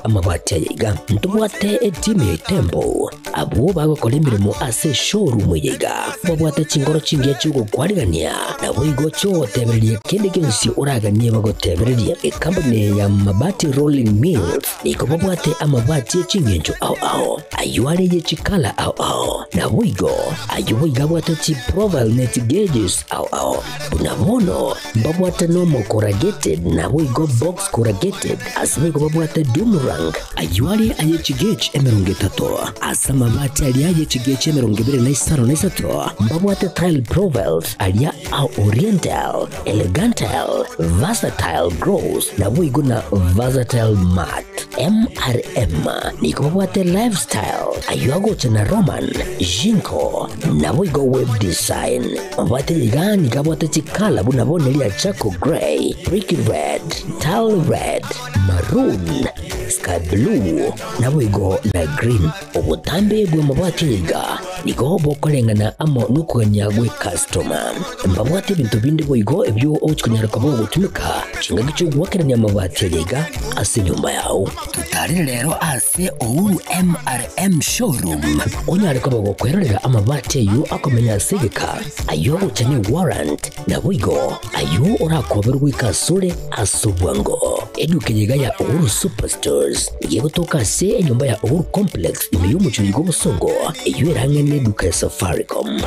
Amabati aya iga, ntobwate etimu ya Itembo, abwo bagokora emeremo ase eshowroom eye iga, babwate chingoro chingiya chi'ogokwarigania, naboigo chi'ogotebereria kende gionsi oraganie bagotebererie. Ekampuni eye ya Mabati Rolling Mills nigo babwate amabati e ching'encho ao ao, ayio are ye chikala ao ao, naboigo ayio boigo abwate chiprofile ne chigeges ao ao. Buna bono mbabwate nomo corrugated naboigo box corrugated, ase boigo babwate doom rank, ayio are aye chigauge 30, ase amabati aria aye chigauge 23, mbabwate tile profiles aria a oriental, elegantile, versatile gloss naboigo na versatile matte. MRM nigo babwate lifestyle, ayio agocha na Roman, Jinko, naboigo web design. Mabwate iga nigo abwate chikala buna bono eria charcoal grey, brick red, tile red, maroon, sky blue, naboigo na green. Obotambe bw'amabwate iga nigo bokoreng'ana amo nokogania gw'ecustoma. Mbabwate ebinto binde boigo ebio ogochia konyara koba ogotumeka chingaki chi'ogoakerania amabati aria iga ase enyomba yao. Totarere rero ase Uhuru MRM Showroom onyare koba gokwerorera amabati ayio akomenya ase egeka, ayio agocha ne warrant, naboigo ayio orakoberwe goika asore ase obwango. Eduka eye iga ya Uhuru Superstores nigo egotoka ase enyomba ya Uhuru Complex ime y'omochie oiga obosongo, eyio ere ang'e neduka ya Safaricom.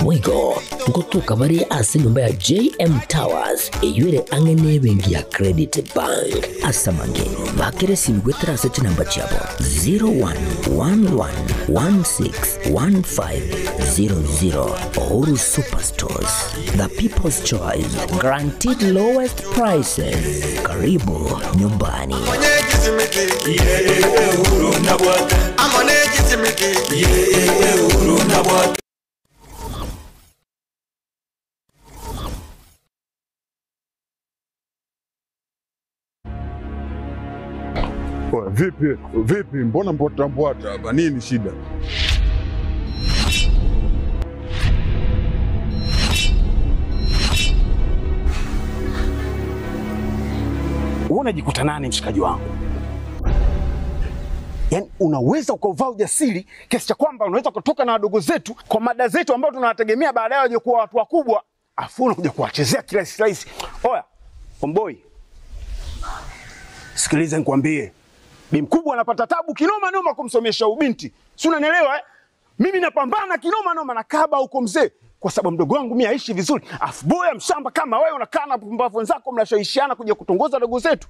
Boigo ngotoka bare ase enyomba ya JM Towers eyio ere ang'e nebenki ya Credit Bank. Ase amange, bakera esimi goetera ase chinamba chiabo 0111161500. Uhuru Superstores, the people's choice, guaranteed lowest prices. Karibu nyumbani. Oya, vipi vipi, mbona mbwata mbwata hapa? Nini shida? Wewe unajikuta nani mshikaji wangu? Yaani unaweza ukauvaa ujasiri kiasi cha kwamba unaweza kutoka na wadogo zetu kwa mada zetu ambao tunawategemea baadaye waje kuwa watu wakubwa, afu unakuja kuwachezea kirahisi rahisi. Oya, omboi, sikiliza nikwambie, bi mkubwa anapata tabu kinoma noma kumsomesha ubinti, si unanielewa eh? Mimi napambana kinoma noma na kaba huko mzee, kwa sababu mdogo wangu mimi aishi vizuri, afu boya mshamba kama wewe unakaa na pumbavu wenzako mnashawishiana kuja kutongoza dogo zetu.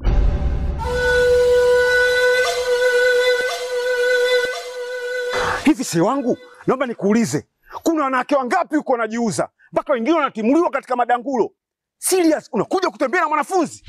Hivi si wangu, naomba nikuulize, kuna wanawake wangapi huko wanajiuza mpaka wengine wanatimuliwa katika madangulo? Serious, unakuja kutembea na mwanafunzi?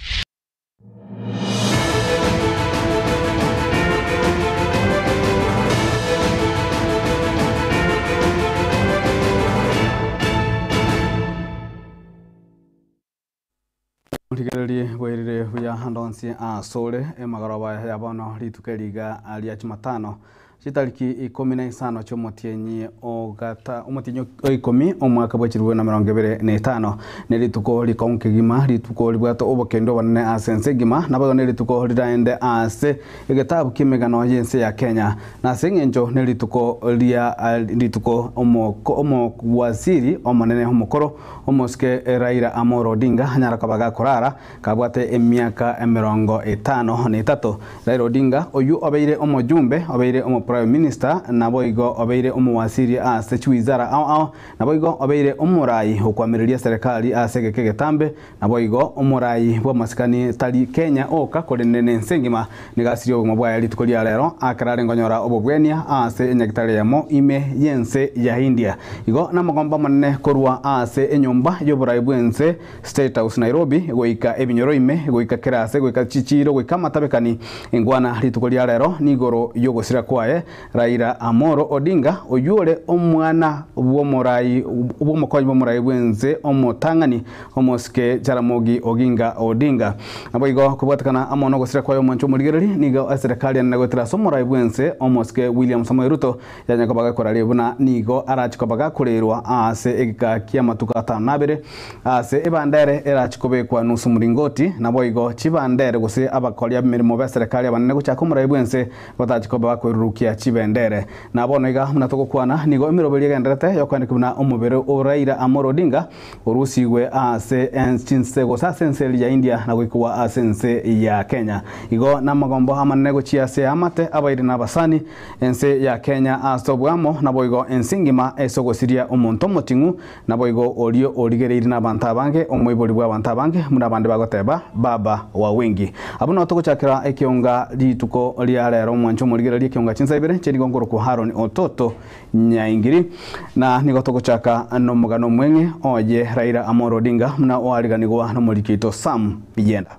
Rigererie bwairire buya ande onsi asore emagoroba ya bono rituko eriga ria Jumatano chitariki ikomi na isano chi'omotienyi ogata omotienyi o ikomi omwaka bwa chirwe na 25 ne rituko rikong'u kegima rituko ribwate obokendo obonene ase ense egima naboigo ne rituko riraende ase egetabu kia emegano ya ense ya Kenya na ase eng'encho ne rituko ria rituko omoko omowaziri omonene omokoro omosike Raila Amolo Odinga anyara koba gakorara kabwate emiaka 53. Raila Odinga oyu obeire omojumbe obeire omo prime minister naboigo obeire omowaziri ase chiwizara ao ao naboigo obeire omorai okwamireria serikali ase egeke getambe naboigo omorai bwa masikani tari Kenya oka korende na ense engima niga obogima bwaye rituko ria rero akerare ngonyora obobwenia ase enyagitari yamo ime yense ya India igo namogomba monene korwa ase enyomba y'oborai bwense State House Nairobi goika ebinyoro ime goika kerase goika chichiro goika amatabekani engwana rituko ria rero nigoro yogosira kwaye. Omosae Raila Amolo Odinga oywo ore omwana bw'omorai bw'omokonyi bw'omorai bw'ense omotang'ani omosike Jaramogi Oginga Odinga. Naboigo kobwatekana amo nogosira kwaye omwancho omorigereri nigo eserekari enene goetera ase omorai bw'ense omosike William Samoei Ruto yanya koba gekoraria buna nigo arache koba gakorerwa ase egeka ki'amatuko atano na abere ase ebandere erache kobekwa nusu moringoti naboigo chibandere gose abakori ab'emeremo b'eserekari abanene gochaka omorai bw'ense Batachi koba bakoirurukia chibendere. Na bono iga, buna togokwana, nigo emeroberi egendererete y'okoeneka buna omobere o Raila Amolo Odinga orusigwe ase chinse gose ase ense eria ya India na goikigwa ase ense ya Kenya. Igo namagombo amanene gochia ase eamate, abairi na abasani, ense ya Kenya ase oboamo, naboigo ense engima ase ogosiria omonto omoting'u, Naboigo oria origereirie nabanto abange, omoibori bw'abanto abange, buna abande bagoteba, Baba wa wengi. Abwo nao togochakera ekionga rituko ria rero, omwancho omorigereria ekionga chinsa ibere, inche nigo nkorokwa Haron Ototo Nyaingiri, na nigo togochaka nomogano omweng'e oye Raila Amolo Odinga, buna oariganigwa nomoriki oito Sam Biyenda.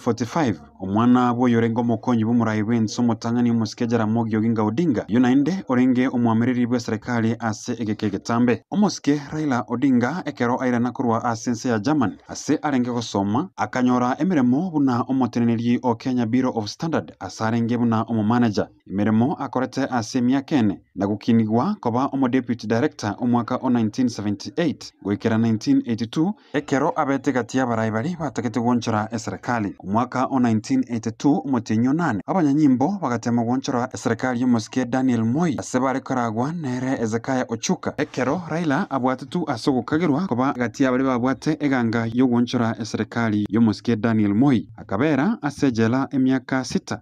45, omwana bw'oyorenge omokonyi bw'omorai bw'ense omotang'ani omosike Jaramogi Oginga Odinga, oyio naende orenge omoamereri bw'eserekari ase egeka egetambe. Omosike Raila Odinga ekero airana korwa ase ense ya Germany ase arenge gosoma, akanyora emeremo buna omoteneneri o Kenya Bureau of Standard ase arenge buna omomanager. Emeremo akorete ase emiaka ene na gokinigwa koba omodeputy director omwaka o 1978 goikera 1982, Ekero abete gati y'abarai baria batagete gwonchora eserekari. Omwaka o 1982 omotienyi onane, abanyanyimbo bagatema gwonchora eserekari y'omosike Daniel Moi ase bare koragwa nere Hezekiah Ochuka. Ekero Raila abwatetwe ase ogokagerwa koba gati y'abaria babwate eganga y'ogwonchora eserekari y'omosike Daniel Moi, akabera ase ejela emiaka sita.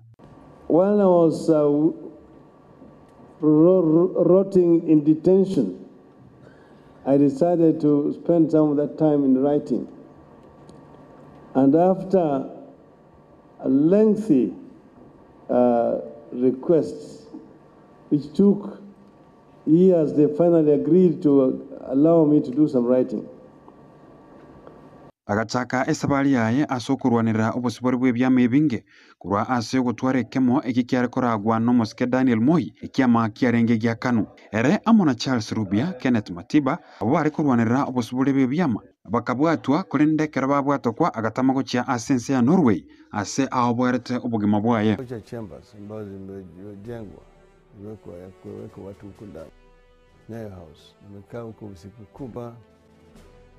While I was rotting in detention, I decided to spend some of that time in writing. And after a lengthy requests, which took years, they finally agreed to allow me to do some writing. Agachaka esabari yaye ase okorwanerera obosibore bw'ebiama ebinge korwa ase ogotwara ekemo eki kiare koragwa nomosike Daniel Moi, ekiama kiarenge gia Kanu. Ere amo na Charles Rubia, Kenneth Matiba, abwo bare korwanerera obosibore bw'ebiama, bakabwatwa, korende ekero babwatokwa agatama gochia ase ense ya Norway, ase aoboerete obogima bwaye. Torture chambers ambazo zimejengwa zimewekwa ya kuweka watu huko ndani. Nyayo House nimekaa huko usiku kuba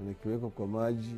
nikiwekwa kwa maji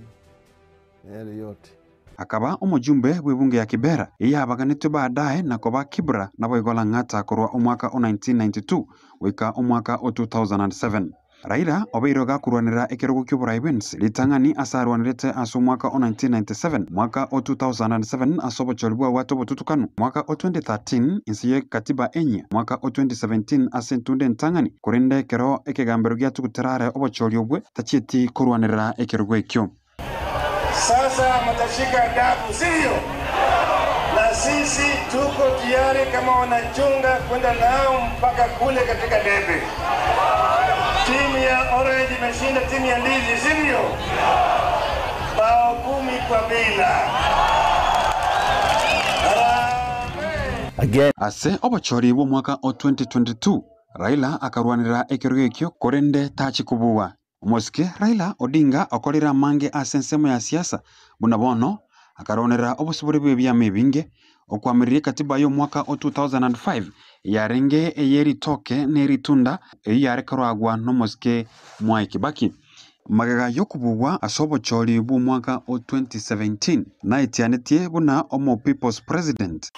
na yale yote. Akaba omojumbe bw'ebunge ya Kibera, eyabaganetwe baadaye na koba Kibra naboigo Lang'ata korwa omwaka o 1992 goika omwaka o 2007. Raila obeire gakorwanera ekerogo ki'oborai bw'ense ritang'ani ase arwanerete ase omwaka o 1997, omwaka o 2007 ase obochori bwabwate obotutukanu, omwaka o 2013 inse ye katiba enyia, omwaka o 2017 ase entunda entang'ani, korende ekero ekegambero giatugutera are obochori obwe tachieti korwanerera ekerogo ekio. Sasa mtashika adabu, sio? Na sisi tuko tayari kama wanachunga kwenda nao mpaka kule katika debe. Timu ya Orange imeshinda timu ya Ndizi, sivyo? Bao 10-0. Harambee! Ase obochori bw'omwaka o 2022, Raila akarwanera ekerogo ekio korende tachi kobua. Omosike Raila Odinga okorire amange ase ensemo ya siasa buna bono akaronera obosibore bw'ebiama ebinge, okwamireria ekatiba y'omwaka o 2005 eyarenge ey'eritoke na eritunda eyio yare koragwa n'omosike Mwai Kibaki. Magega y'okobugwa ase obochori bw'omwaka o 2017 naetianetie buna omo People's President. I,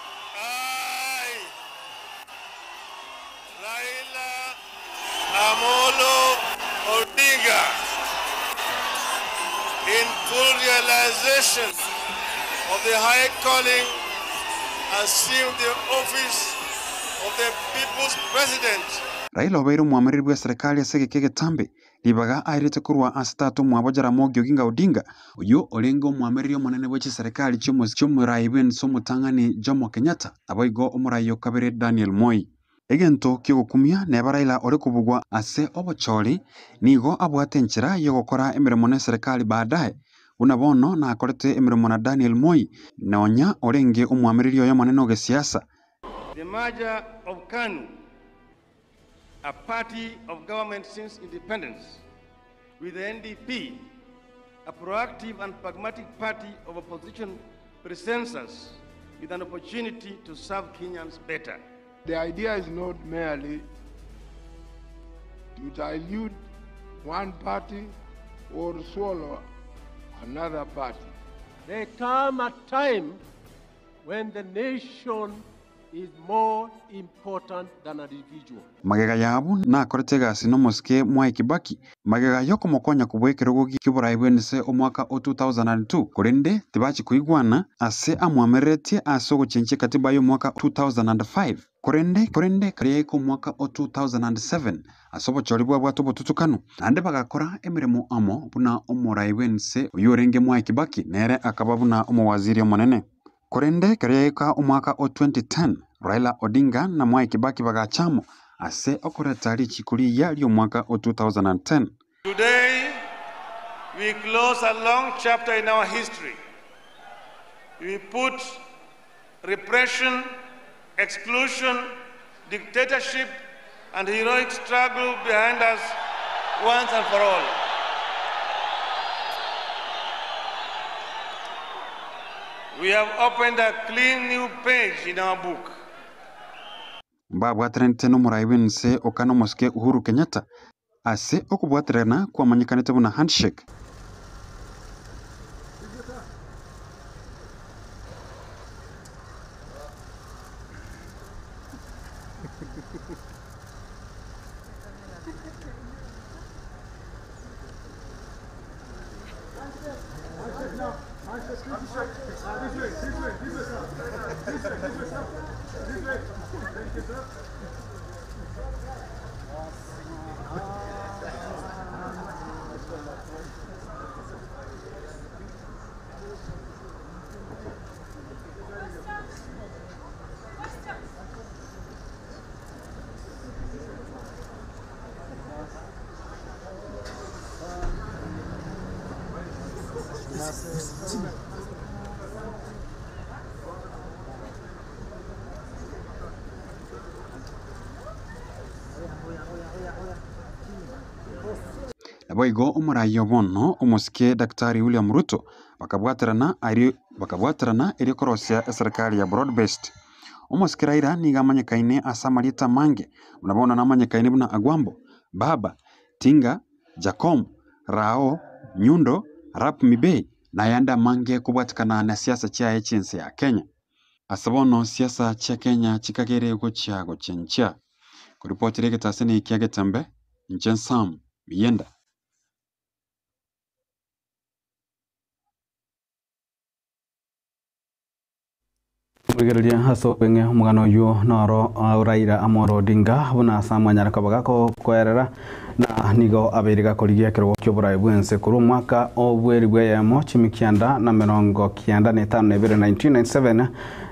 Raila Amolo Odinga, in full realization of the high calling, assume the office of the People's President. Raila obeire omwamereri bw'eserekari ase egeka egetambe, ribaga airete korwa ase tata omwabo Jaramogi Oginga Odinga, oyio orenge omwamereri omonene bwe chiserekari chi'omorai bw'ense omotang'ani Jomo Kenyatta, naboigo omorai o kabere Daniel Moi. Egento ki'ogokumia neba Raila ore kobugwa ase obochori, nigo abwate enchera y'ogokora emeremo n'eserekari baadaye, buna bono nakorete emeremo na Daniel Moi, nonya orenge omwamereri oye omonene o gesiasa. The merger of KANU a party of government since independence, with the NDP, a proactive and pragmatic party of opposition, presents us with an opportunity to serve Kenyans better. The idea is not merely to dilute one party or swallow another party. There come a time when the nation is more important than an individual. Magega yabo nakorete egasi na omosike Mwai Kibaki magega yokomokonya kobua ekerogo ki'oborai bw'ense omwaka o 2002 korende tibachi koigwana ase amwamereretie ase ogochenchia ekatiba y'omwaka 2005 korende korende kariaika omwaka o 2007 ase obochori bwabwate obotutukanu naende bagakora emeremo amo buna omorai bw'ense oywo orenge Mwai Kibaki nere akaba buna omowaziri omonene. Korende kariaika omwaka o 2010 Raila Odinga na Mwai Kibaki bagachamo ase okoreta richiko riya ri'omwaka o 2010. Today, we close a long chapter in our history. We put repression, exclusion, dictatorship, and heroic struggle behind us once and for all. We have opened a clean new page in our book. Mbabwateranete n'omorai bw'ense okana omosike Uhuru Kenyatta ase okobwaterana kwamanyekanete buna handshake. Naboigo omorai obono omosike Daktari William Ruto bakabwaterana ario bakabwaterana erio korosia eserikali ya broad based. Omosike Raila nigo amanyekaine ase amarieta amange buna bono namanyekaine buna Agwambo, Baba, Tinga, Jacom, Rao, Nyundo, Arap Mibei na ayande amange kobwatikana na siasa chiaye chinse ya Kenya. Ase bono siasa chia Kenya chikagere gochia gochenchia. Koripotire egetaseni kia Getembe, inche Sam Miyenda. Murigereria ase obweng'e omogano oywo noro Raila Amolo Odinga buna ase amanyara koba gakoerera na nigo abeire gakorigia ekerogo kia oborai bwense korwa omwaka obweri bwa eyemo chimi kianda na mirongo kianda na etano na ebere 1997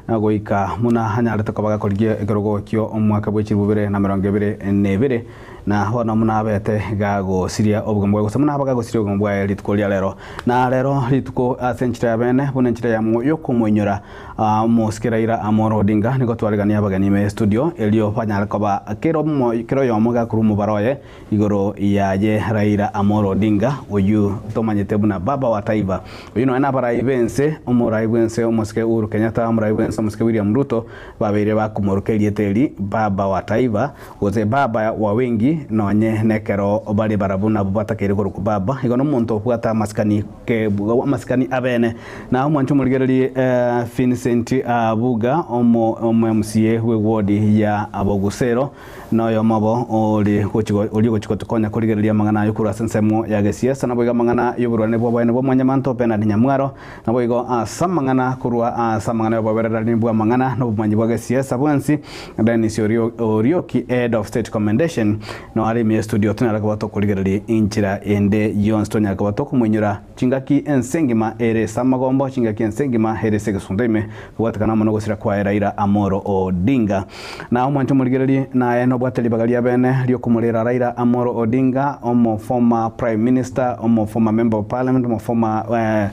na goika muna anyarete koba gakorigia ekerogo ekio omwaka bwa echiribu bibere na mirongo ebere na ebere na bono muna abete gagosiria obogima bwaye gose muna aba gagosiria obogima bwaye rituko ria rero na rero rituko ase enchera ya bene buna enchera ya mo yokomoinyora omosike Raila Amolo Odinga nigo twarigania abageni ime studio erio banyare koba kero omo kero oyomo gakorwa omobaro oye igoro yaye Raila Amolo Odinga oywo tomanyete buna baba wa taifa oywo nonya na abarai bense omorai bwense omosike Uhuru Kenyatta omorai bwense omosike William Ruto babeire bakomoroka erieta eri baba wa taifa gose baba wa wengi nonye nekero bare barabwo nabo batakeire korokwa baba igo na omonto obwate amasikani ke amasikani abene na omwancho omorigereria Vincent Abuga omo omo MCA bwe ward ya Abogusero noyo mobo ori gochigo ori gochigo tokonya korigereria amang'ana ayo korwa ase ensemo ya gesiasa nabo iga amang'ana ya oborwane bwa oboene bwa mwanyamanto Bernard Nyamwaro nabo igo ase amang'ana korwa ase amang'ana ya obobererani bwa amang'ana na obomanyi bwa gesiasa bwensi Dennis Orio Orioki head of state commendation no are ime studio tonyara koba tokorigereria enchera ende yonsi tonyara koba tokomoinyora chingaki ense engima ere ase amagombo chingaki ense engima ere ase egesunte ime kobwatekana amo na ogosira kwaye Raila Amolo Odinga. Na omwanche omorigererie naye nobwate ribaga ria bene riokomorera Raila Amolo Odinga omo former prime minister omo former member of parliament omo former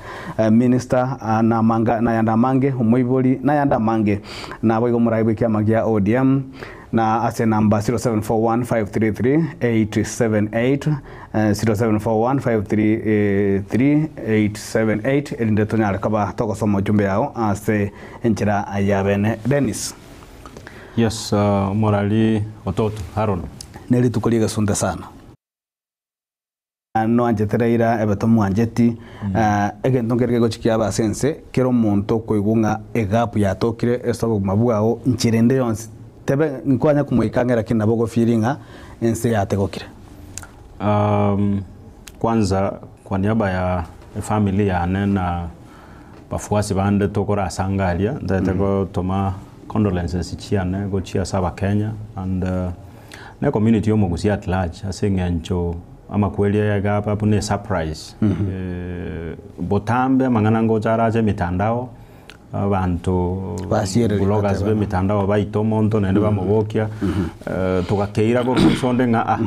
minister na amanga nayande amange omoibori nayande amange naboigo omorai bwe ekiama gia ODM. Na ase enamba 0741 533 878, 0741 533 878, erinde tonyare koba togosoma ojumbe yao ase enchera ya bene. Dennis. Yes, omorari ototo Haron. Ne rituko ri'egesunte sana. Noanchete Raila ebe tomwancheti, egento nkere kegochi kiaba ase ense, kera omonto okoigwa ng'a egapu yatokire ase obogima bwao nchera ende yonsi, tebe nkwanya komoika ang'e lakini nabo ogofeeli ng'a ense yategokire. Kwanza kwa niaba ya efamily yane na bafuasi bande tokorasanga aria, ntagete gotoma condolences chiane gochia ase abakenya and na ecommunity ya omogusii at large ase eng'encho amakweri aya iga aba buna esurprise. Botambe amang'ana ngocha arache emitandao, abanto Basiereria bloggers bateba. ba emitandao baita omonto naende bamobokia, togakeira korwa ase onde ng'a ah,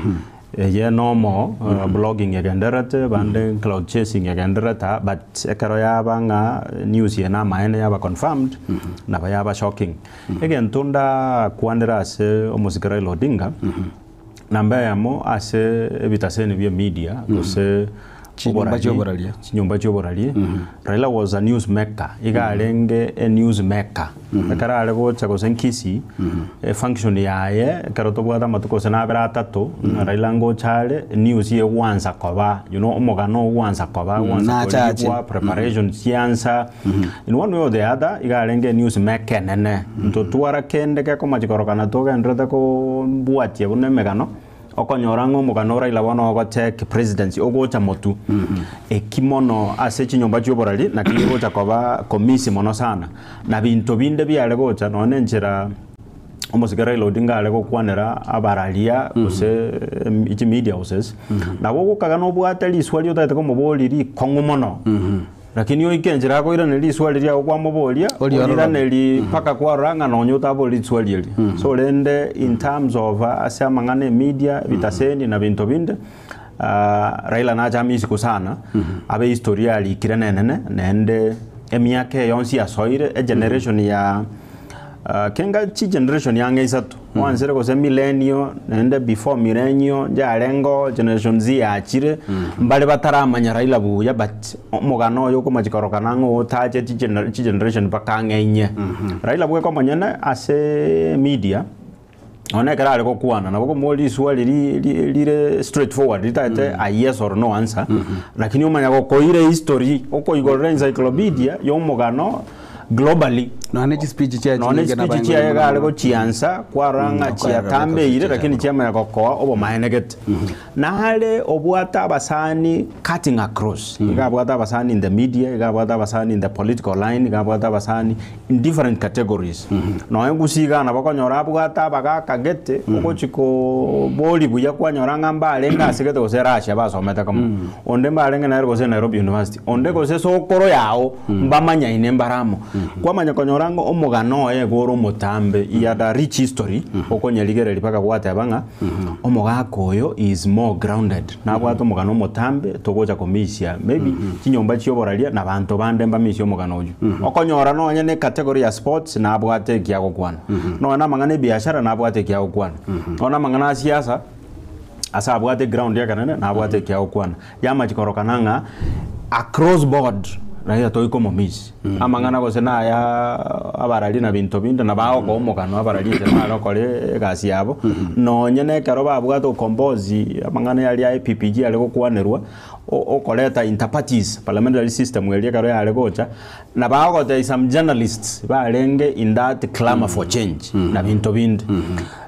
eye nomo blogging egendererete, bande cloud chasing egendererete aa, but ekero yaba ng'a news eye namaene yaba confirmed, nabo yaba shocking. Egento ndakwanere ase omosike Raila Odinga, namba eyemo ase ebitaseni bia emedia gose Chinyomba chioboraria. chinyomba chioboraria, Raila was a news maker, iga arenge a news maker. Ekero are gocha gose Kisii, efunction yaye ekero tobwate amatuko gose nabere atato, ng'a Raila ngocha are, news egwansa koba, you know omogano ogwansa koba, ogwansa Nachache. korigwa, preparation chiansa, In one way or the other, iga arenge enews maker enene. Ntotwara kende gekomachi korokana togendererete kobwatia buna emegano, okonyora ng'a omogano o Raila bono ogotake presidency ogocha motwe. Eki mono ase chinyomba chia oborari naki gegocha koba komisi mono sana. Na binto binde biare gocha nonya na enchera omosike Raila Odinga are gokwanera abararia gose chi media houses, nabo ogokaga nobwate riswari otagete komoboria rikong'u mono. Lakini oike enchera akoiraneria riswali riago kwamoboria, oriiranerie mpaka kwarora ng'a nonya otaboria riswali erio. So rende in terms of ase amang'ana emedia, ebitaseni na binto binde, Raila nache ame isiko sana, abe history yarikire nenene, naende emiaka eye yonsi yasoire, egeneration ya kenga chigeneration ang'e isato, mwansire gose millennial, naende before millennial njarengeo generation Z yachire, mbare bataramanya Raila buya but omogano oyo okomachi korokana ng'a otache chigeneration mpaka ang'e inye. Raila bweka omonyene ase media, nonya ekero are gokwana nabo okomoa riswali rire straight forward ritagete a yes or no answer, lakini omanya gokoira ehistory, okoigorera encyclopedia ya omogano globally. Nonya ne chispeech chiaye Nonya chinyinge chispeech nabaeng'e chiaye iga are mono. gochiansa kwarora ng'a Okorera chiatambeire goika lakini chiamanya gokoa obomaene gete. Nare obwate abasani cutting across, iga abwate abasani in the media, iga abwate abasani in the political line, iga abwate abasani in different categories. Nonya gusii iga nabo okonyora abwate abagaka gete, ogochi koboria buya kwanyora ng'a mbarenge ase gete gose Russia basomete komo. Onde mbarenge nere gose Nairobi University, onde gose sokoro yao mbamanyaine mbare amo. Kwamanya konyora ng'a omogano oye iga ore omotambe, he had a rich history, okonyerigereria mpaka gwateba ng'a omogaka oyo he is more grounded, nabwate omogano omotambe togocha komisia maybe chinyomba chia oboraria na abanto bande mbamisie omogano oyio. Okonyora nonye na ecategory ya sports nabwate eki agokwana, nonye na amang'ana ya ebiashara nabwate eki agokwana, nonye na amang'ana a siasa. Ase abwate eground ekenene na abwate ekia gokwana. Yamachi korokana ng'a across board Raila toi komomiss. Amang'ana gose naya abarari na binto binde nabo agokoa omogano abarari inche nare okora egasi yabo. Nonye na ekero babwate ukombozi amang'ana aria ya APPG are gokwanerwa, okoreta inter parties parliamentary system eria ekero yare gocha, nabo agotebia some journalists barenge in that clamour for change na binto binde.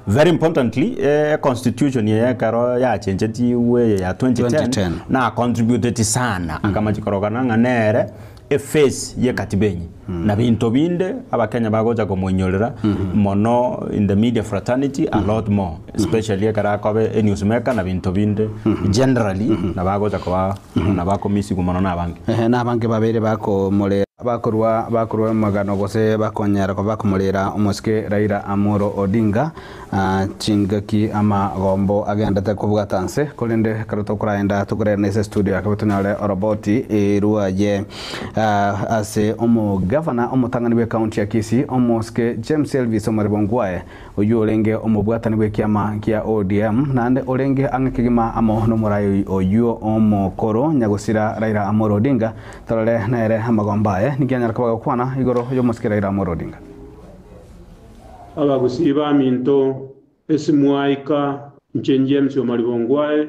Very importantly, econstitution eye ekero yachenchetigwe eye ya 2010 2010. na contributeti sana akamachi korokana ng'a nere eface ye katiba enye na binto binde abakenya bagocha komoinyorera mono in the media fraternity a lot more especially ekero akoba enews maker na binto binde generally nabo agocha koba nabo akomisigwa mono na abange. Ehe, na abange babeire bakomorera. Bakorwa bakorwa emegano gose bakonyara koba bakomorera omosike Raila Amolo Odinga chingaki amagombo agendete kobwata nse korende ekero tokoraenda tokorerana ase estudio yake tonyore oroboti rwaye ase omogavana omotang'ani bwe county ya Kisii omosike James Elvis Omariba Ongwae oywo orenge omobwatani bwe ekiama kia ODM naende orenge ang'e kegima amo nomorai oywo omokoro nyagosira Raila Amolo Odinga Torore nere amagombo aye, ninki anyare koba gokwana igoro y'omosike Raila Amolo Odinga. Abagusii baminto, esimwaika, inche James Omariba Ongwae,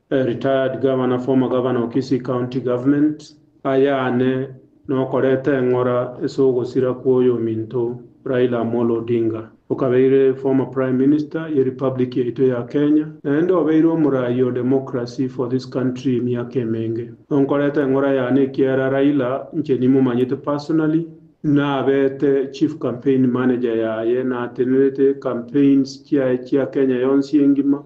retired governor, former governor of Kisii County Government, ayane nokoreta eng'ora ase ogosira kw'oyominto Raila Amolo Odinga. Okabeire former Prime Minister ye Republic yaito ya Kenya, naende obeire omoraai o democracy for this country emiaka emenge. Nonkoreta eng'ora yane ekiagera Raila inche nimomanyete personally, nabete chief campaign manager yaye, natenerete campaigns chiaye chia Kenya yonsi engima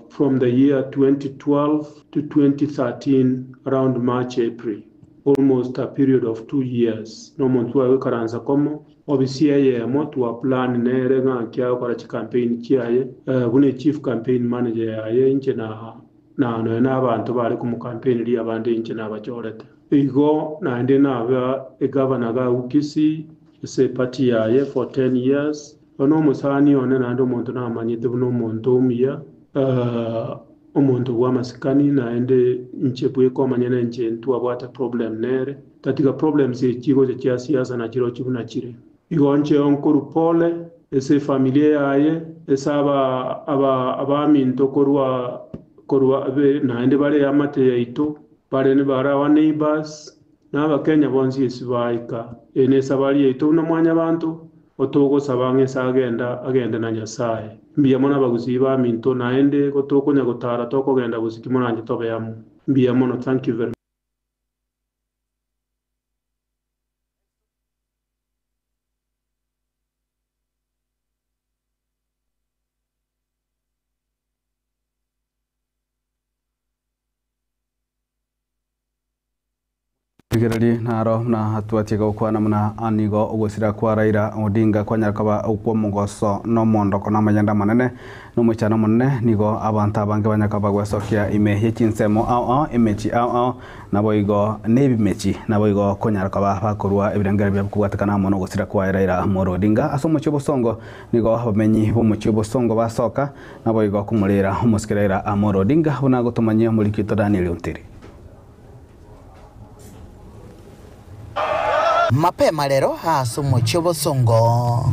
from the year 2012 to 2013 around March April, almost a period of 2 years. Nomonto twagoikaransa komo Obisi eyemo twaplan nere ng'aki agokora chicampaign chiaye buna echief campaign manager yaye inche na na nonya na abanto bare komocampaigneria abande inche nabachorete. Igo naende naba egavana iga agwo Kisii ase eparty yaye for 10 years. Bono omosani one naende omonto namanyete buna omonto omuya, omonto bw'amasikani naende inche bweka omonyene inche ntwabwate problem nere, tatiga problems echi gocha chia siasa nachirochio buna chire. Igo inche nkorwa pole ase efamilia yaye, ase aba aba abaminto korwa korwa naende bare eamate yaito, bare bare our neighbors, na abakenya bonsi ase baika. Eye ne esabari yaito buna mwanyabanto, otogosaba ng'a ase agenda agende na Nyasaye. Mbuya mono abagusii baminto naende gotokonya gotara tokogenda gosiki moranje tobe amo. Mbuya mono, thank you very. Rigereria naro buna twatie gokwana buna nigo ogosira kwa Raila Odinga kwanyara koba okwomogoso na omondoko na amayanda amanene na omoichano omonene nigo abanto abange banyara koba bagwesokia ime ye chinsemo ao ao emechi ao ao naboigo na ebimechi naboigo konyara koba bakorwa ebirengero biabo kobwatekana amo na ogosira kwa Raila Amolo Odinga ase omochie obosongo nigo abamenyi b'omochie obosongo basoka naboigo komorera omosike Raila Amolo Odinga buna gotomanyia omorikito Daniel Ontiri. Mapema rero ase omochie obosongo.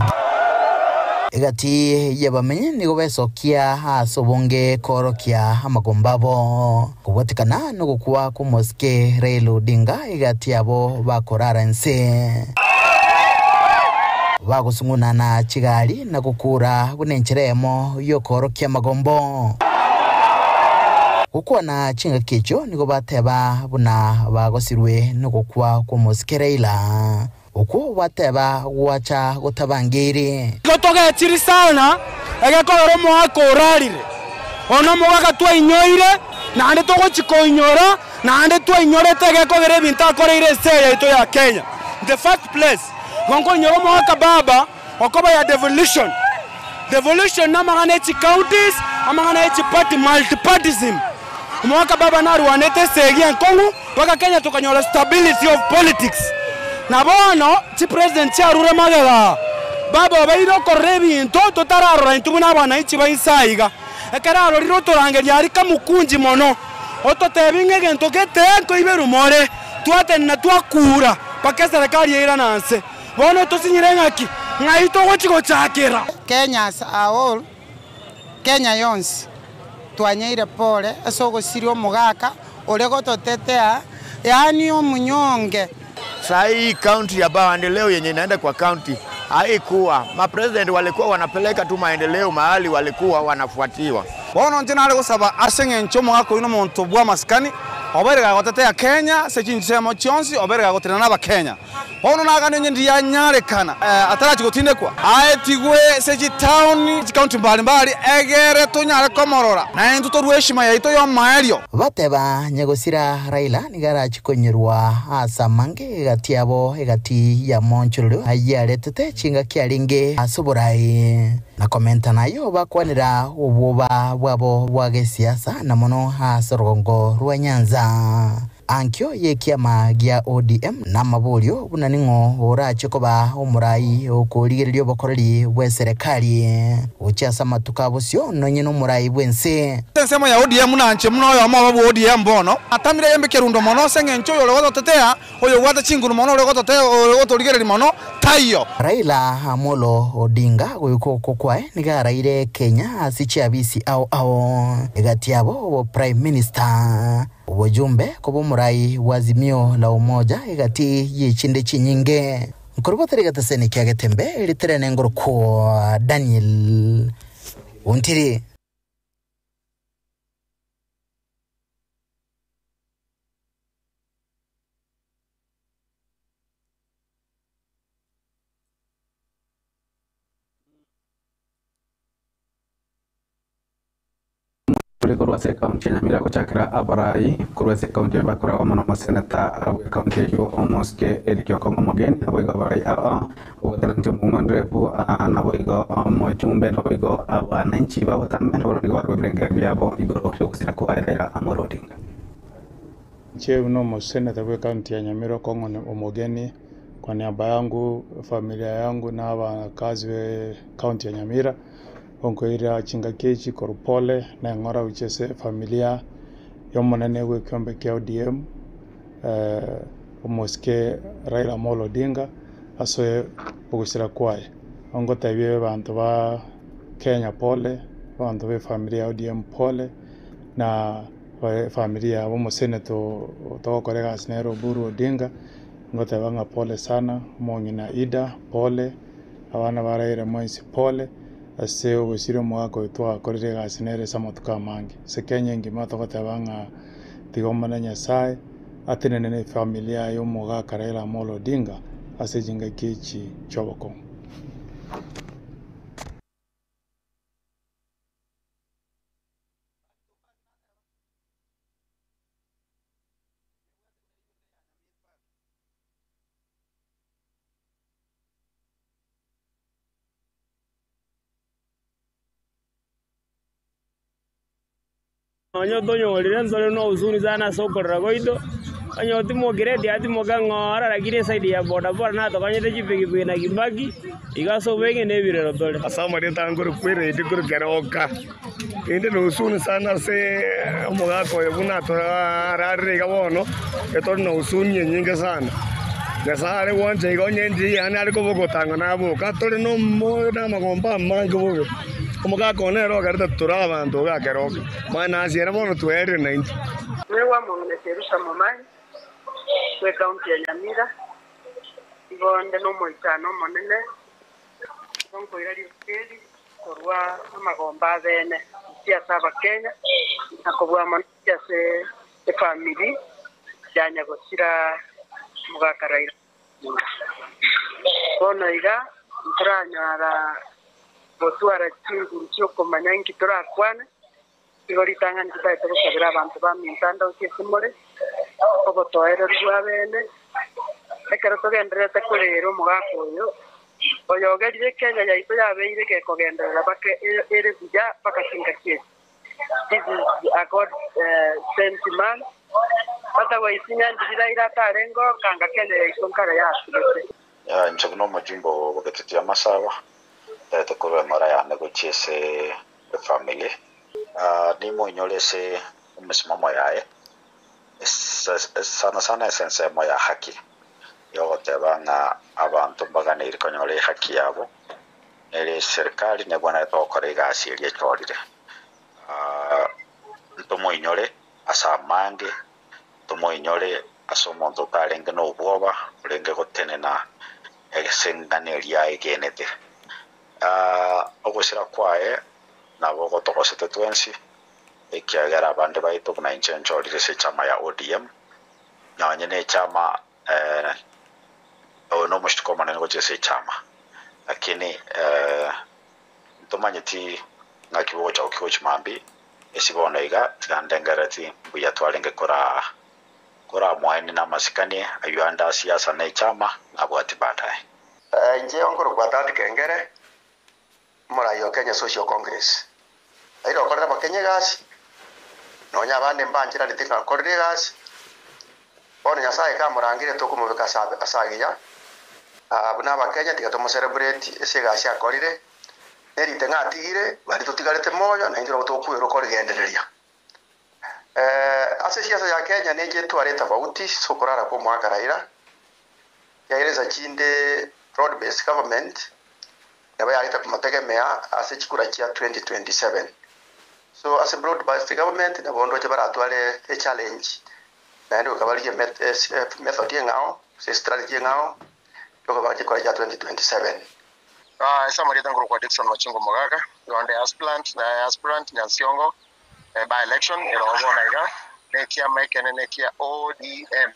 Egati y'abamenyi nigo besokia ase obonge koorokia amagombo abo. Kobwatekana nogokwa kw'omosike Raila Odinga egati yabo bakorara inse. Bagosung'unana chigari na gokura buna enchera eyemo y'okoorokia amagombo. Gokwana chingaki echio nigo bateba buna bagosirwe nogokwa kw'omosike Raila. Okwo bateba gwacha gotabangeiri. Igo togechiri sana, egekorera omogaka orarire. Bono omogaka twainyoire, naende togochia koinyora, naende twainyorete egekogera ebinto akoreire ense eye yaito ya Kenya. In the first place, igo nkoinyora omogaka baba okoba ya devolution. Devolution na amang'ana e chicounties, amang'ana ye chiparty, multipartyism. Omogaka baba narwanete esegi enkong'u mpaka Kenya tokanyora stability of politics. Na bono chipresident chiarure magega aa, baba obeire okorora ebinto totararora intwe buna abananchi ba inse aiga. Ekero arorire otorangeria aria kamukunji mono, ototebi ng'a egento gete nkoiberwe more, twatenena twakura mpaka eserekari yairana nse. Bono tosinyire ng'aki? Ng'ai togochia gochakera? Kenya as a whole, Kenya yonsi twanyeire pole ase ogosiria omogaka ore gototetea, yaani omunyonge. Saa hii county ya maendeleo yenye inaenda kwa county haikuwa. Mapresident walikuwa wanapeleka tu maendeleo mahali walikuwa wanafuatiwa. Bono inche nare gosaba ase eng'encho omogaka oyio na omonto bwa amasikani, obeire gagotetea Kenya ase chinsemo chionsi, obeire gagotenena na abakenya. Bono nagane onye ndianyarekana atarachi gotindekwa, aetigwe ase chitaoni chikaunti mbari mbari, egere tonyare komorora, na intwe torue heshima yaito y'omoerio. Bateba, Nyagosira Raila nigo arache konyerwa ase amange egati yabo egati y'amoonchorerio ayio aretete chingaki arenge ase oborai. Na komenta nayio bakwanera obwoba bwabo bwa gesiasa na mono ase orogongo rwa Nyanza. Ankio y'ekiama gia ODM namaborio buna ning'o orache koba omorai okorigereria obokoreri bw'eserekari gochia ase amatuko a bosio nonye nomorai bw'ense. Ensemo ya ODM nanche buna oyomo obo bwa ODM bono atamire gembe kerundo mono ase eng'encho oyo ore gototetea oyo obwate chinguru mono ore gototea ore gotorigereria mono taiyo. Raila Amolo Odinga goika okwo kwaye nigo araire Kenya ase chiabisi ao ao egati yabo obo Prime Minister. Obojumbe koba omorai bw'Azimio la Umoja egati y'echinde chinyinge. Nkorwa tari gateseni kia getembe ritere nengorokwo Daniel Ontiri. Ore korwa ase ekaunti ya Nyamira gochakera abarai korwa ase ekaunti eye bakoragwa mono omoseneta bw'ekaunti eyio omosike Eric Okong'o Omogeni naboigo abarai aba oboteranti omong'wanderebu naboigo omochumbe naboigo abananchi bagotambe nabarabwo nigo barwa ebirengererio biabo igoro y'ogosira kwa Raila Amolo Odinga. Inche buna omoseneta bw'ekaunti ya Nyamira Okong'o Omogeni kwa niaba yangu, efamilia yangu na abakazi be ekaunti ya Nyamira. Onkoira chingaki echi korwa pole na eng'ora gochia ase efamilia y'omonene bw'ekiombe kia ODM, omosike Raila Amolo Odinga ase ogosira kwaye. Ngotebie abanto ba Kenya pole, abanto ba efamilia ya ODM pole, na efamilia ya omoseneto togokora egasi nere Oburu Odinga, ngoteba ng'a pole sana, omong'ina Ida pole. Abana ba Raila mwensi pole ase obosiri omogaka oyo twakorire egasi nere ase amatuko amange. Ase Kenya engima togoteba ng'a tiga omone Nyasaye atenene ne efamiri yaye omogaka Raila Amolo Odinga ase chingaki echi chi'obokong'u. Onye otonyorire ntore nohuzuni sana ase okorera gwaito, onye otimokire tiatimoka ng'ora lakini eside ya bodaboda natokonyete chipikipiki na kibaki, igo ase obweng'e na ebirero tore. Ase amarieta ankore kwereti korwa keroka, inde nohuzuni sana ase omogaka oyo buna ararire iga bono, etore na huzuni enyinge sana. Nyasae are gwancha iga onye enchera yane are koba ogotanga naboka, tore namagomba amange bobe. Omogaka one nere ogerete tore abanto iga keroka, mani ase ere bono twerire naintwe. Nigo among'inete Elisha Momanyi bw'ecounty ya Nyamira, igo onde nomoichano omonene, igo nkoira rituko eri korwa amagomba abene gochia ase Abakenya na kobua mono gochia ase efamiri ya nyagosira omogaka Raila Odinga. Bono iga ntoranyora gotwara chinguru chi'okomanya inki torakwane, igo ritang'ani totagete gosabera abanto baminto ande onsi ase more, obotoereru bw'abeene, ekero togendererete koreera omogaka oyo, oyogerire Kenya yaito yabeire gekogenderera baka ere buya mpaka chingaki echi. This is a God sent man. Otherwise nyanchiri Raila atarenge okanga Kenya yaito nkare yasirete. Inche buna omojumbe o bogecheti y'amasabo, ntagete korwa eng'ora yane gochia ase efamiri, nimoinyore ase emesimamo yaye, sana sana ase ensemo ya haki, yogoteba ng'a abanto mbaganeiri konyora ehaki yabo, Nere eserikari nebwenerete gokora egasi eria echorire. Ntomoinyore ase amange, ntomoinyore ase omonto otarenge nobwoba, orenge gotenena ase eng'ana eria aegenete. Ogosira kwaye nabo gotogosete twensi, ekiagera abande baito buna inche nchorire ase echama ya ODM, nonye nechama. Oyo nomochituko omonene gochia ase echama, lakini ntomanyeti ng'aki bogocha gokia gochia mambia, ase bono iga tiga ndengerereti mbuya twarenge koraa koramoenie namasikani ayio ande ase siasa na echama nabwati baadaye. Inche nkorokwa Thad Kengere, omorai o Kenya Social Congress. Raila okorire Abakenya egasi, nonya abande mbancheraneti ng'a okorire egasi, bono Nyasae kamorangire tokomobeka ase ase agiya. Buna Abakenya tiga tomo celebrate ase egasi akorire, ne ritang'a atigire, baria totigarete moyo naintwe nabo tokwerwa korigendereria. Ase esiasa ya Kenya neche etware etofauti ase okorara kwa omogaka Raila, ekiagera ensa chinde broad based government nabo yarete komotegemea ase chikura chia 2027. So ase broad based government nabo ndoche baratware echallenge naende goika barigie method eng'ao gose estrategy eng'ao yokobanga chikura chia 2027. Ase amarieta nkorokwa Dickson Machingo Mogaka, igo nde aspirant, aspirant Nyansiongo by election ero bono iga, na ekiama ekenene kia ODM.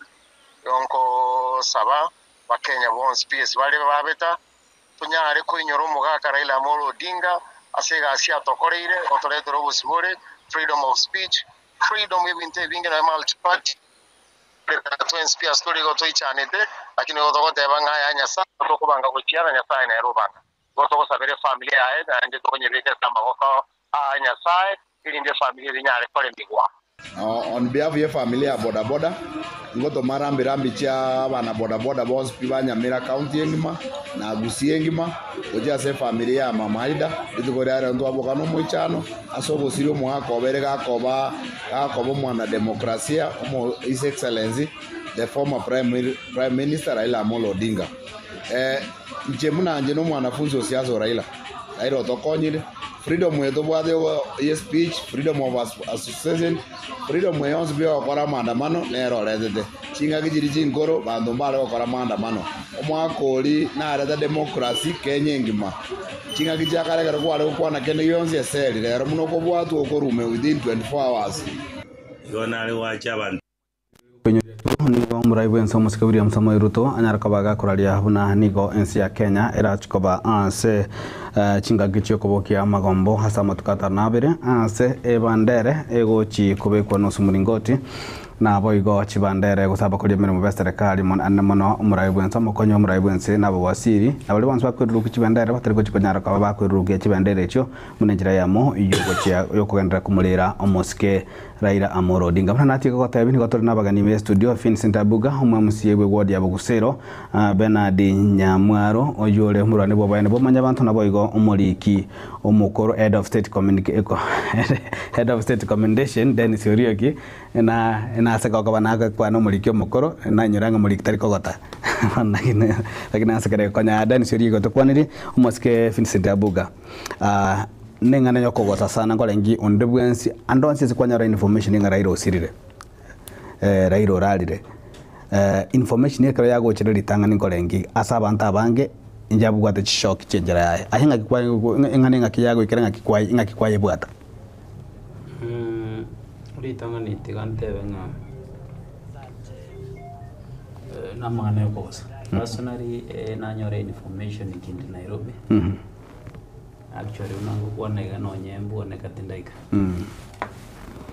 Igo nkosaba Abakenya bonsi pi ase bare babeta, tonyare koinyora omogaka Raila Amolo Odinga ase egasi atokoreire, gotoretera obosibore, freedom of speech, freedom ebinto ebinge nonya multiparty, twensi pi ase tore igo toichanete, lakini igo togoteba ng'a aya Nyasaye tokobanga gochia na Nyasaye nere obanga. Igo togosabera efamiri yaye naende tokonyebeka ase amaboko aa Nyasaye, erinde efamiri eye enyare koremigwa. On behalf ye family ya bodaboda, ngotoma rambi rambi chia abana bodaboda bonsi pi ba Nyamira county engima na Gusii engima gochia ase efamiri ya mama Aida, rituko ria rero ntwaboka na omoichano ase ogosiria omogaka obere gakoba gakoba omwana demokrasia omo His Excellency the former prime, prime minister Raila Amolo Odinga. Inche buna inche na omwanafunzi o siasa o Raila, Raila otokonyire, freedom eye tobwate ye speech, freedom of association, freedom eye yonsi pi yogokora amaandamano nere oretete. Chingaki chiria chinkoro banto mbare gokora maandamano. Omwaka oria nareta democracy Kenya engima. Chingaki chia kare ekero kware gokwana kende gionsi eseri, rero buna okobwatwa okorume within 24 hours. Igo nare goacha abanto. Nigo omorai bw'ense omosike William Samoei Ruto anyare koba gakoraria buna nigo ense ya Kenya erachi koba ase chingaki chi'okobokia amagombo ase amatuko atano na abere ase ebandere egochi kobekwa nusu mlingoti naboigo chibandere gose abakori emeremo b'eserekari ane mono omorai bw'ense omokonyi omorai bw'ense na abawaziri na baria bonsi bakwerurukia chibendere batari gochi konyara koba bakwerurukia chibendere echio buna enchera eyemo yogochia yokogenderera komorera omosike Raila Amolo Odinga. Buna natiga gotebia nigo tore nabageni be studio Vincent Abuga omwe-MCA bwe ward ya Bogusero, Bernard Nyamwaro oyio ore omorwani bw'oboene bwa mwanyabanto naboigo omoriki omokoro Head of State Head of State Commendation Dennis Orioki na nase gokoba nagokwana omoriki omokoro nainyora ng'a moriki tari kogota lakini nase kere konya Dennis Orioki otokwanirie omosike Vincent Abuga. Neng'ana yokogosa sana nkorengi onde bwensi ande onsi ase kwanyora information ng'a Raila osirire, Raila orarire, information ekero yagochire ritang'ani nkorengi ase abanto abange inche abwate chishock chia enchera yaye. Aye ng'aki kwa eng'ana eng'aki yagoikera ng'aki kwa ng'aki kwayebwata? Ritang'ani tiga ntebe ng'a namang'ana yokogosa. Personally nanyora information kinde Nairobi. Actually buna ngokwana iga nonye mbwoneka tindaika.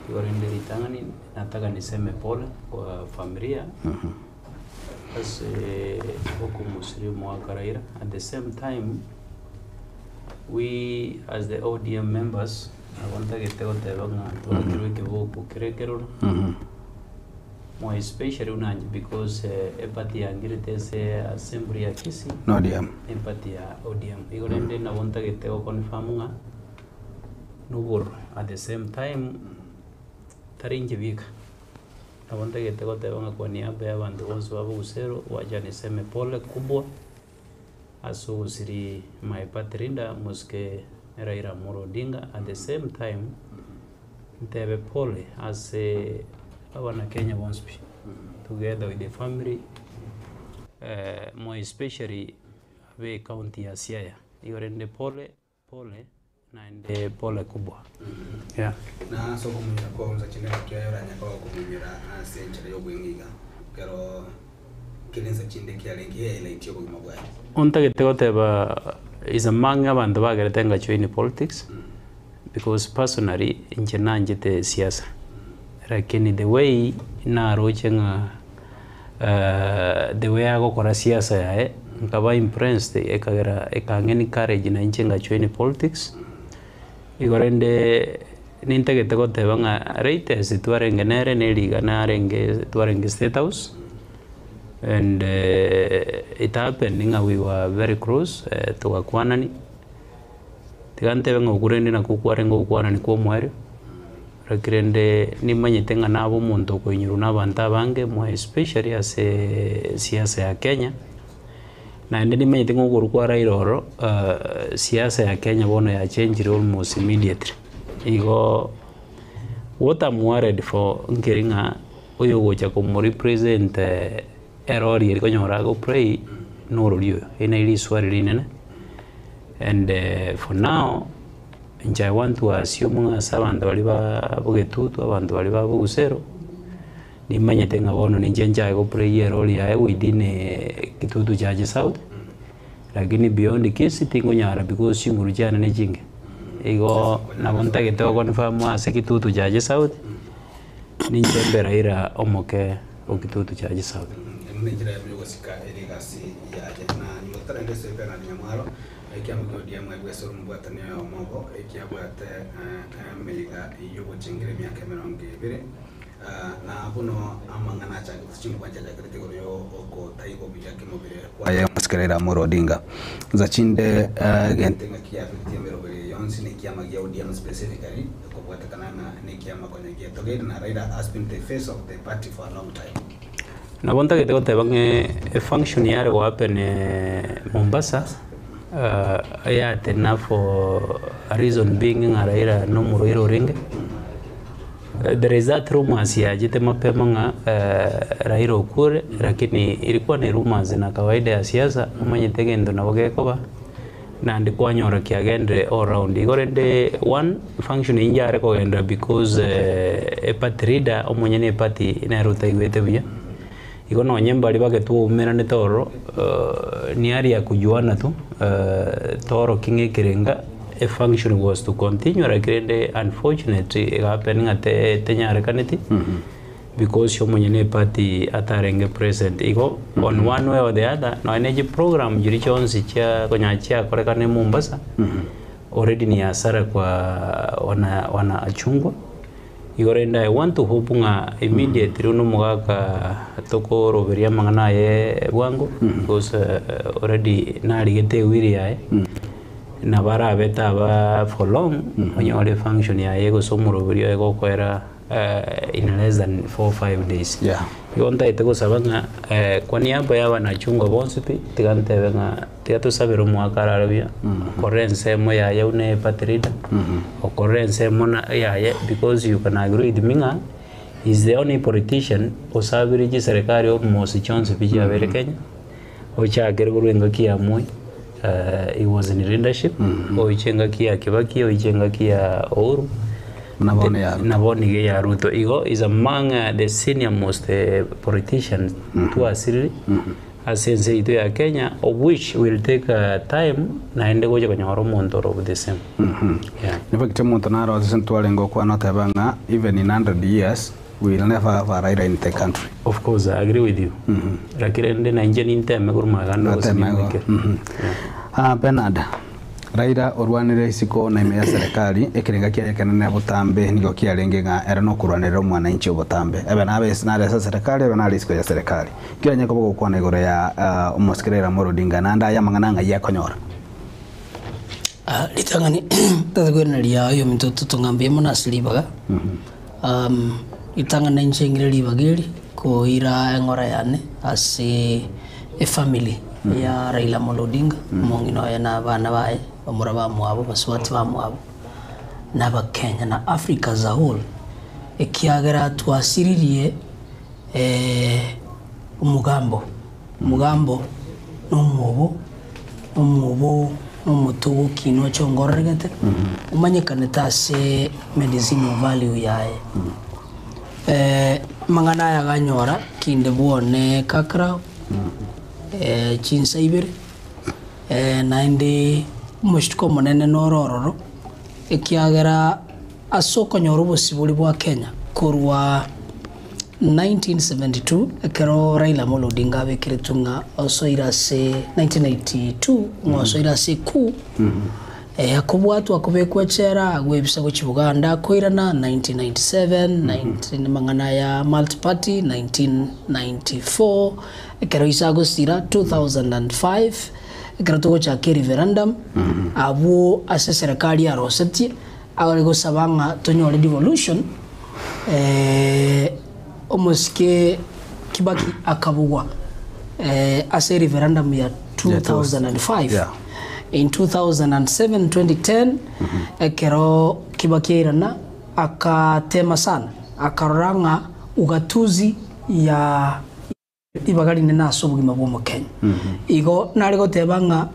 Igo rende ritang'ani nataka niseme pole kwa familia ase okomosuria omogaka Raila. At the same time we as the ODM members nabo ntagete goteba ng'a twakirwe ekeboko kere ekeroro. More especially buna inche because eparty yangirete ase assembly ya Kisii Na ODM. ne eparty ya ODM. Igo rende nabo ntagete go confirm ng'a nobororo at the same time tari inche bieka. Nabo ntagete goteba ng'a kwa niaba ya abanto bonsi ba Bogusero wacha niseme pole kubwa ase ogosiri my party leader mosike Raila Amolo Odinga at the same time ntebe pole ase abanakenya bonsi pi together with the family more especially abe county ya Siaya. Igo rende pole pole naende pole kubwa yeah. Na ase okomunyora kwao inse chinde ngaki aye oranyare koba okomunyora ase enchera y'obweng'e iga, ekero. Kera ensa chinde kiarenge ehighlight y'obogima bwaye. Ontagete goteba is among abanto bagerete nga join politics because personally inche nanchete siasa lakini the way naroche ng'a the way agokora siasa yaye nkaba impressed ekagera ekang'a encourage na inche nga join politics. Igo rende nintagete goteba ng'a latest twarenge nere ne rigana arenge twarenge state house and it happened ng'a we were very close togakwanani, tiga ntebe ng'a okwo rende nakwo kwarenge ogokwanani kwa omoerio, lakini rende nimanyete ng'a nabe omonto okoinyorwa na abanto abange more especially ase siasa ya Kenya. Naende nimanyete ng'a okorwa kwa Raila oro, siasa ya Kenya bono yachenchire almost immediately. Igo what am worried for nkeri ng'a oyogocha komorepresent erori eri konyora ago play norori oyo, eri nari riswali rinene and for now inche I want to assume ng'a ase abanto baria ba bogetutu abanto baria ba bogusero. Nimanyete ng'a bono ninche nchake goplay erole yaye within Kitutu Church South, lakini beyond Kisii tingonyara because chinguru chiane ne chinke. Igo nabo ntagete goconfirm ase Kitutu Church South, ninche mbe Raila omoke o Kitutu Church South. Emo nenchera yabo yogosika ere egasi yaye. Na nyuma totarende ase Bernard Nyamwaro, ekiama kia ODM aigwese ore omobwatani oyomo obo, ekiabwate emeyega yogochengera emiaka emerongo ebere. Na bono amang'ana achagete chingwana chiachakerete igoro y'ogotaigwa buya kemobere kwaye omosike Raila Amolo Odinga. Nsa chinde egento engaki yabetie emeroberi eye yonsi na ekiama gia ODM specifically ekobwatekana ng'a nekiama konya gietogeire na Raila has been the face of the party for a long time. Nabo ntagete goteba ng'a efunction yare gohappen Mombasa yatenena for a reason being ng'a Raila nomorwaire orenge. There is that rumours yachete mapema ng'a Raila okure lakini ilikuwa ni rumours na kawaida ya siasa omanyete egento nabo gekoba naende kwanyora kiagendire all round. Igo rende one function eywo yare kogenderera because eparty leader omonyene eparty nere otaigwete buya, igo nonye mbari bagetwa oumeranete ororo ni hali ya kujuana tu toroki ng'a ekerenga A function was to continue lakini rende unfortunately ega happen ng'a te tenyarekaneti because omonyene eparty atarenge present. Igo on one way or the other nonya ne chiprogram chiria chionsi chia konya chiakorekana Mombasa already ni hasara kwa wana wanachungwa. Igo rende I want to hope ng'a immediately buna omogaka tokoroberia amang'ana aye bwango because already narigete ewiri yaye. Nabo arabete aba for long, onyore efunction yaye gose omoroberi oye gokoera in less than 4-5 days. Igo ntagete gosaba ng'a kwa niaba ya abanachungwa bonsi pi, tiga ntebe ng'a tiga tosabere omwaka arare buya, okorere ensemo yaye buna eparty leader, okorere ensemo na yaye because you can agree with me ng'a is the only politician osabire chiserikari almost chionsi pi chiabeire Kenya. Ochakere korwa engaki ya Moi, he was in leadership, oiche engaki ya Kibaki, oiche engaki ya Uhuru, Na bono ya Ruto. na bono iga ya Ruto. Igo is among the senior most politicians twasirire ase ense yaito ya Kenya, of which will take time naende gocha konyora omonto ore of the same. Yeah. In fact omonto naro ase ntwarenge gokwana oteba ng'a even in 100 years We will never have a Raila in the country. Of course I agree with you. Lakini rende na inche ninteme korwa magega ande gose Nateme igo. nimwekere. Ah, Bernard, Raila orwanire isiko na ime ya serikali, ekerenga kiaye ekenene botambe nigo kiarenge ng'a ere nokorwanerera omwananchi obotambe, ebe nabe nare ase serikali ebe nare isiko ya serikali. Ki oranye koba ogokwana igoro ya ah, omosike Raila Amolo Odinga naende aye amang'ana ng'ai akonyora? Ah, ritang'ani tari koiraneria oyominto totong'a mbuya mono ase ribaga. Ritang'ani inche ng'ire ribaga eri koira eng'ora yane ase efamily ya Raila Amolo Odinga, omong'ina oye na abana baye, bamura bamwabo, basubati bamwabo, na abakenya na Africa as a whole, ekiagera twasiririe omogambo, omogambo na omwobo. Omobo nomote ogokina ochongoreregete, omanyekanete ase medicinal value yaye. Amang'ana aya aganyora kinde bwone kakra Chinsa ibere, naende omochituko omonene noro ororo, ekiagera ase okonyora obosibori bwa Kenya korwa 1972 ekero Raila Amolo Odinga abekeretwe ng'a osoire ase 1992 ng'a osoire ase ekuu, akobwatwa akobekwa echela agwo ebisa gochia Buganda akoirana 1997, 19 amang'ana aya multiparty 1994, Ekero ise agosira 2005, ekero togochaka ereferendum, abwo ase eserekari yarosetie, are gosaba ng'a tonyore devolution, omosike Kibaki akabugwa ase ereferendum ya 2005. In 2007, 2010, ekero Kibaki airana, akatema sana, akarora ng'a ugatuzi ya ribaga rinene ase obogima bw'Omokenya. Igo nare goteba ng'a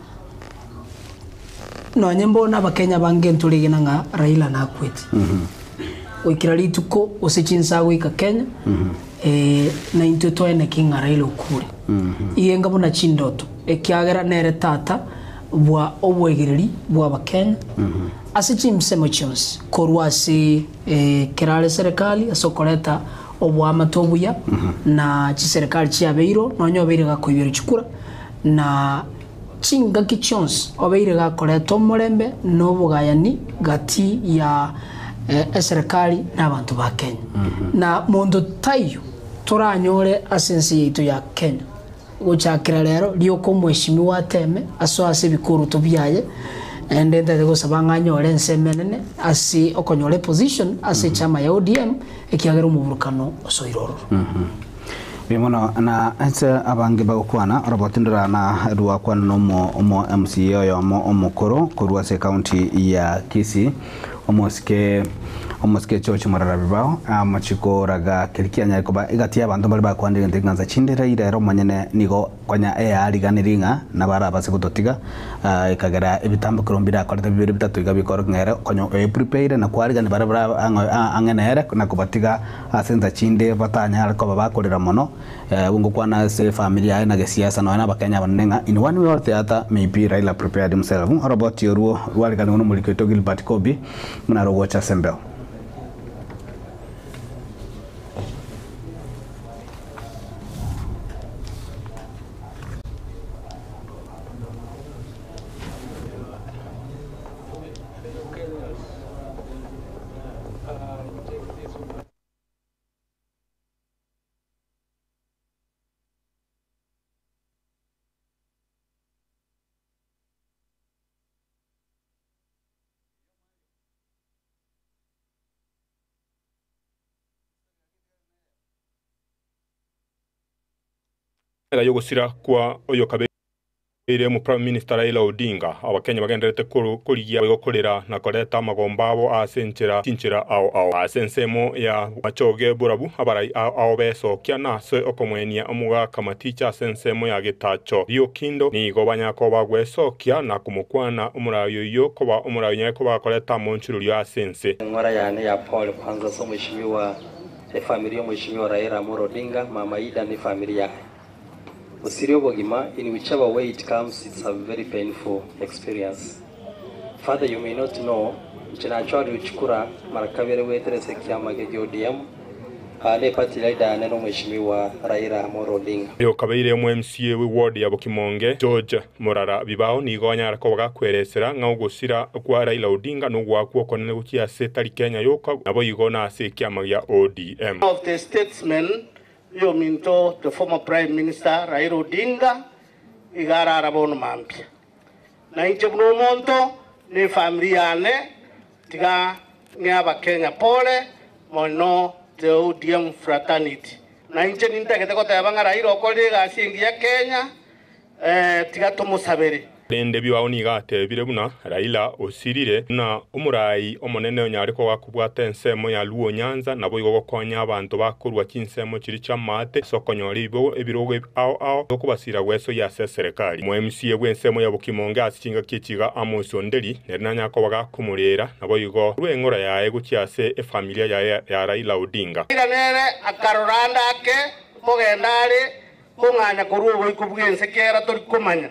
nonye mbono Abakenya abange ntoregena ng'a Raila nakwete. Goikera rituko gose chinsa agoika Kenya, naintwe toeneki ng'a Raila okure. Igo enga buna chindoto, ekiagera nere tata bwa obwegereri bwa Abakenya ase chinsemo chionsi, korwa ase kerare serikali ase okoreta oboamate obuya, na chiserekari chiabeirwe, nonya obeire gakoiberwa chikura, na chingaki chionsi obeire gakoreta omorembe na obogayani gati ya eserekari na abanto ba Kenya. Na monto taiyo toranyore ase ense yaito ya Kenya gochakera rero rioka omweshimiwa ateme asoe ase ebikoroto biaye, naende ntagete gosaba ng'a anyore ensemo enene ase okonyora eposition ase echama ya ODM, ekiagera omoburukano osoire ororo. Mbuya mono na ase abange bagokwana oroboti ndora na rwakwana na omo omo MCA oyomo omokoro korwa ase ekaunti ya Kisii omosike Omosike George Morara Bibao amachiko oraga keria kianyare koba egati y'abanto baria bakwanire egento ekeng'ansa chinde Raila ere omonyene nigo konya eariganirie ng'a nabo arabase gototiga ekagera ebitambokero mbirakorete bibere bitato iga bikorokia ng'a ere konya oeprepaire na kwarigania baria bare ang'e nere na kobatiga ase ensa chinde batanyare koba bakorera mono. Abwo ngokwana ase efamiri yaye na gesiasa nonya na abakenya abanene ng'a in one way or the other may be Raila prepared himself. Oroboti orwo rwariganigwe nomoriki oito Gilbert Kobi buna rogocha ase embeo. Magega y'ogosira kwa oyokabeire omoprime minister Raila Odinga, Abakenya bagendererete korigia gokorera na koreta amagomba abo ase enchera chinchera ao ao. Ase ensemo ya Machoge Borabu, abarai ao ao besokia na ase okomwenia omogaka Maticha ase ensemo ya Getacho Riokindo nigo banyara koba gwesokia na komokwana omorai oyio koba omorai onyare koba akoreta amonchururio ase ense. Eng'ora yane ya pole kwanza ase omweshimiwa efamiri y'omweshimiwa Raila Amolo Odinga, Mama Ida ne efamiri yaye. Gosiria obogima in whichever way it comes it's a very painful experience. Father you may not know inche nachorire chikura mara kabere goetera ase ekiama eke kia ODM aa ne party leader yane no mweshimiwa Raila Amolo Odinga. Oyokabeire omo MCA bwe ward ya Bokimonge, George Morara Bibao nigo anyare koba gakweresera ng'a ogosira kwa Raila Odinga nogoakwa okonene gochia ase tari Kenya yoka naboigo na ase ekiama gia ODM. Of the statesmen Oyominto the former prime minister Raila Odinga iga arara bono mambia. Na inche buna omonto na efamiri yane tiga ng'e abakenya pole mono the ODM fraternity. Na inche nintagete goteba ng'a Raila okorire egasi engiya Kenya tiga tomosabere. Rende Bibao nigo atebire buna Raila osirire buna omorai omonene onyare koba kobwata ensemo ya Luo Nyanza naboigo gokonya abanto bakorwa chinsemo chiria chi'amaate ase okonyora ebirogo ao ao gokobasira gwesoyia ase eserekari. Omo MCA bw'ensemo ya Bokimonge ase chingaki echi iga Amos Onderi nere nanyare koba gakomorera naboigo korwa eng'ora yaye gochia ase efamilia yaye ya Raila Odinga. Raila nere akarora ande ake kogenda are. Kong'anya korwa oboiko bw'ense kera tori komanya.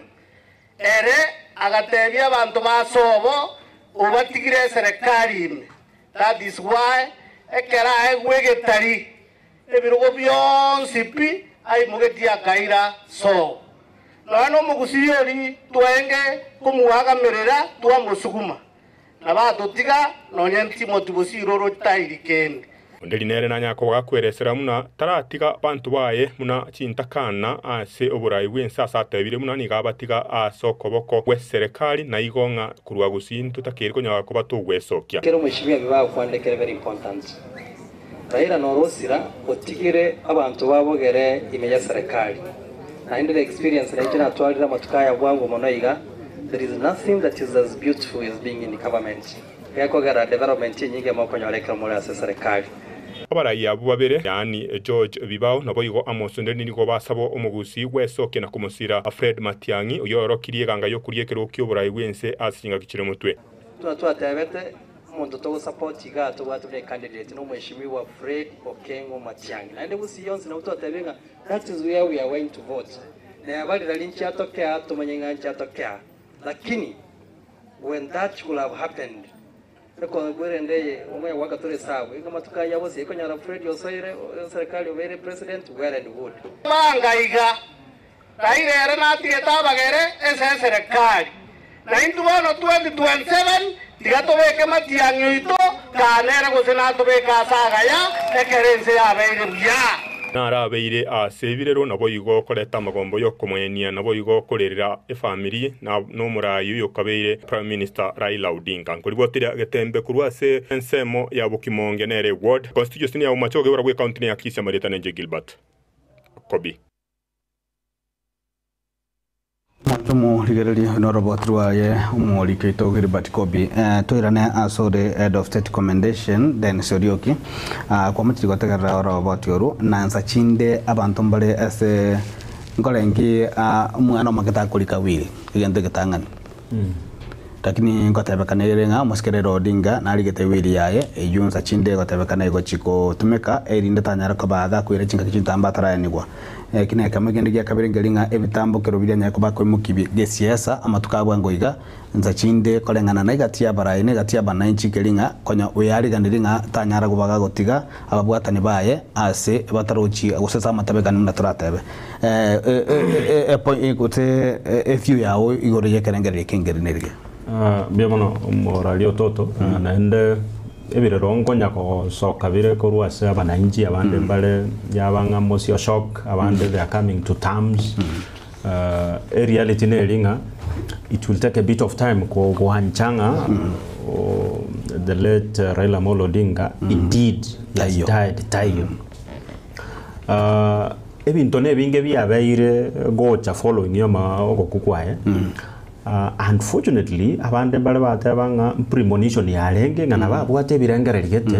Ere agatebia abanto ba sobo, Obatigire eserekari ime. That is why ekero aegwa egetari, ebirogo bionsi pi aimogetie akaira sobo. Nonya nomogusii oria twenge komoagamerera twamosuguma, na batotiga nonya Timothy bosiro oro tairi kende. Onderi nere nanyare koba gakweresera buna taratiga banto baye buna chintakana ase oborai bw'ense ase atebire buna nigo abatiga ase okoboko gw'eserekari na igo ng'a korwa gusii ntotakeire konyara koba togwesokia. Ekero Mheshimiwa bibagokwana ekere very important. Raila noro osira otigire abanto babogere ime ya serikali. Naende the experience nainche natwarire amatuko aya bwango mono iga, there is nothing that is as beautiful as being in government. Gekogera development enyinge mokonyora ekero more ase serikali. Abarai abwo babere, yaani George Bibao naboigo Amos Onderi nigo basaba omogusii bw'esokia na komosira Fred Matiang'i oyio oorokirie eganga y'okoria ekerogo ki'oborai bw'ense ase chingaki chire motwe. Tuna twatebete omonto togosupport igaa tobwate buna ecandidate no Mheshimiwa Fred Okengo Matiang'i. Naende Gusii yonsi nabo twatebire ng'a that is where we are going to vote. Neba rirari nchiatokea tomanye ng'a nchiatokea lakini when that could have happened ekobwera ende eye omanye goaka tore esabu iga amatuko ayio abosio ekonyora Fred osoire eserikali obeire president well and good. Banga iga, Raila ere natigete abagere ense y'eserekari, na intwe bono 2027 tiga tobeke matiang'i oito kaa nere gose natobeke ase agaya ekero ense yabeire buya. Narabeire ase ebirero, naboigo koreta amagombo y'okomoenia, naboigo korerera efamiri na nomoraai oyokabeire Prime Minister Raila Odinga. Nkoribwatiria getembe korwa ase ensemo ya Bokimonge nere Ward Constituency ya Bomachoge borabwo ecounty ya Kisii amarieta nenche Gilbert Kobi. Tomorigererie noroboti rwaye omoriki oito Gilbert Kobi. Toirane ase ore Head of State Commendation Dennis Orioki kwamochiri gotegerera oroboti oru na nsa chinde abanto mbare ase nkorengi omwana omoke takorika will egento egetang'ani lakini ngotebekana ere ng'a omosike Raila Odinga narigete will yaye eywo nsa chinde egotebekana egochi gotumeka erinde tanyare koba gakoira chingaki chintambe ataraenigwa. Eki nekemo ekende gia kabere nkeri ng'a ebitambokero biria nyare koba koimokia gesiasa amatuko a bwango iga, nsa chinde koreng'ana na egati y'abarai na egati y'abananchi nkeri ng'a konya oyariganirie ng'a tanyara koba gagotiga ababwatani baye ase batarochi gose ase amatabekani buna toratebe. Gose eview yao igoro y'ekerengererio eke nkeri nerigia. Mbuya mono omoraria ototo, naende Ebirero nkonya gosoka bire korwa ase abananchi, abande mbare yaba ng'a mosio shock, abande they are coming to terms. E reality neri ng'a it will take a bit of time kogoancha ng'a the late Raila Amolo Odinga indeed has died taiyo. Ebinto nebinge biabeire gocha following ama ogokwa kwaye. Unfortunately, abande mbare bateba ng'a premonition yarenge ng'a nabo abwate ebirengererio gete,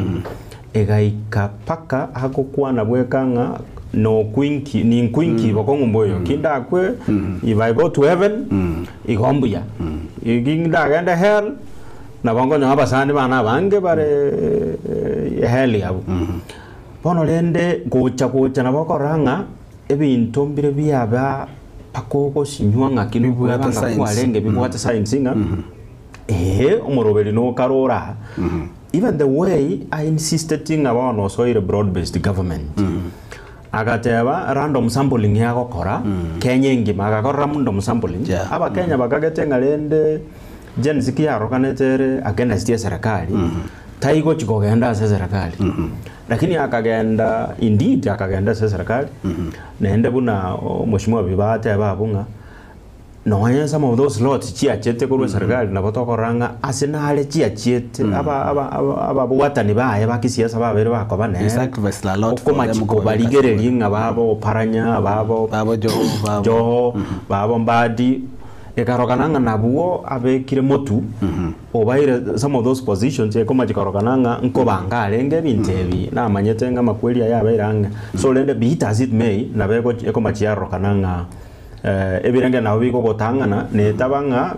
egaika mpaka agokwana bweka ng'a nokwinki ninkwinki bokong'u mboyo, ki ndakwe if I go to heaven igo mbuya, eki ndagende hell nabo nkonyoa abasani bane abange bare hell abwo. Bono rende gocha gocha nabo okorora ng'a Ebinto mbire biaba mpaka ogosinywa ng'aki Bibwate nokweba ng'a science. kwarenge bibwate science ng'a ee omoroberi nokare ore aa. Even the way a insisted ng'a bono osoire broad based government, agateba random sampling agokora Kenya engima, agakora random sampling, abakenya bakagete ng'a rende Gen Z ki yarokanete ere against eserekari, taigochi kogenda ase eserekari. Lakini akagenda indeed akagenda ase eserekari, naende buna omweshimiwa Biba ateba abwo ng'a nonye some of those lots chiachete korwa eserekari nabo tokorora ng'a ase nare chiachiete aba aba aba ababwatani baye ba kisiasa babeire bakoba He nere, sacrificed a lot for them okomachia kobabeka kobarigereria ng'a babo Oparanya, babo Babo Joho, babo Joho, babo Mbadi. Ekarokana ng'a nabwo abekire motu, obaire some of those positions, ekomachi korokana ng'a nkobanga arenge ebinto ebi, namanyete ng'a amakweri aya abeire ang'e. So rende be it as it may, nabo egochi ekomachi yarorokana ng'a ebirenge nabo bigogotang'ana, netaba ng'a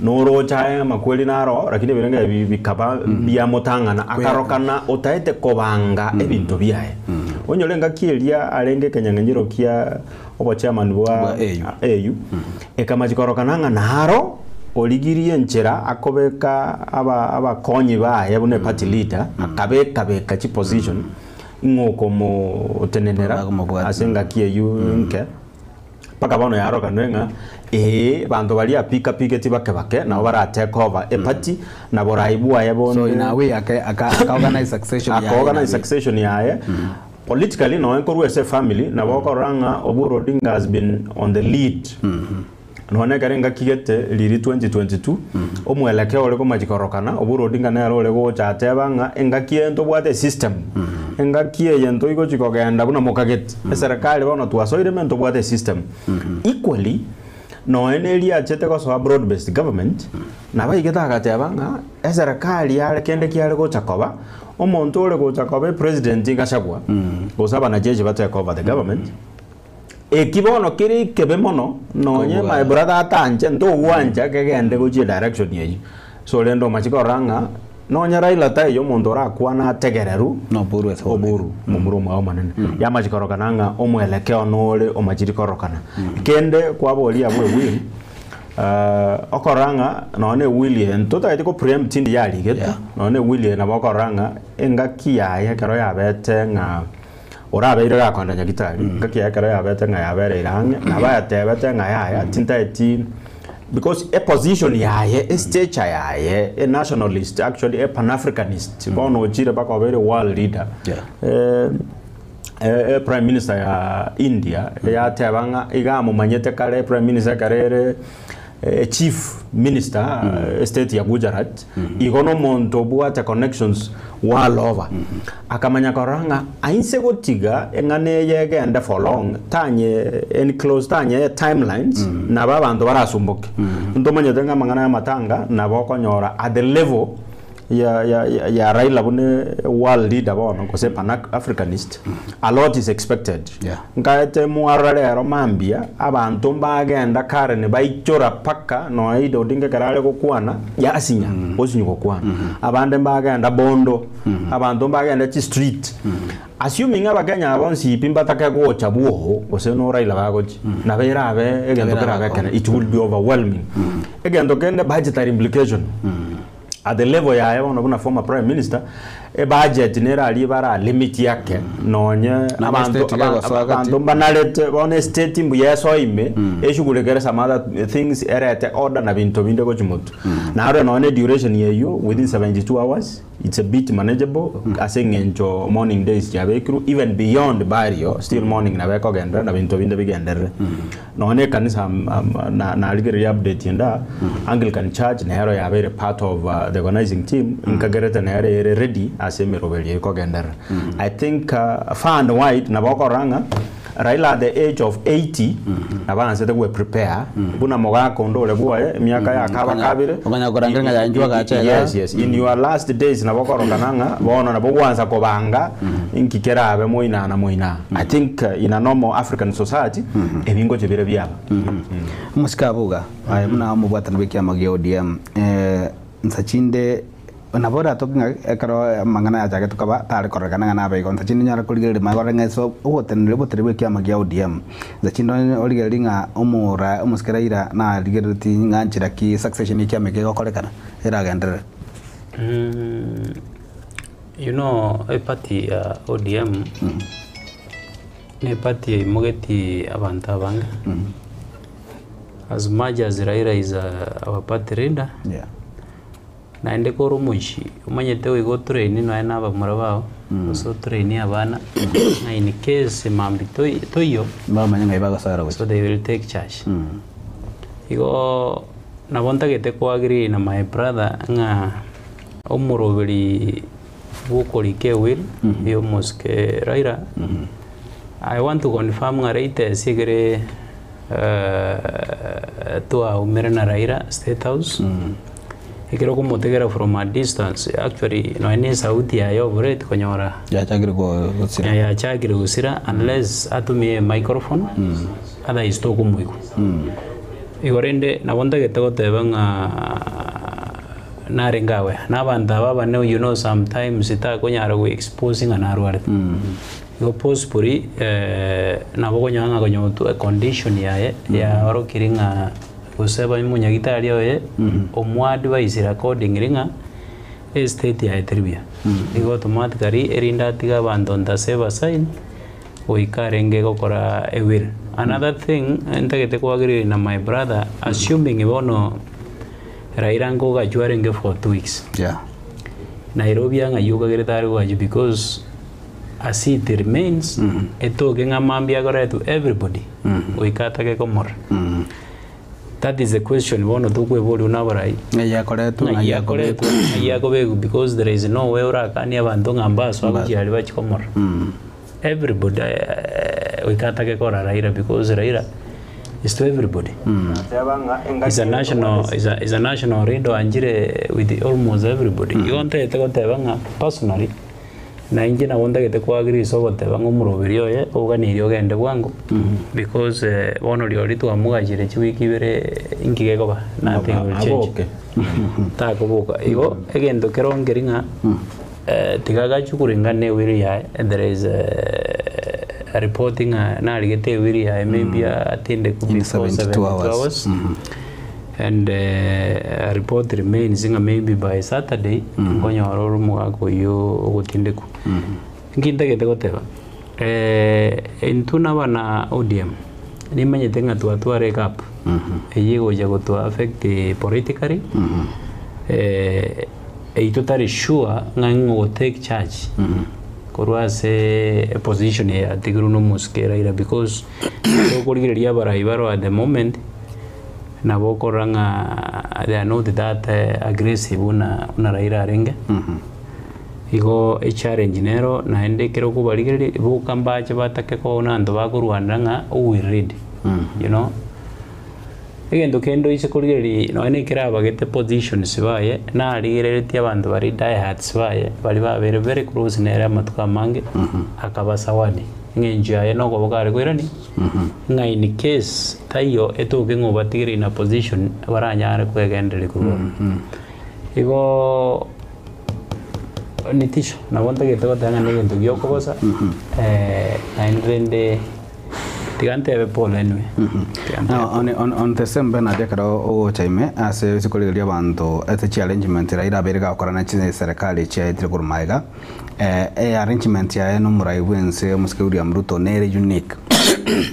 noroche aye amakweri naro, lakini ebirenge ebi bikaba biamotang'ana, akarokana otaete kobanga ebinto biaye. Onyore engaki eria arenge ekenyang'enyero kia obochairman bwa AU, ekamachi korokana ng'a naro origirie enchera akobeka aba abakonyi baye buna eparty leader, akabeka beka chiposition ing'o okomotenenera ase engaki eyio nke. Mpaka bono yarokanire ng'a ee banto baria apika piketi bake bake nabo bara take over eparty na borai bwaye bonde. So in a way aka aka aka organize succession yaye. Aka organize succession yaye. Politically nonya korwa ase efamily nabo okorora ng'a Oburu Odinga has been on the lead. Nonya ekero engaki gete riri 2022 omwelekeo ore komachi korokana Oburu Odinga nere ore gocha ateba ng'a engaki eye ntobwate esystem, engaki eye ntoigochi kogenda buna mokagete, eserekari bono twasoire ime ntobwate esystem. Equally, nonya neria achete gosoa broad based government, nabo aigete agateba ng'a eserekari yare kende kiare gocha koba, omonto ore gocha koba epresident Gachagua, gose abanajeshi ba take over the government, Eki bono kere ekebe mono, nonye my brother atanche, ntogwancha kegende gochia edirection eyio. So rende omache korora ng'a nonye Raila taiyo omonto orakwane ategereru, Oburu, momura omwao omonene. Yamachi korokana ng'a omwelekeo nore omachiri korokana. Kende kwaboria abwo ewill, okorora ng'a nonye na ewill eye ntotagete ko preempt ndi yarigete, nonye na ewill eye nabo okorora ng'a engaki yaye ekero yabete ng'a Orabeire gakoenda nyagitari, engaki yaye ekero yabete ng'a yabereire ang'e, nabo ayatebete ng'a yaya tintaeti because eposition yaye, estature yaye, a nationalist actually a pan-Africanist, bono ochire mpaka obeire world leader, eh, prime minister ya India yateba ng'a iga amomanyete kare prime minister ekero ere Chief minister estate ya Gujarat igo nomonto obwate connections world over akamanya korora ng'a ainse gotiga eng'ana eye egende for long tanye enclose tanye timelines nabo abanto barasumboke. Ntomanyete ng'a amang'ana ya amatanga nabo okonyora at the level ya ya ya Raila buna world leader bono gose pan Africanist a lot is expected nkaete mwarora rero mambia abanto mbagenda Karen baichora paka nonya Ida Odinga ekero are gokwana yasinya osinywa gokwana abande mbagenda Bondo abanto mbagenda chi street assuming abakenya aba bonsi pi mbatake gocha bwogo gose no Raila bagochia nabo erabe egento kerabe ekene it will be overwhelming egento kende budgetary implication. At the level yaye bono buna former prime minister, ebudget nere aria bara limit yake nonye Nonye abanto estate gegosoa gati. abanto mbanarete bono estate mbuya esoe ime eshugulikere some other things erete order na binto binde gochia motwe. Narore nonye duration eywo within 72 hours it's a bit manageable ase eng'encho mourning days chiabekirwe even beyond burial still mourning nabo ekogenderera na binto binde bigenderere. Nonya na ekanisa narigereria update ende aa, Anglican Church nero yabeire part of the organizing team, nkagerete nere ere ready ase emeroberio ekogenderera. I think far and wide nabo okorora ng'a Raila at the age of 80 nabo aansete gwe prepare buna mogaka onde ore bwoye emiaka ya kaba kabere. Okanya korangeria ng'a yaye inchuo agacha igaa. Yes, yes. In your last days nabo okorokana ng'a bono nabo gwansa kobanga inki kerabe moina na moina. I think in a normal African society ebi ngochia bire biaba. Omosike abuga, aye buna omobwatani bw'ekiama gia ODM, nsa chinde nabo oratoke ng'a ekero amang'ana ayachagete koba tare kororekana ng'a nabe igo, nsa chinde onyare korigereria maya korora ng'a ase ogotenenera oboteneneri bw'ekiama gia ODM, nsa chinde origererie ng'a omora omosike Raila narigerereti ng'a nchera ki succession y'ekiama eke egokorekana eragenderere. You know eparty ya ODM ne eparty eimogeti abanto abange as much as Raila is our party leader naende kore omochie omanyete goika otrain nonya na abamura bao gose otrain abana ng'a in case mambia toiyo Bamanye ng'ai bagosoera gochia. so they will take charge. Igo nabo ntagete koagree na my brother ng'a Omoroberi bw'okorika ewill y'omosike Raila, I want to confirm ng'a latest ekere twaumire na Raila State House, ekero okomotegera from a distance actually nonya na esauti yaye oboreti konyora Yachakire gosira. yachakire gosira unless atumie emicrophone otherwise tokomoigwa. Igo rende nabo ntagete goteba ng'a. Narenge awe, na abanto aba abane you know sometimes takonyara go expose ng'a narwarete. Igo possibly nabo okonyora ng'a konya gotwa econdition yaye yaorokirie ng'a gose ba omonyagitari oye omoadvisire accordingly ng'a estate yaye teri buya. Igo automatically erinde atige abanto ntasave a sign goika arenge gokora ewill. Another thing ntagete koagree na my brother assuming bono Raila nkogachwa arenge for 2 weeks. Nairobi ang'ai okagerete are kogachwa because as it remains etoke ng'a mambia akoretwe everybody goika atake komorora. That is the question bono tokweboria buna abarai. Ng'ai akoretwe, ng'ai akoretwe, ng'ai akobekwa because there is no way orakanie abanto ng'a mbasoa gochia aria bachie komorora. Everybody goika atake korora Raila because Raila is to everybody. Is a national, is a, is a national leader oanchire with almost everybody. Igo ntagete goteba ng'a personally, na inche nabo ntagete koagree ase ogoteba ng'a omoroberi oye oganirie ogende bwango because bono rirorio twamogachire chiwiki ibere inki gekoba? Nothing will change. Aboke. Takoboka. Igo egento kero nkeri ng'a tiga agachwe korengana na ewiri yaye, there is a report ng'a narigete ewiri yaye maybe atindekwe In before 72 72 hours. hours. And a report remains ng'a maybe by Saturday nkonyora ore omogaka oyio ogotindekwa. Nki ntagete goteba, intwe na abana ODM, nimanyete ng'a twatwara egap eyio egocha gotoa affect politically, eyio totari sure ng'a ng'o ogo take charge korwa ase eposition eye yatigirwe na omosike Raila because tokorigereria abarai baroo at the moment, nabo okorora ng'a they are not that aggressive buna buna Raila arenge. Igo echallenge nero naende ekero okobarigereria boka mbache batake koba buna abanto bakorwanera ng'a who will lead you know. Egento kende oise korigereria nonya na ekero abagete positions baye, narigereretie abanto baria diehards baye, baria babeire very close nere amatuko amange, akaba zawadi. Eng'encho yaye nokoboka are koirania, ng'a in case taiyo etoke ng'a obatigere in a position baranyare kwegendereria korwa ororo. Igo nitisho, nabo ntagete goteba ng'a negento gia okogosa, naende rende tiga ntebe pole anyway. Tiga ntebe Now, on the same Bernard ekero ogocha ime ase ase korigereria abanto ase chiarrangement Raila abeire gakora na chiserikali chiaetire korwa magega, earrangement yaye na omorai bwense omosike William Ruto nere unique.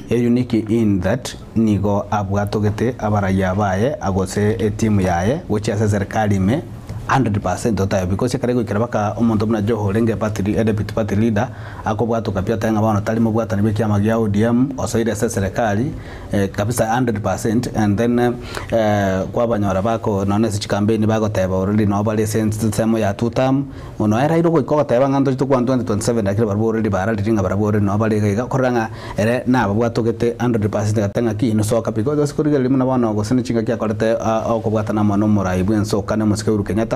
Ere unique in that nigo abwatogete abaraiya baye gose etimu yaye gochia ase eserikali ime 100% otayo because ekero egoikera baka omonto buna Joho orenge party deputy party leader akobwatoka pi atebe ng'a bono tari mobwatani bw'ekiama gia ODM osoire ase eserikali kabisa 100% and then kwabanyora bako nonya ase chikampeni bagoteba already nabo bare ase ensemo ya two term Mono ere aire ogoika ogoteba ng'a ntoche tokwana 2027 lakini barabwo already bararire ng'a barabwo already nabo bare iga iga korora ng'a ere nababwatogete 100% gati ng'a ki inwe soka pi gose korigereria buna bono gose ne chingaki akorete okobwatana amo na omorai bwense okane omosike Uhuru Kenyatta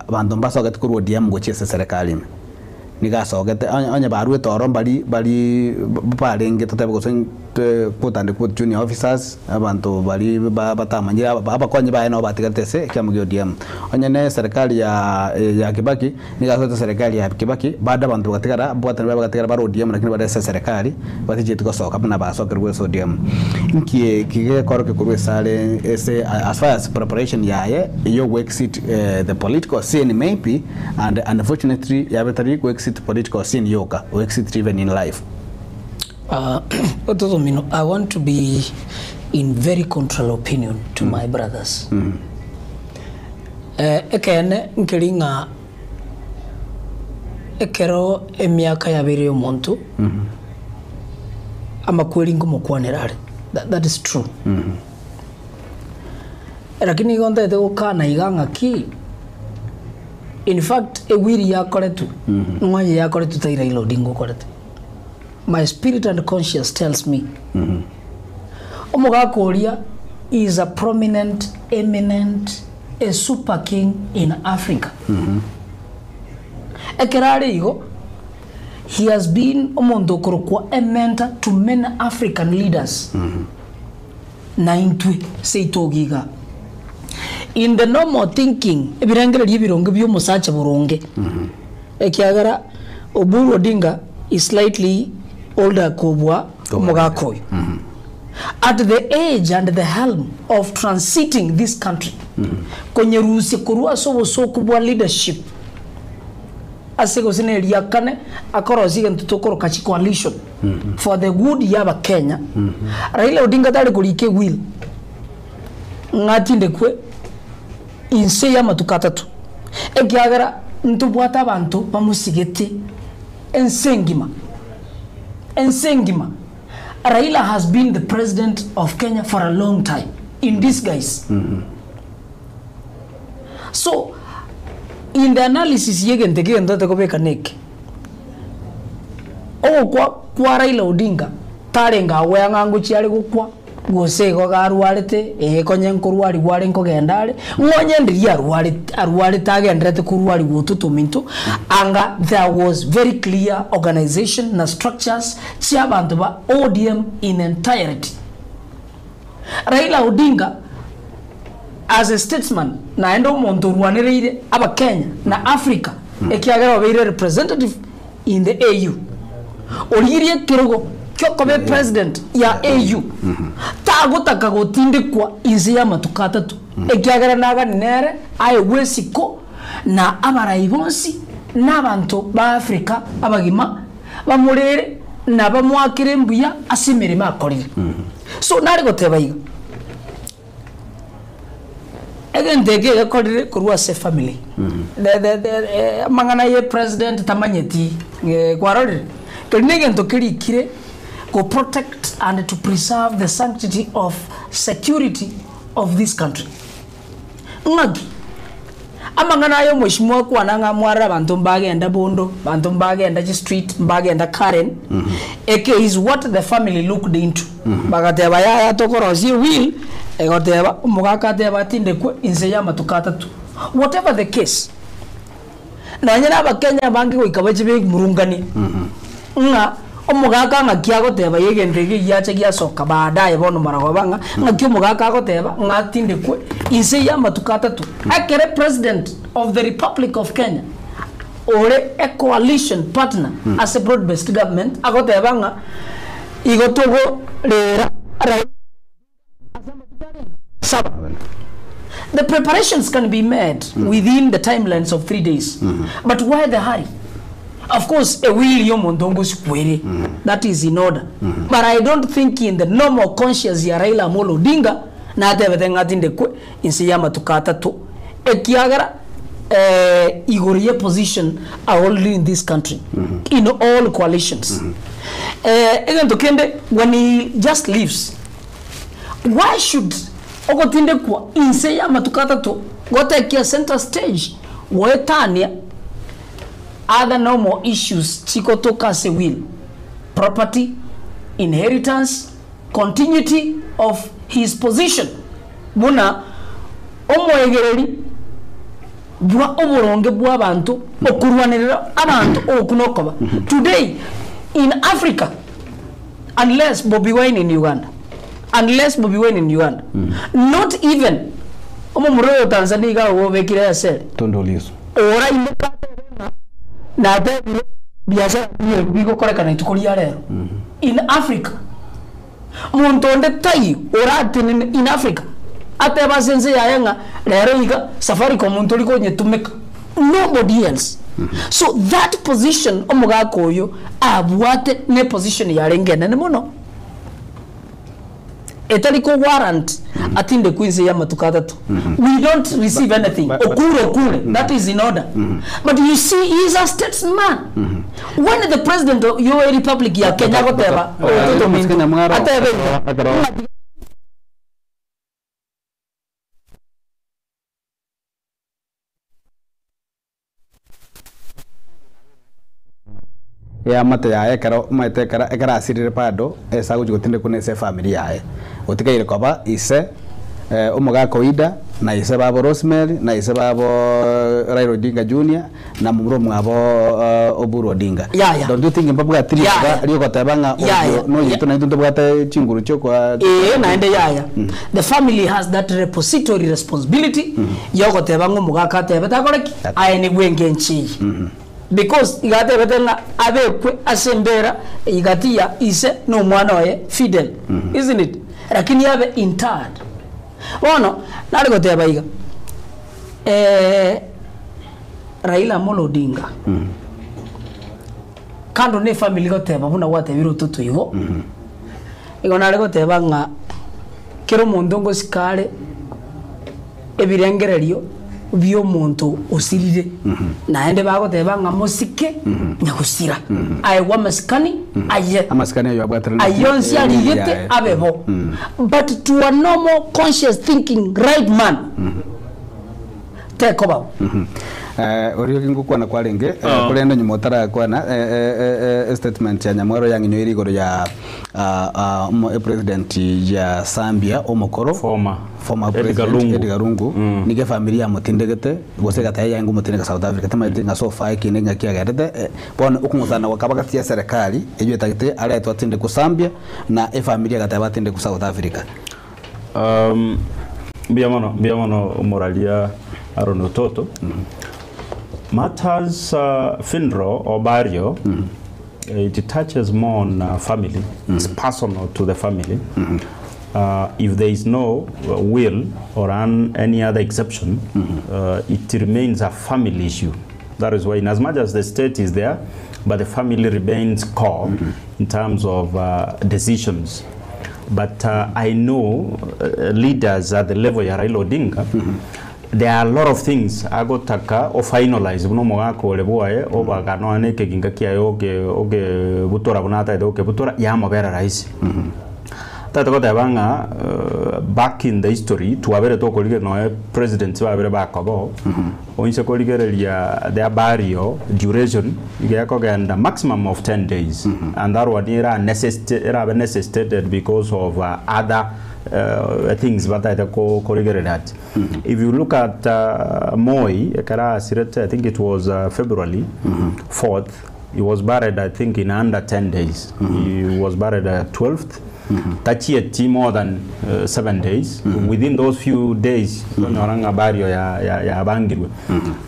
abanto mbasogete korwa ODM gochia ase eserekari ime. Nigo asogete onye onye baruete oro mbari bari barenge totebe gose quote and quote junior officers abanto baria batamanyire abakonyi baye nabo batigarete ase ekiama gia ODM. Onye ne eserekari ya ya Kibaki nigo asoete eserekari ya Kibaki bado abanto bagatigara ababwatani baye bagatigara bare ODM lakini bare ase eserekari batichieti gosoka buna basokerwe ase ODM. Nki eki gekorokia korwa ase are ase as far as preparation yaye ya ogoexit the political scene maybe And unfortunately yabe tari go exit political scene yoka, o exit even in life. Ototo mino, I want to be in very contrary opinion to my brothers. Ekeene nkeri ng'a ekero emiaka yabeire y'omonto, amakweri nkomokwanera are, that is true. Lakini igo ntagete gokana iga ng'aki, in fact ewiri yakoretwe, ng'onye yakoretwe tai Raila Odinga okorete. My spirit and conscience tells me, omogaka oria is a prominent, eminent, a super king in Africa. Ekero are igo, he has been omonto okorokwa a mentor to many African leaders. Na intwe seito iga. In the normal thinking, ebirengererio ebironge bi'omosacha boronge, ekiagera Oburu Odinga is slightly older kobua omogaka oyo. At the age and the helm of transiting this country, konyerusia korwa ase obosooku bwa leadership ase gose na eria kane akorosia egento tokoroka chi coalition for the good ya abakenya, Raila Odinga tari korika ewill ng'a atindekwe inse y'amatuko atato, ekiagera ntobwate abanto bamosigete ense engima, ense engima. Raila has been the president of Kenya for a long time in disguise. So in the analysis y'egento eke egento tote kobeka neke, ogokwa kwa Raila Odinga tarenge agwo ng'a ngochia are gokwa gose igo iga arwarete, ee konye nkorwarigwa are nkogenda are, ng'onye ndiria arwarete arwarete agenderete korwarigwa otwo tominto, anga there was very clear organisation na structures chi'abanto ba ODM in entirety. Raila Odinga as a statesman naende omonto orwanereire abakenya na Africa ekiagera obeire representative in the AU, origirie ekerogo kiokoba epresident ya AU, tagotaka gotindekwa inse y'amatuko atato ekiagera nagani nere aegwe esiko na abarai bonsi na abanto ba Africa abagima bamorere na bamoakere mbuya ase emeremo akorire. So nare goteba iga, egento eke egekorire korwa ase efamily, the the the amang'ana ya epresident tamanyeti kwarorire? Keria na egento kerikire go protect and to preserve the sanctity of security of this country. Ng'aki? Amang'ana aya omweshimiwa akwana ng'a mwarore abanto mbagenda bondo, abanto mbagenda chistreet, mbagenda Karen, eke is what the family looked into. Bagateba yaya tokorosia ewill, egoteba omogaka atebe atindekwe inse y'amatuko atato. Whatever the case, Nonye nabakenya abange goika bache bemurunganie ng'a omogaka ng'aki agoteba iga egento eke giacha giasoka baadaye bono maragoba ng'a ng'aki omogaka agoteba ng'a atindekwe inse y'amatuko atato. Ekere president of the republic of Kenya ore a coalition partner ase broad based government agoteba ng'a igo togorera Raila Ase amatuko arenge saba. The preparations can be made within the timelines of 3 days. But why the hurry? Of course, a will y'omonto ngosikwa ere. That is in order. But I don't think in the normal conscious ya Raila Amolo Odinga natebete ng'a atindekwe inse y'amatuko atato ekiagera eh, igoro ye position a hold in this country in all coalitions. Eh, egento kende when he just leaves Why should ogotindekwa inse y'amatuko atato gotekia center stage goetania other normal issues chigotoka ase will, property, inheritance, continuity of his position buna omoegereri bwa oboronge bw'abanto okorwanerera abanto oku nokoba today in Africa Unless Bobi Wine in Uganda. Unless Bobi Wine in Uganda. Not even omomura oyo Tanzania iga obekire esere. Tundu Lissu. Ora imoka atebe ng'a natebire biashara mbiya bigokorekana rituko ria rero. In Africa. Monto onde taiyo oratenene in Africa atebe ase ense yaye ng'a rero iga Safaricom ntori konyetumeka. Nobody else. So that position omogaka oyo abwate ne position yarenge enene mono etari ko warrant atindekwe inse y'amatuko atato. We don't receive anything. Okure okure. That is in order. But you see he is a statesman. When the president of your republic ya Kenya agoteba oyo Ominto atebe iga. Eamate yaye ekero omanyete ekero ekero asirire bado ase agochia gotindekwa nese efamiri yaye. Otigaire koba ise omogaka Oida na ise babo Rosemary na ise babo Raila Odinga Junior na momura omwabo Oburu Odinga. Yaya. Don't you think mbabwati ribaga Yaya. riogoteba ng'a Yaya. oyo noyetwe naintwe ntobwate chinguru chiokoa Ee, naende yaya. The family has that repository responsibility yogoteba ng'a omogaka atebete akore ki? Aye nibwe engencho eye. Because iga atebete ng'a abekwe ase embera gati ya ise na omwana oye Fidel, isn't it? Lakini abe interred. Bono nare goteba iga, Raila Amolo Odinga, kando na efamiri goteba buna gwatebire ototo igo, igo nare goteba ng'a kera omonto ngosika are ebirengererio bi'omonto osirire, naende bagoteba ng'a mosike nyagosira, aegwe amasikani aye. Amasikani ayio abwaterane Ayio onsi arigete abe bo. But to a normal conscious thinking right man, tekoba bo. Oria ngokwana kwarenge, korende nyuma otarakwana, estatement ya Nyamwero yang'inyoire igoro ya President ya Zambia omokoro Former. former Edgar President Lungu. Edgar Lungu nigo efamiri yamotindegete gose egataya yaye ngomotindeka South Africa tamaeti ng'a so far ekina ng'a kiagerete bono okong'usana gwakaba gati ya serikali eywo etagete aretwe atindekwe Zambia na efamiri egateba atindekwe South Africa. Mbuya mono, mbuya mono omoraria Aaron Ototo. Matters funeral or burial, it touches more on family, it's personal to the family. If there is no will or any other exception, it remains a family issue. That is why in as much as the state is there, but the family remains core in terms of decisions. But I know leaders at the level ya Raila Odinga, there are a lot of things agotaka o finalize buna omogaka ore bwaye obaga nonya na ekeginga kiaye oke okebutora buna atagete gokebutora yamobera rahisi. Totagete goteba ng'a back in the history twabere tokorigereria nonya presidents babere bakoba oo, oinse korigereria their burial duration iga ekogenda maximum of 10 days and that one era necessita erabe necessitated because of other things batagete korigereria ati. If you look at Moi ekero asirete I think it was February 4th he was buried I think in under 10 days. He was buried at 12th tachieti more than 7 days. Within those few days okonyora ng'a burial yabangirwe.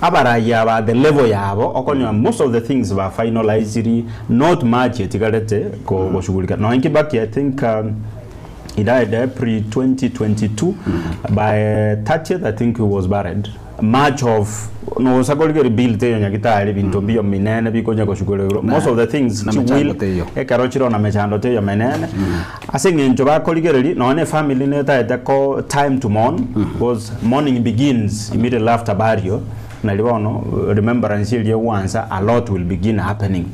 Abarai aba at the level yabo okonyora most of the things ba finaliziri not much etigarete goshughulika. Nonya Kibaki I think he died April 2022 by 30th I think he was buried. Much of nosa korigeria bill teiyo nyagitari binto mbiyo minene bikonya goshughulika. Most of the things Na chi mechando will teiyo. ekero chiro na mechando teiyo menene. Ase eng'encho bakorigereria nonya na efamily netaete ko time to mourn because mourning begins immediately after burial. Nari bono remembrance eria egwansa a lot will begin happening.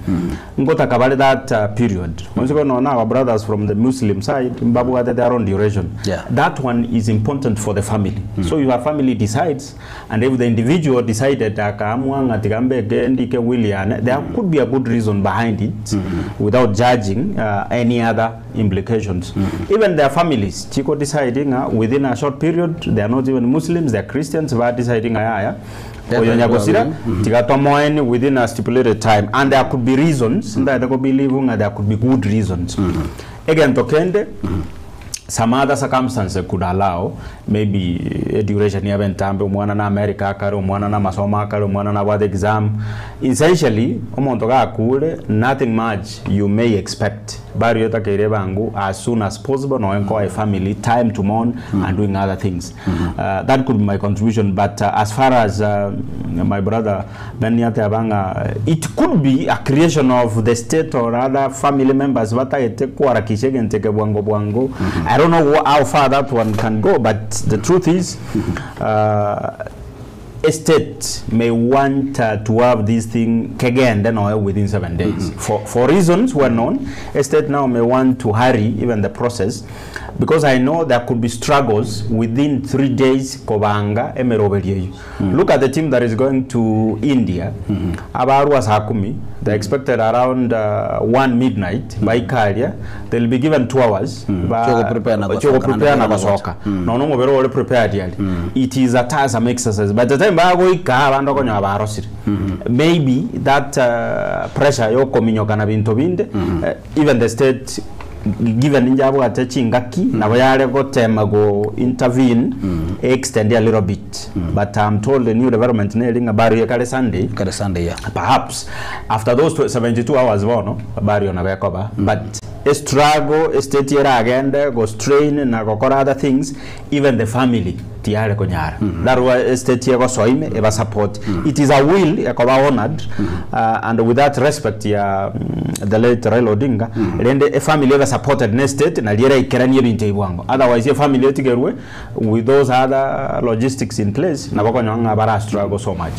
Ngotaka bare that period. Onsi bono na our brothers from the Muslim side mbabwate their own duration. That one is important for the family. So your family decides, and if the individual decided akaamua ng'a tiga mbeke ndike will yane, there could be a good reason behind it without judging any other implications. Even their families, chiko deciding within a short period, they are not even Muslims, they are Christians, but deciding aya, oyo nyagosira, tiga tomoeni within a stipulated time, and there could be reasons, mm -hmm. believe nga there could be good reasons. Again, tokende, some other circumstances could allow maybe a duration ya bentambe omwana na America akare omwana na masomo akare omwana na bwate exam. Essentially omonto gakure nothing much you may expect bari yotakeire bangu as soon as possible no enko a family time to mourn and doing other things. That could be my contribution, but as far as my brother Beniate Abanga, it could be a creation of the state or other family members batagete kuharakisha egenteke bwango bwango. I don't know how far that one can go, but the truth is, a state may want to have this thing kegende no within 7 days. For reasons well known, a state now may want to hurry even the process, because I know there could be struggles within 3 days kobanga emerobelieyo. Look at the team that is going to India. Abarua saa kumi, they expected around 1 midnight by Ikaria. They'll be given 2 hours. Choko prepare na Choko gosoka, prepare na na gosoka. No no mobero ore prepared yali. It is a task some exercise. By the time bagoika abandu konyo abarosire. Maybe that pressure yokominyoka na bintu binde, even the state given njabwate chingaki nabo yare gotema go intervene extend a little bit but I'm told the new development neri ng'a burial ekare Sunday kare Sunday yeah. Perhaps after those 72 hours bono burial nabo ekoba but e struggle e state eragende go strain na gokora other things even the family tiyare konyara that why e state egosoa ime eba support it is a will ekoba honored and with that respect ya the late Raila Odinga rende e family ebe supported ne state nari eraikeranie ebinto ebi bwango otherwise e family etigerwe with those other logistics in place nabo okonyora ng'a bara struggle so much.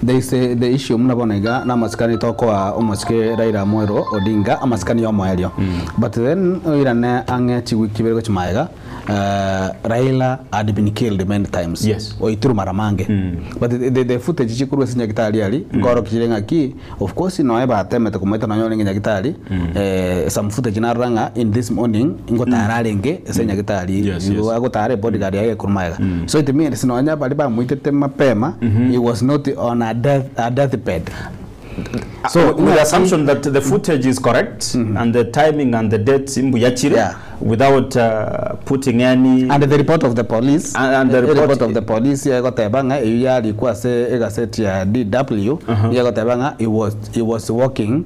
There is a, the issue muna bono iga na amasikani tokoa omosike Raila Amolo Odinga amasikani yomoerio but then oirane ang'e chiwiki ibere gochia magega Raila had been killed many times yes. Oitirwe mara mange but the footage chikorwa ase nyagitari aria nkorokia chire ng'aki of course noe batemete komoita nonya orenge nyagitari some footage narora ng'a in this morning ngotara arenge ase nyagitari igo agotara ebodyguard yaye ekorwa magega so it means nonya baria bamoitete mapema he was not on a death, a death bed. So with the assumption that the footage is correct and the timing and the dates mbuya chire without putting any And the report of the police and the report, report of the police egoteba ng'a eyio yarikwa ase egaseti ya DW egoteba ng'a he was walking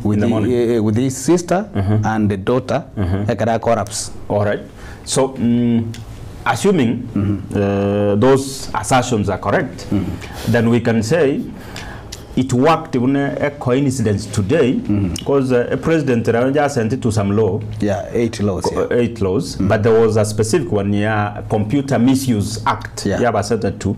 with, In the morning. with his sister and the daughter ekera collapse. All right. So assuming those assertions are correct, then we can say it worked even a coincidence today because a president just sent it to some law. Yeah, eight laws. Yeah. Eight laws, but there was a specific one, yeah, Computer Misuse Act. Yeah, was set to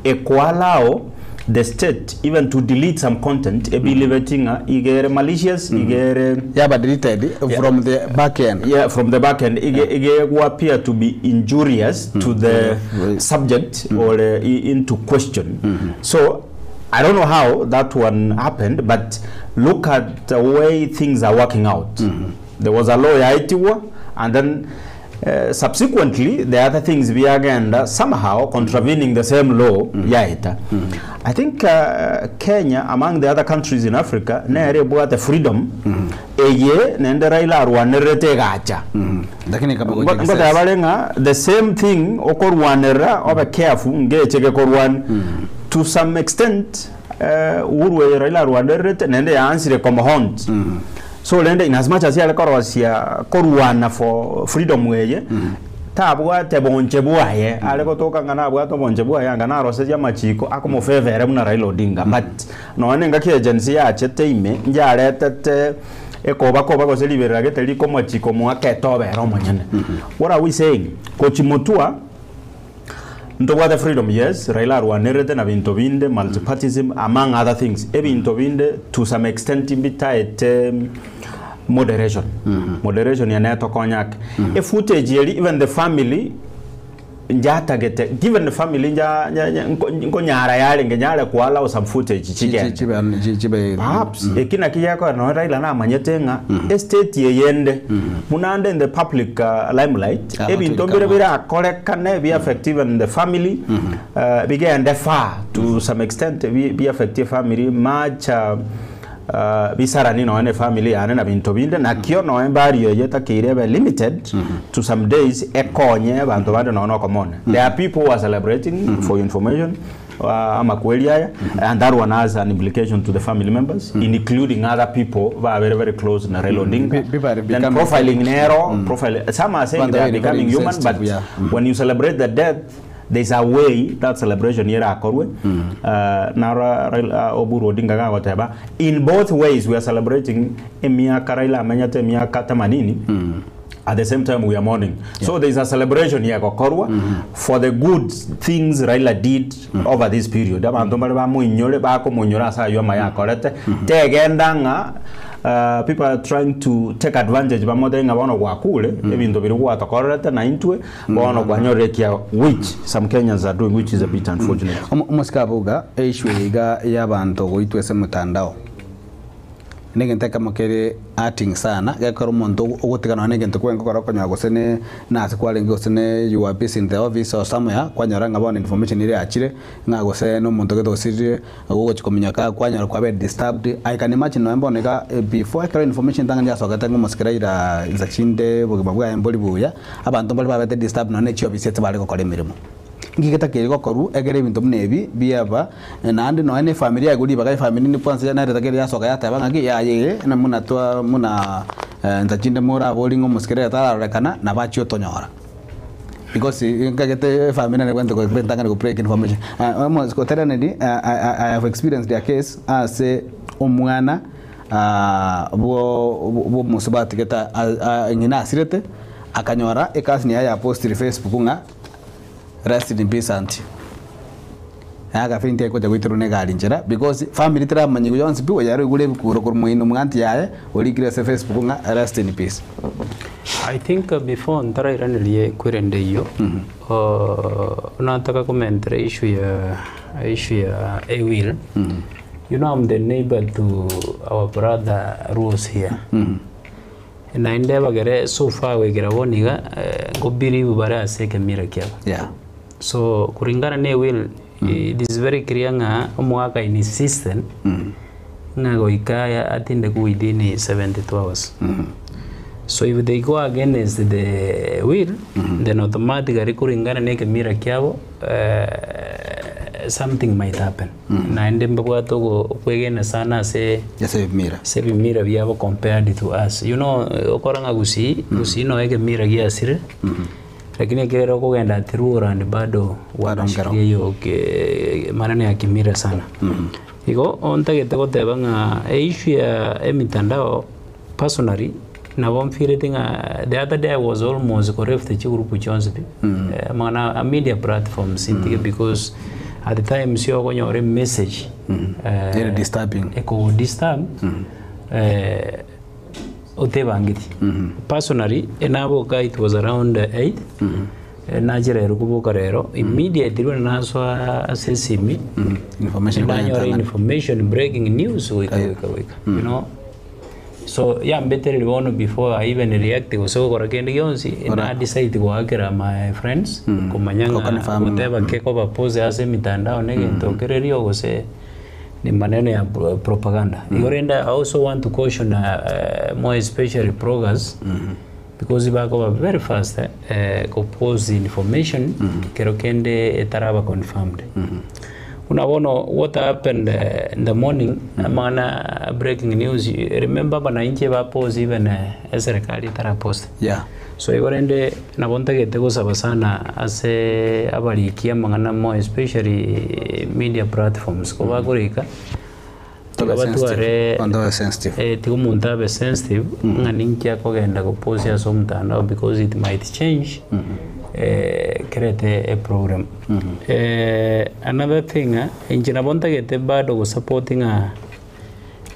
allow the state even to delete some content ebelieving igere malicious igere yeah but deleted from the back end. Yeah, from the back end ige ige appear to be injurious to the subject or into question. So I don't know how that one happened, but look at the way things are working out. There was a law yaitiwa and then subsequently the other things biagenda somehow contravening the same law yaita. I think Kenya among the other countries in Africa nere bwate freedom eye nende Raila arwanerete gacha. Lakini kama Ngoteba bare ng'a the same thing okorwanera obe careful ngechege korwan to some extent Uhuru eye Raila arwanerete nende yaansire komohont. So rende in as much as yare korosia korwana for freedom eye tabwate bonche bwaye are gotoka ng'a nabwate obonche bwaye anga naroseria amachiko akomofevere buna Raila Odinga but nonye ngaki agency yachete ime njaretete ekoba koba gose riberera gete rikomachiko mwaketa obere omonyene. What are we saying? Kochimutua ntobwate freedom, yes. Raila arwanerete na binto binde, multipartism among other things, ebinto binde to some extent mbitaete moderation. Moderation yanetokonyake e footage eri even the family njatagete given the family nja nkonyara yarenge nyare kuallow some footage chigende chibe perhaps ekina kiyako no Raila namanyete ng'a estate yeyende munande in the public limelight ebinto mbire birakorekane bi affect even the family bigende far to some extent bi affect family much bisarani noene family yane na binto binde nakio noe mbario yetakeire ebe limited to some days ekonye bantu bande nono okomone. There are people who are celebrating for information amakweli aya and that one has an implication to the family members including other people who are very very close na Raila Odinga. People are Then becoming profiling nero profile some are saying Bantu they are very, very becoming human but sensitive, yeah. When you celebrate the death there's a way that celebration yerakorwe na Raila Oburu Odinga gagoteba in both ways we are celebrating emiaka Raila amenyete emiaka 80. At the same time we are mourning. So there is a celebration yegokorwa for the good things Raila did over this period. Abanto bari bamuinyore bakomuinyora ase aywo amayakorete tegenda ng'a people are trying to take advantage bamote ng'a bono gwakure ebinto biri gwatokorerete na intwe bono kwanyorekia which some Kenyans are doing, which is a bit unfortunate. Omosike abuga eissue iga y'abanto goitwa ase mutandao. Negento ekemo kere hurting sana, gekogera omonto ogotiga nonya negento kwarenge gokora okonyora gose ne nase kwarenge gose ne you are busy in the office or somewhere, kwanyora ng'a bono information ere yachire, ng'a gose na omonto gete osirire, ogochia kominyoka kwanyora kwabeire disturbed, I can imagine nonya bono iga before ekero information etang'ani yasogete ng'a omosike Raila insa chinde obogima bwaye mbori buya, abanto mbare babete disturbed nonya ne chiofisi ase bare gokora emeremo. Inki getakeire gokorwa ekero ebinto buna ebi biaba, naende nonya ne efamiri yaigwa ribaga efamiri ni kwansa nere etakeire yasoka yateba ng'aki yaya eye na buna twa buna insa chinde morabori ng'a omosike rero tararorekana nabo achia otonyora. Because nkagete efamiri nere ebwenerete koba entang'ani go break information. Omosike oteraneri I have experienced a case ase omwana bwo bwo omosubati gete ng'ina asirete, akanyora ecousin yaye yapostire Facebook ng'a. Rest in peace auntie. Naye agafaint agocha goiterwa na egari nchera because family teramanyigwa yonsi pi oyo aroigure ebikuro korwa moino mwa auntie yaye orikire ase Facebook ng'a rest in peace. I think before ntarairaneria ekwerende eyio, nataka komentera issue ya issue ya a will. You know I'm the neighbor to our brother Rose here. Naende abagere so far goikera bono iga, nko believe bare ase ekemira kiabo. Yeah. So kuringana ne will, it is very clear ng'a omogaka insisted ng'a goika aya atindekwe within 72 hours. So if they go against the will, then automatically kuringana ne ekemira kiabo, something might happen. Naende mbabwate okwegena sana ase Ase ebimira. ase ebimira biabo compared to us. You know, okora ng'a Gusii, Gusii noyo ekemira giasire, lakini ekero okogenda ati Luoland bado wanashikilia hiyo maneno ya kimila sana. Igo ontagete goteba ng'a eissue ya emitandao personally, nabo nfeelete ng'a the other day I was almost koreft chigroup chionsi pi, amang'ana a media platforms ntige because at times okonyora emessage Ere disturbing. ekogodisturb otebangeti. Personally, naboka it was around 8, nachera ero koboka rero, immediately buna nasoa ase esimi, Information nanyora kwanyetang'ana. information breaking news goika goika goika, you know. So yambetereria bono before I even react gose gokora kende gionsi, na decide goakera my friends, komanya ng'a Goconfirm. goteba ke koba pose ase emitandao na egento kererio gose ni maneno ya propaganda. Igo rende I also want to caution more especially bloggers, because bakoba very fast ko post information kero kende etaraba confirmed. Buna bono what happened in the morning, amang'ana breaking news, remember abananchi ba post even eserikali etara post. So igo rende nabo ntagete gosaba sana ase abariki amang'ana more especially media platforms ko bakorika Tobe tiga batware sensitive. Onto babe sensitive. Tiga omonto abe sensitive ng'a ninki akogenda gopost ase omotandao because it might change kerete eprogram. Another thing inche nabo ntagete bado gosupport ng'a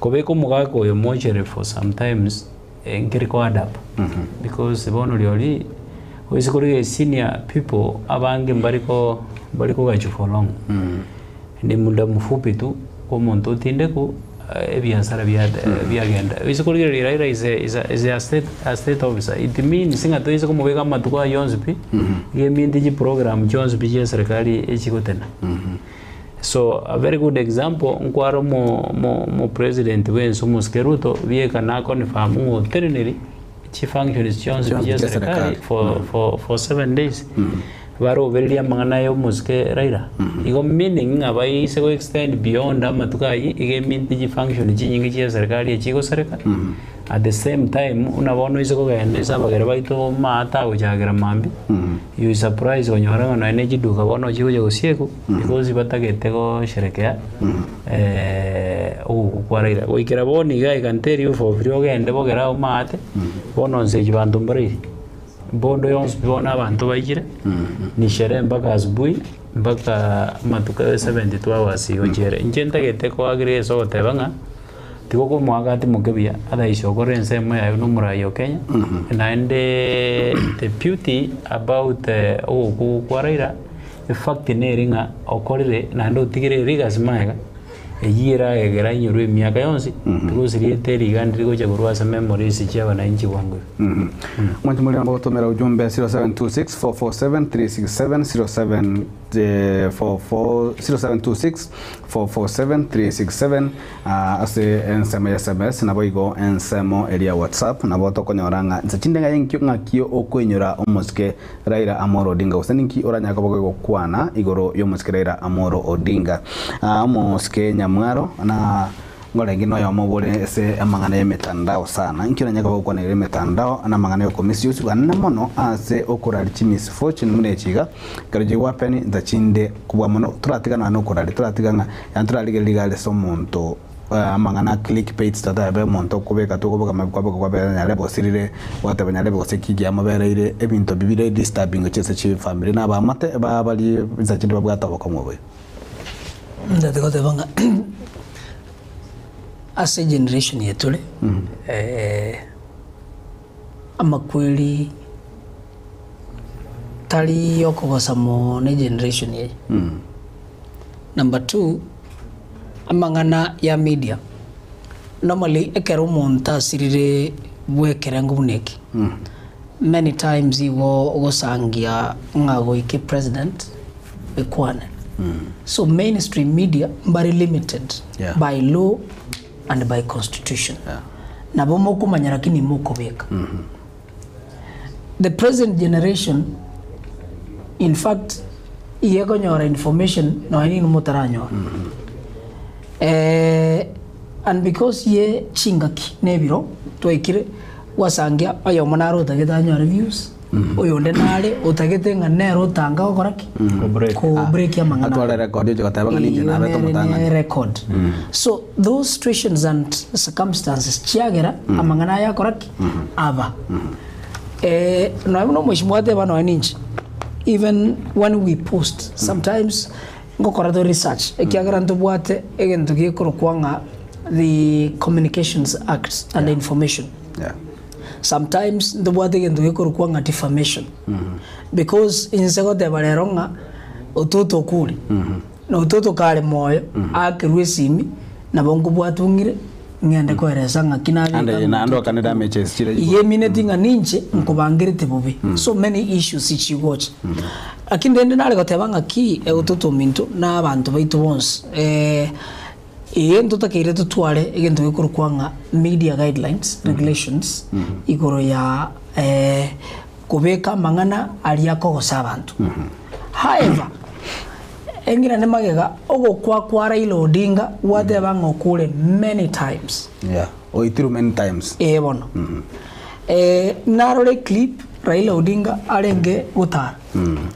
kobeka omogaka oyo mortuary for sometimes nkeri ko add up because bono rirorio oise korigia senior people abange mbari ko mbari kogachwa for long. Ni muda mfupi tu omonto otindeku ebiasara biagenda. Oise korigereria Raila is a, is a, is a state, a state officer. It means ng'a toise komobeka amatuko ayio onsi pi, iga eminto chiprogram chionsi pi chia eserekari echigotena. So a very good example nkware omo omo omo president bwa ense omosike Ruto bieka na confirm ng'a oteneneri chifunctions chionsi pi chia eserekari for, for, for 7 days. Barobererie amang'ana aya omosike Raila. Igo meaning ng'a baise go extend beyond amatuko ayio iga eminto chifunction chinyinge chia eserekari echigosereka. At the same time buna bono oise kogenda ase abagere baito maate agochakera mambia, you surprise konyora ng'a nonye na echiduka bono chigocha gosiekwa because batagete gosherekea ogokwa kwa Raila. Goikera bono iga I can tell you for free ogende bogere agwo maate, bono nse echi banto mbarairi. Bondo yonsi pi bono abanto baikire, ni sherehe mpaka asubuhi, mpaka amatuko 72 hours igo chiere. Inche ntagete koagree ase ogoteba ng'a, tiga okomoaka atimoke buya, otherwise okore ensemo yaye buna omorai o Kenya, naende the beauty about ogokwa kwa Raila, efact nere ng'a okorire naende otigire legacy magega, Eyio eragegera inyorwe emiaka yonsi, because rieta eri iga ndirigocha korwa ase memories chia abananchi bwango iga. Mwanche more nabo gotomera ujumbe 0726 447 367 07 0726 447 367 ase ensemo ya SMS nabo igo ensemo eria ya WhatsApp nabo tokonyora ng'a inse chinde ng'a enkio ng'aki okoinyora omosike Raila Amolo Odinga gose ninki oranyare koba gokwana igoro y'omosike Raila Amolo Odinga. Omosike Nyamwaro na ngorenge noyomo obore ase amang'ana y'emetandao sana. Inki oranyare koba gokwana igoro y'emetandao na amang'ana y'okomisuse anene mono ase okoraria chimisfortune buna echi iga ekero chigohappen ntachinde kobua mono toratiga nonya nokoraria toratiga ng'a yaani torarigereria iga ase omonto amang'ana a click baits tatabe omonto okobeka tokoboka mabi kwaboka kwabera nyarebe osirire gwateba nyarebe gose ki kiamobereire ebinto bi bire disturbing gochia ase chifamiri na abaamate ba baria chinsa chinde babwate obokong'u oboyo. Ntagete goteba ng'a ase egeneration eye tore, amakweri tari okogosa mono egeneration eye. Number two, amang'ana ya media, normally ekero omonto asirire bwekerengo buna eke, many times igo ogosangia ng'a goika epresident ekwane. So mainstream media mbare limited Yeah. by law and by constitution. Nabo mokomanya lakini mokobeka. The present generation in fact iga ekonyora information nonya ninwe motaranyora. Eh, and because ye chingaki na ebiro twaikire gwasangia oyomo nare otagete anyore views, oyonde nare otagete ng'a nere otanga gokora ki? Ko break amang'ana. Atware record oche goteba ng'a ninche Eyio nabete nere omotang'ani. ne record. So those situations and circumstances chiagera amang'ana aya akora ki? Aba. Eh, nonya buna omweshimiwa ateba nonya ninche, even when we post, sometimes ngokora tore research, ekiagera ntobwate egento gekorokwa ng'a the Communications Act and Information. Yeah. Sometimes ntobwate egento gekorokwa ng'a defamation, because inse goteba rero ng'a ototo okure, na ototo kare moyo, aakerwe esimi, nabo nkobwatung'ire, Ng'ende koeresa ng'aki nabeka Ande ng'a naende okane damages chire igo igoro. emineti ng'a ninche nkobangerete bobe. So many issues chigocha. Lakini rende nare goteba ng'aki ototo ominto na abanto baito bonsi eh, eye ntotakeire totware egento gekorokwa ng'a media guidelines, regulations igoro ya eh, kobeka amang'ana aria akogosa abanto. However, Eng'ina nemagega ogokwa kwa Raila Odinga gwateba ng'a okure many times. Yeah, oitirwe many times. Ee bono. Eh, narore eclip Raila Odinga arenge gotara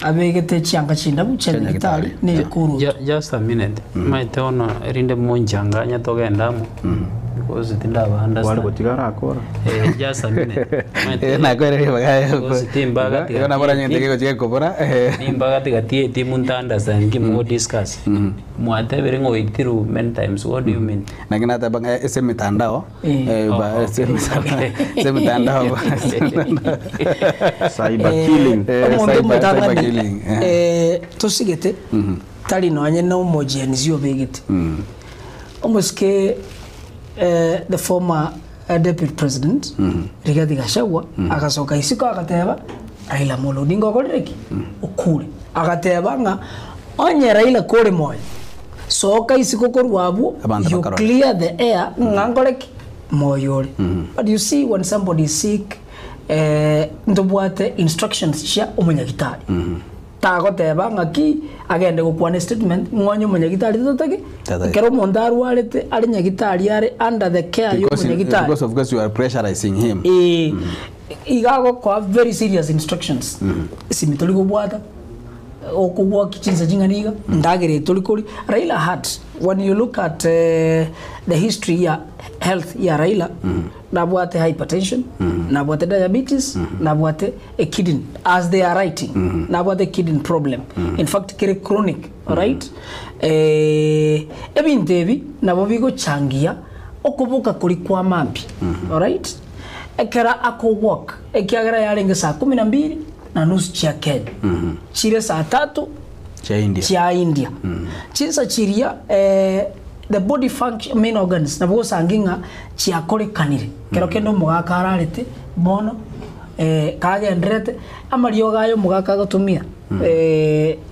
abegete chianga chindabu chia nyagitari na ebikuruto. Just a minute, omanyete bono erinde monchanganye togende amo. Because tindaba understand. Kware gotiga arakora. Eh, just a minute. Omanyete- Eh, nakwere ribaga Because timbaga igo nabo oranyete gegochia gekobora eh. Nimbaga tigati etimu nta understand ki mugo discuss. Mwatebire ng'a oitirwe many times what do you mean? Naki nateba ng'a ase emitandao Eh. eh, ba- Oh, ase emitandao ase emitandao Cyber killing. Eh, Omonto cyber- cyber omotang'ani killing, eh. eh, tosigete tari nonye na omo-Gen Z obegete. Omosike the former deputy president Rigathi Gachagua agasoka isiko agateba Raila Amolo Odinga okorire ki? Okure. Agateba ng'a onye Raila kore moyo soka isiko korwa abwo Abanto you bakarora. clear the air ng'a nkore ki? Moyo ore. But you see when somebody is sick ntobwate instructions chia omonyagitari. Tagoteba ng'aki agende gokwana estatement ng'a onye omonyagitari tatotaki, Tatagete. ekero omonto arwarete are nyagitari are under the care Because, y'omonyagitari. because of course you are pressurizing him. Ee, iga agokoa very serious instructions. Esimi tori kobwata, okobwaki chinsa ching'ana iga, ndagera eye tori koria. Raila had, when you look at the history ya health ya Raila, nabwate hypertension, nabwate diabetes, nabwate a kidney as they are writing nabwate kidney problem in fact kere chronic alright eh, ebinto ebi nabo bigochangia okoboka kori kwa mambia alright ekero ako walk ekiagera yarenge saa kumi na mbili na nusu chia Kenya chire saa tatu Chia India. chia India chinsa chiria eh, the body function main organs nabo ogosangi ng'a chiakorekanire. Kero kende omogaka ararete bono kagendererete, amariogo aya omogaka agotumia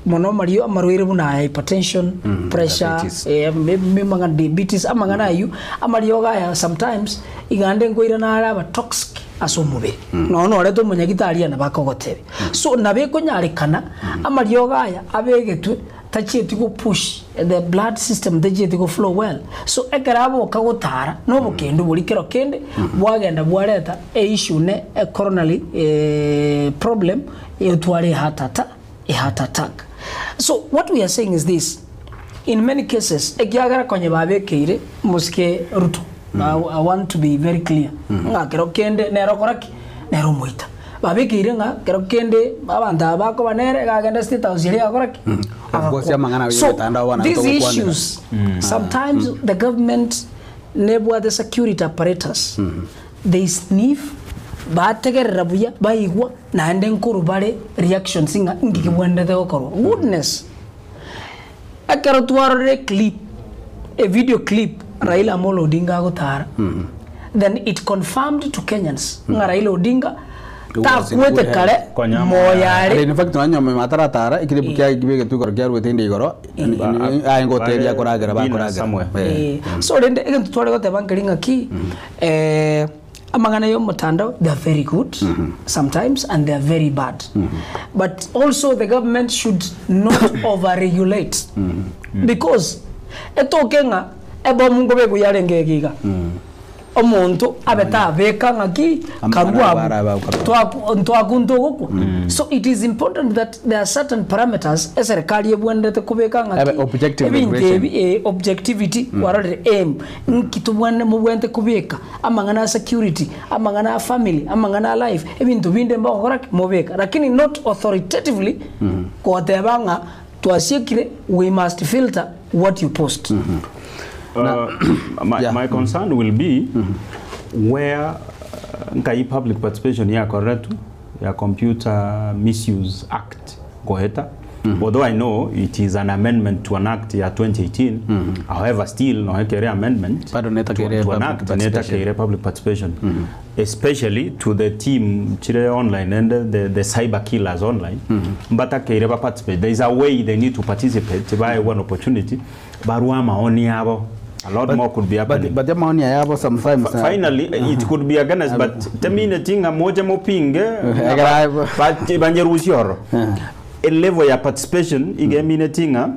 mono amario amarwaire buna aya hypertension, pressure, Diabetes. amang'ana diabetes, amang'ana aywo, amariogo aya sometimes iga ande nkoirana are aba toxic ase omobere. Nonya norete omonyagitari nabo akogotebia. So nabo ekonyarekana amariogo aya abegetwe tachieti go push the blood system tachieti go flow well so ekero aboka gotara na obokendu boria kero kende bwagenda bwareta e issue ne e coronary problem etware e heart attack a heart attack. So what we are saying is this in many cases ekiagera konye babekeire mosike Ruto I want to be very clear ng'a kero kende nere okora ki? Nere omoita. Babekeire ng'a kero kende abanto aba bakoba nere iga agende state house eria agakora ki? Of course, amang'ana So, y'emetandao bana these togokwanera. issues, sometimes the government nebwate security apparatus, they sniff, bategerera buya, baigwa, naende nkorwa bare reactions ng'a inki kebwenerete gokorwa. Goodness! Ekero twarorire eclip, a video clip Raila Amolo Odinga agotara, then it confirmed to Kenyans ng'a Raila Odinga takwete kare moyo are. In fact nonya nyuma ataratara ekilipu kia kibegetwe igoro kiarwete inde igoro aye ngoteria akoragera bakoragera. Eh. So rende egento tware goteba nkeri ng'aki amang'ana ya omotandao they are very good sometimes and they are very bad but also the government should not over regulate because etoke ng'a ebomu nkobekwa yarenge iga iga omonto abe tabeka ng'aki karua abwo twaku ntwakunta ogokwa so it is important that there are certain parameters eserekari ebwenerete kobeka ng'aki Ebe objective ebinto regulation. ebi eh, objectivity kwarorire aim nki tobwenerete mobwenerete kobeka amang'ana a security amang'ana a family amang'ana a life ebinto binde mbagokora ki mobeka lakini not authoritatively goteba ng'a twasiekire we must filter what you post. My, my concern will be where nkai public participation yakoretwe ya Computer Misuse Act goeta although I know it is an amendment to an act ya 2018 however still noekere amendment Bado netakere to an public act participation. netakere public participation especially to the team chire online and the cyber killers online mbatakeire ba participate there is a way they need to participate by one opportunity barua maoni yabo a lot more could be happening But but maoni yabo sometimes finally it could be against but temine tinga moja mopinge Egera- but banyerusioro a level ya participation igemine tinga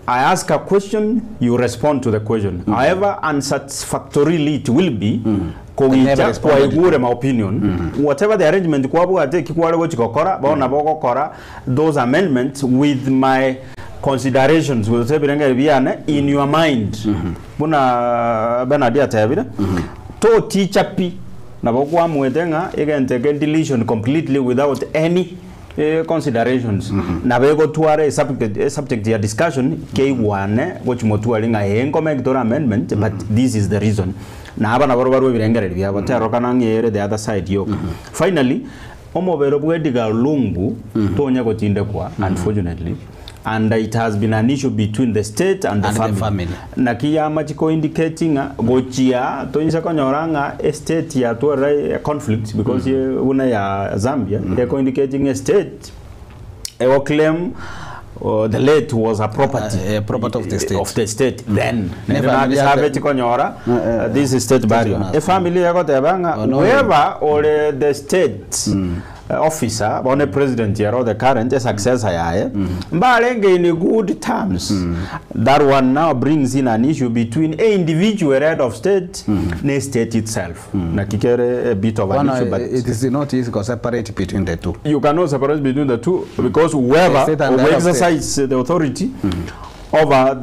I ask a question, you respond to the question. However unsatisfactorily it will be, They never kogicha responded. kwaigure my opinion. Whatever the arrangement kwabwate kikware gochigokora, bona bogokora those amendments with my considerations gose birenge biane in your mind. Buna Bernard atebire. To teacher pi nabo kwamwete ng'a egenteke deletion completely without any considerations nabo egotwara e subject ya discussion keigwane gochimotwari ng'a ee nkomekitore amendment but this is the reason na aba nabo barwa ebirengereri biabo terokana ng'ere the other side yoka finally omobere bwa Edgar Lungu tonya gotindekwa unfortunately and it has been an issue between the state and the And the family, family. naki yamachiko indicating ng'a gochia toinsa konyora ng'a estate yatwara conflict because mm una ya Zambia mm -hmm. indicating a state ego claim the late was a property property of the state of the state then Ne family sabe yake- chikonyora this is state burial owners. a family yagoteba ng'a Oh, no. whoever or the state officer bone president yero the current a successor yaye mbarenge in good terms that one now brings in an issue between a individual head of state ne state itself na kikere a bit of an Bwana, issue but it is not easy to separate between the two. you cannot separate between the two because The whoever state and who the head of state. exercise the authority over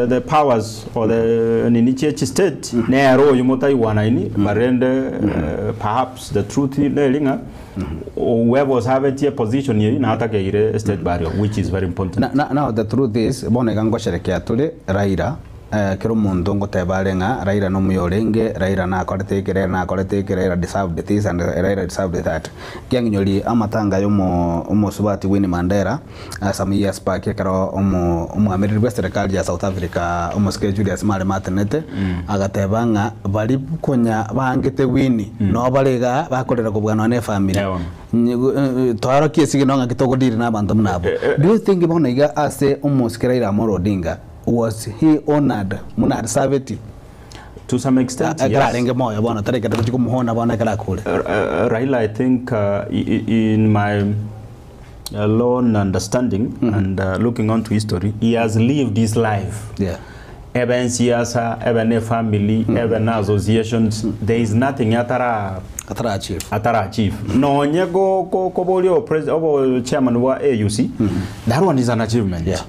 the powers or the nini church state nero oyo motaiwanaini barende perhaps the truth nelinga whoever was having a position yeyi natakeire state burial which is very important Na, na, now the truth is bona iga ngosherekea turi Raila Kera omonto ngoteba are ng'a Raila nomuya orenge, Raila nakorete eke, Raila nakorete eke, Raila deserved this and Raila deserved that. Ekiang'inyori amatanga ya omo omosubati Winnie Mandela some years back ekero omo omwamereri bwe eserekari ya South Africa omosike Julius Malema atenete, agateba ng'a baria konya baangete Winnie noo bare igaa bakorera kobua nonya na efamiri. Twarokia esegi noo ng'aki togodeal na abanto buna abwo. Do you think bono iga ase omosike Raila Amolo Odinga Was he honoured buna arisabeti? To some extent, Ekero yes. arenge moyo bono tari ekero tochia komohona bono ekero akure. Raila, I think in my lone understanding and looking onto history, he has lived his life. Yeah. Ebe ensiasa, ebe ne family, ebe na associations, there is nothing atara Atara achieve. atara achieve. Nonye go go koboria obo pres obo chairman bwa AUC, that one is an achievement. Yeah.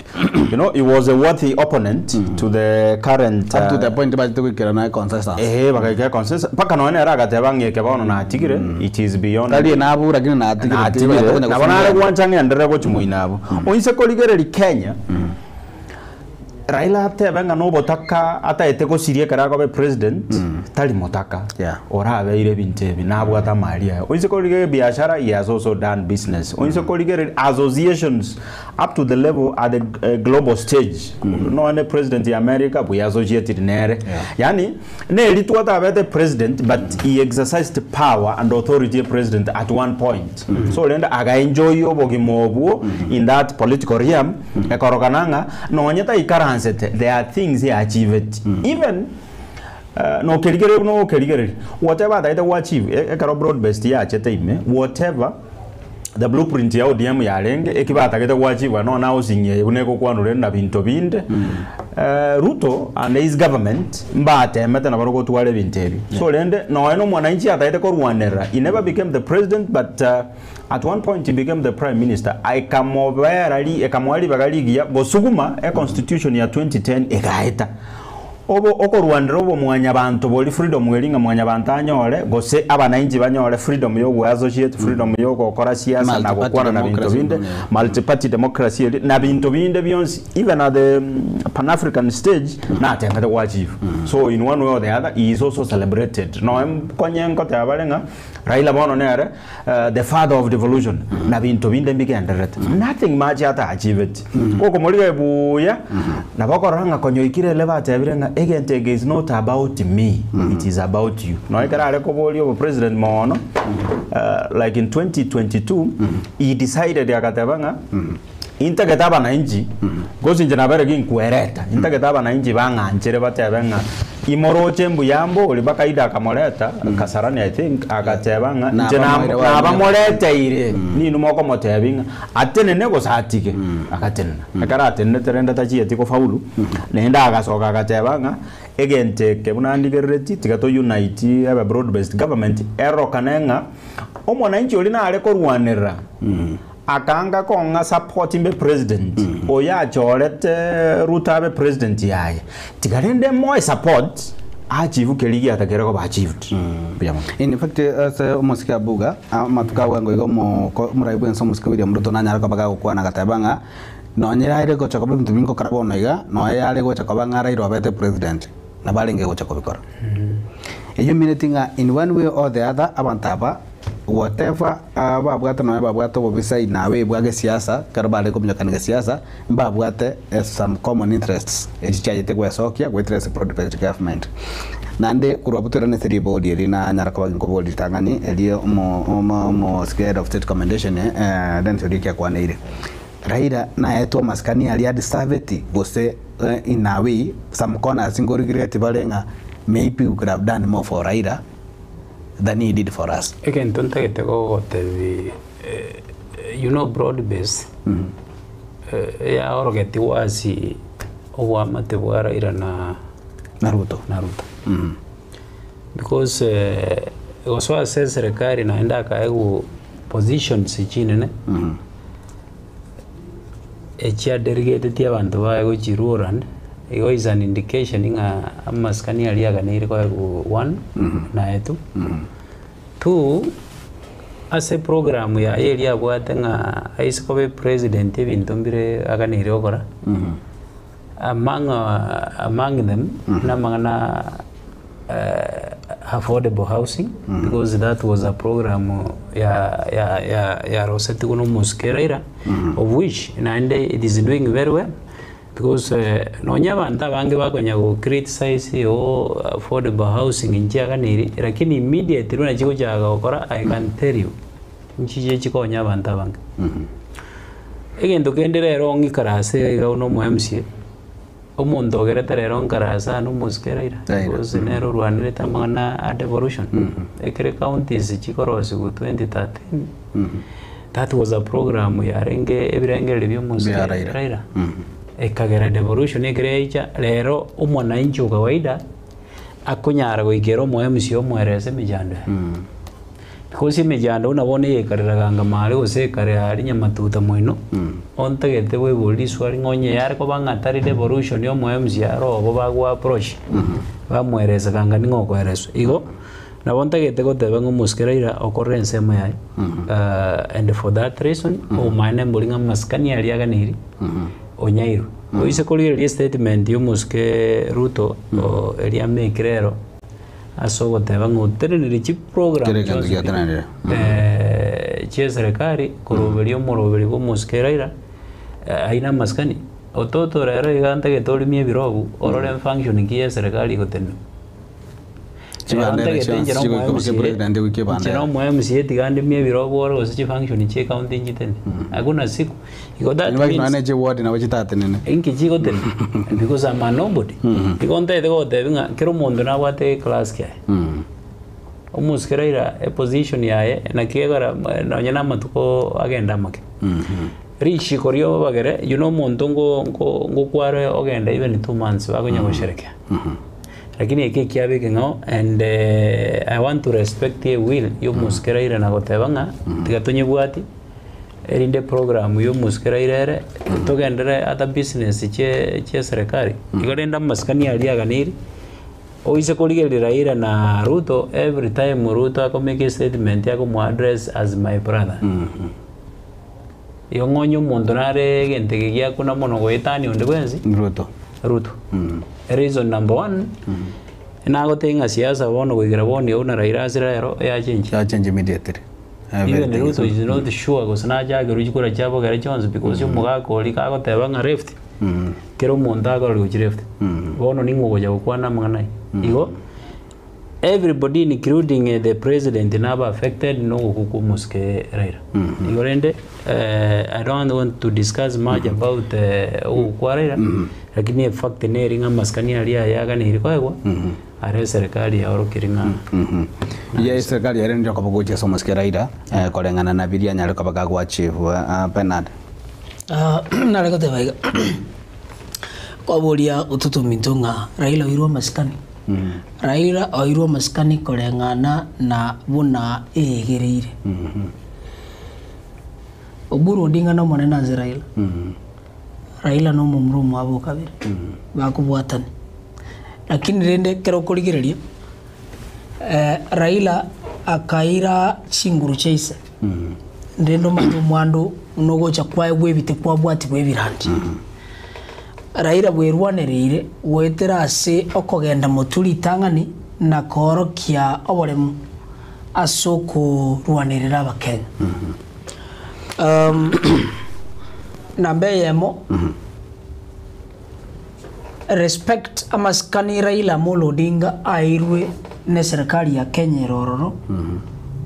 You know, he was a worthy opponent to the current Up to the point bachete goikerana consensus. Eh, bagaikera consensus mpaka nonye nere agateba ng'a eke bono natigire, it is beyond Tari nabura lakini natigire. natigire nabo nare gwancha ng'enderere gochia moino abwo. Oinse korigereria Kenya, Raila atebe ng'a nobotaka ataete gosiria ekero akoba epresident, tari motaka Yeah. orabeire ebinto ebi, nabwate amari aye. Oinse korigereria ebiashara, he has also done business. Oinse korigereria associations up to the level at the global stage, nonya ne president ya America buya associated nere. Yaani neri twatabete president but he exercised power and authority ya president at one point. So rende aga enjoy obogima obwo in that political realm ekorokana ng'a nonye taikaransete there are things he achieved. Even nokerigereria buna ogokerigereria whatever atagete go achieve ekero broad based yachete ime whatever the blueprint ya ODM yarenge eki batagete go achieve nonya housing eye buna egokwanwa rende na binto binde Ruto and his government mbatemete nabo gotwara ebinto ebi. So rende nonya na omwananchi atagete korwanerera he never became the president but at one point he became the prime minister ekamobera ri ekamoa ribaga rigiya gosuguma e constitution ya 2010 egaeta. Obo okorwanera obomwanyabanto boria freedom eria ng'a mwanyabanto anyore gose abanainchi banyore freedom ya ogoassociate, freedom ya ogokora siasa na Multiparty gokwana na binto democracy binde, yeah. multiparty democracy eria na binto binde bionsi even at the pan African stage natemete go achieve. So in one way or the other he is also celebrated. Noe konye nkoteba bare ng'a Raila bono nere the father of devolution na binto binde mbigendererete. Nothing much ata achieveti. Gokomorigia buya, nabo okorora ng'a konya oikire ere batebire ng'a egento eke is not about me, it is about you. Nonya ekero are koboria obopresident mono, like in 2022, he decided agateba ng'a intagete abanainchi, gose inche nabere ginkwereta, intagete abanainchi bang'anchere batebe ng'a imoroche mbuya mbori, mpaka Ida akamoreta, Kasarani I think, agateba ng'a inche Nabamoire nam- wao nabamoreteire, ninwe mokomotebia ng'a atenene gose atige, agatenena. Ekero atenenete rende tachieti kofaulu, naende agasoka agateba ng'a egento eke buna ndigereretie, tiga to unite ebe broad based government, erorokane ng'a omwananchi oria nare korwanerera Akaanga kong'a support mbe president, oyo achorete Ruto abe president yaye, tiga rende moe support achieve keria giatakere koba achieved. Mbuya mono. In fact ase omosike Abuga, amatuko abwango iga omoko omorai bwense omosike William Ruto nanyare koba gagokwana agateba ng'a nonye are gocha koba ebinto bingokora bono iga, nonya are gocha koba ng'a Raila obete president, nabo arenge gocha kobikora. Eyio emineti ng'a in one way or the other abanto aba whatever babwate nonya babwate obobisa in a way bwa gesiasa ekero bare kominyokana gesiasa mbabwate some common interests echi chiachete gwesokia goetera ase broad based government. Naende korwa abwo toirane ase ribori eri nanyara koba ginkoboria ritang'ani erio omo omo omo head of state commendation Dennis Otieno akwaneire. Raila naetwe amasikani aria adeserveti gose in a way some corners nkoregret bare ng'a maybe we could have done more for Raila than he did for us. Egento ntagete gogotebi you know broad base yaorogetigwe ase oboamate bwa Raila na Na Ruto. na Ruto. Because gosoa ase eserekari naende akaegwa positions chinene echiadelegetetie abanto baye gochia rural, igo is an indication ng'a amasikani aria aganeire koegwa one, naye two. Two, ase program yaye eria abwate ng'a aise koba epresident ebinto mbire aganeire gokora. Among, among them namang'ana affordable housing because that was a program ya ya ya yarosetigwe na omosike Raila of which naende it is doing very well because nonya abanto abange bakonya go criticize oo affordable housing nchiaganeirie lakini immediately buna chigochaka gokora I can tell you nchiche chikonye abanto abange. Egento kende rero ng'ikara ase iga iga buna omo MCA, omonto ogerete rero nkara ase aa na omosike Raila, because nere orwanerete amang'ana a devolution, ekere counties chikorosiwa 2013, that was a program yarenge ebirengererio bia omosike Bia Raila. Raila. Ekagera devolution ekere yaicha, rero omwananchi o kawaida, akonyara goikera omo MCA omoerese emechando eye. Because emechando buna bono eyekarera ganga mare gose ekare aria nyamatuta moino, ontagete bwebori riswali ng'a onye yare koba ng'a tari devolution ya omo MCA aro obo bago approach, bamoeresa ganga ning'o okoereswa. Igo, nabo ntagete goteba ng'a omosike Raila okorire ensemo yaye, and for that reason, obomaene mbori ng'a amasikani aria aganeirie, onyairwe. Oise korigereria estatement ya omosike Ruto, eria amekire ero, ase ogoteba ng'a otenenire chiprogram Kera egento chionsi pi giatenenire. chia eserekari koroberia omoroberi bwa omosike Raila, aina amasikani. Ototo rero iga ntagete orimie ebirobu orore function ki ya eserekari egotenena. Rero Chibandera ntagete chionsi inche na chigoika omo gose MCA, president goika inche na ebandera. omo MCA tiga ndimie ebirobu ore gose chifunction chia ecounty nchitene. Hakuna siku. Igo that Nibaki means nonya ne chiward nabo chitatenene. inki chigotenena because I'm a nobody. Igo ntagete gogotebia ng'a kera omonto nabwate eclass kiaye. Omosike Raila eposition yaye naki egora nonye na amatuko agende amake. Richiko ria obagere you know omonto ngo ngo ngokware ogenda even 2 months bakonya gosherekea. Lakini eke ekiaba ekeng'ao and I want to respect a will ya omosike Raila na goteba ng'a tiga tonyebwati erinde program ya omosike Raila ere togenderere ata business chie chia serikali. Igo rende amasikani aria aganeirie oise korigereria Raila na Ruto every time Ruto akomake a statement akomo address as my brother. Igo ng'onye omonto nare egento eke giakuna mono goetania onde bwensi Ruto. Ruto. Reason number one, nagotebia ng'a siasa bono goikera bono iga buna Raila ase rero yachengi. Yachange immediately. Even Everything Ruto is is not sure gose nachakerwe chikura chiabo kere chionsi because omogaka oria kagoteba ng'a left, kera omonto akorora gochia left. Bono ning'o ogocha gokwana amang'ana aya. Igo, everybody including the president naba affected na ogokwa kwa omosike Raila. Igo rende, I don't want to discuss much about ogokwa kwa Raila, lakini efact neri ng'a amasikani aria aye aganeirie koegwa, are eserikali yaorokeire ng'a Ya serikali yare ndio koba gochia ase omosike Raila koreng'ana na biria anyare koba gagoachieve Bernard. Ah, nare goteba iga kwaboria ototominto ng'a Raila oirwe amasikani. Raila oirwe amasikani koreng'ana na buna eegereire. Oburu Odinga na omonene ase Raila. Raila na omomura omwabo okabere bakobwatani. Lakini rende ekero okorigereria Raila akaira chinguru chia ise rende omanye omwando buna ogocha kwaye bwa ebite kwabwati bwa ebirandi. Raila bwerwanereire goetera ase okogenda motwe ritang'ani na koorokia oboremu ase okorwanerera abakenya. Namba eyemo respect amasikani Raila Amolo Odinga airwe na serikali ya Kenya erororo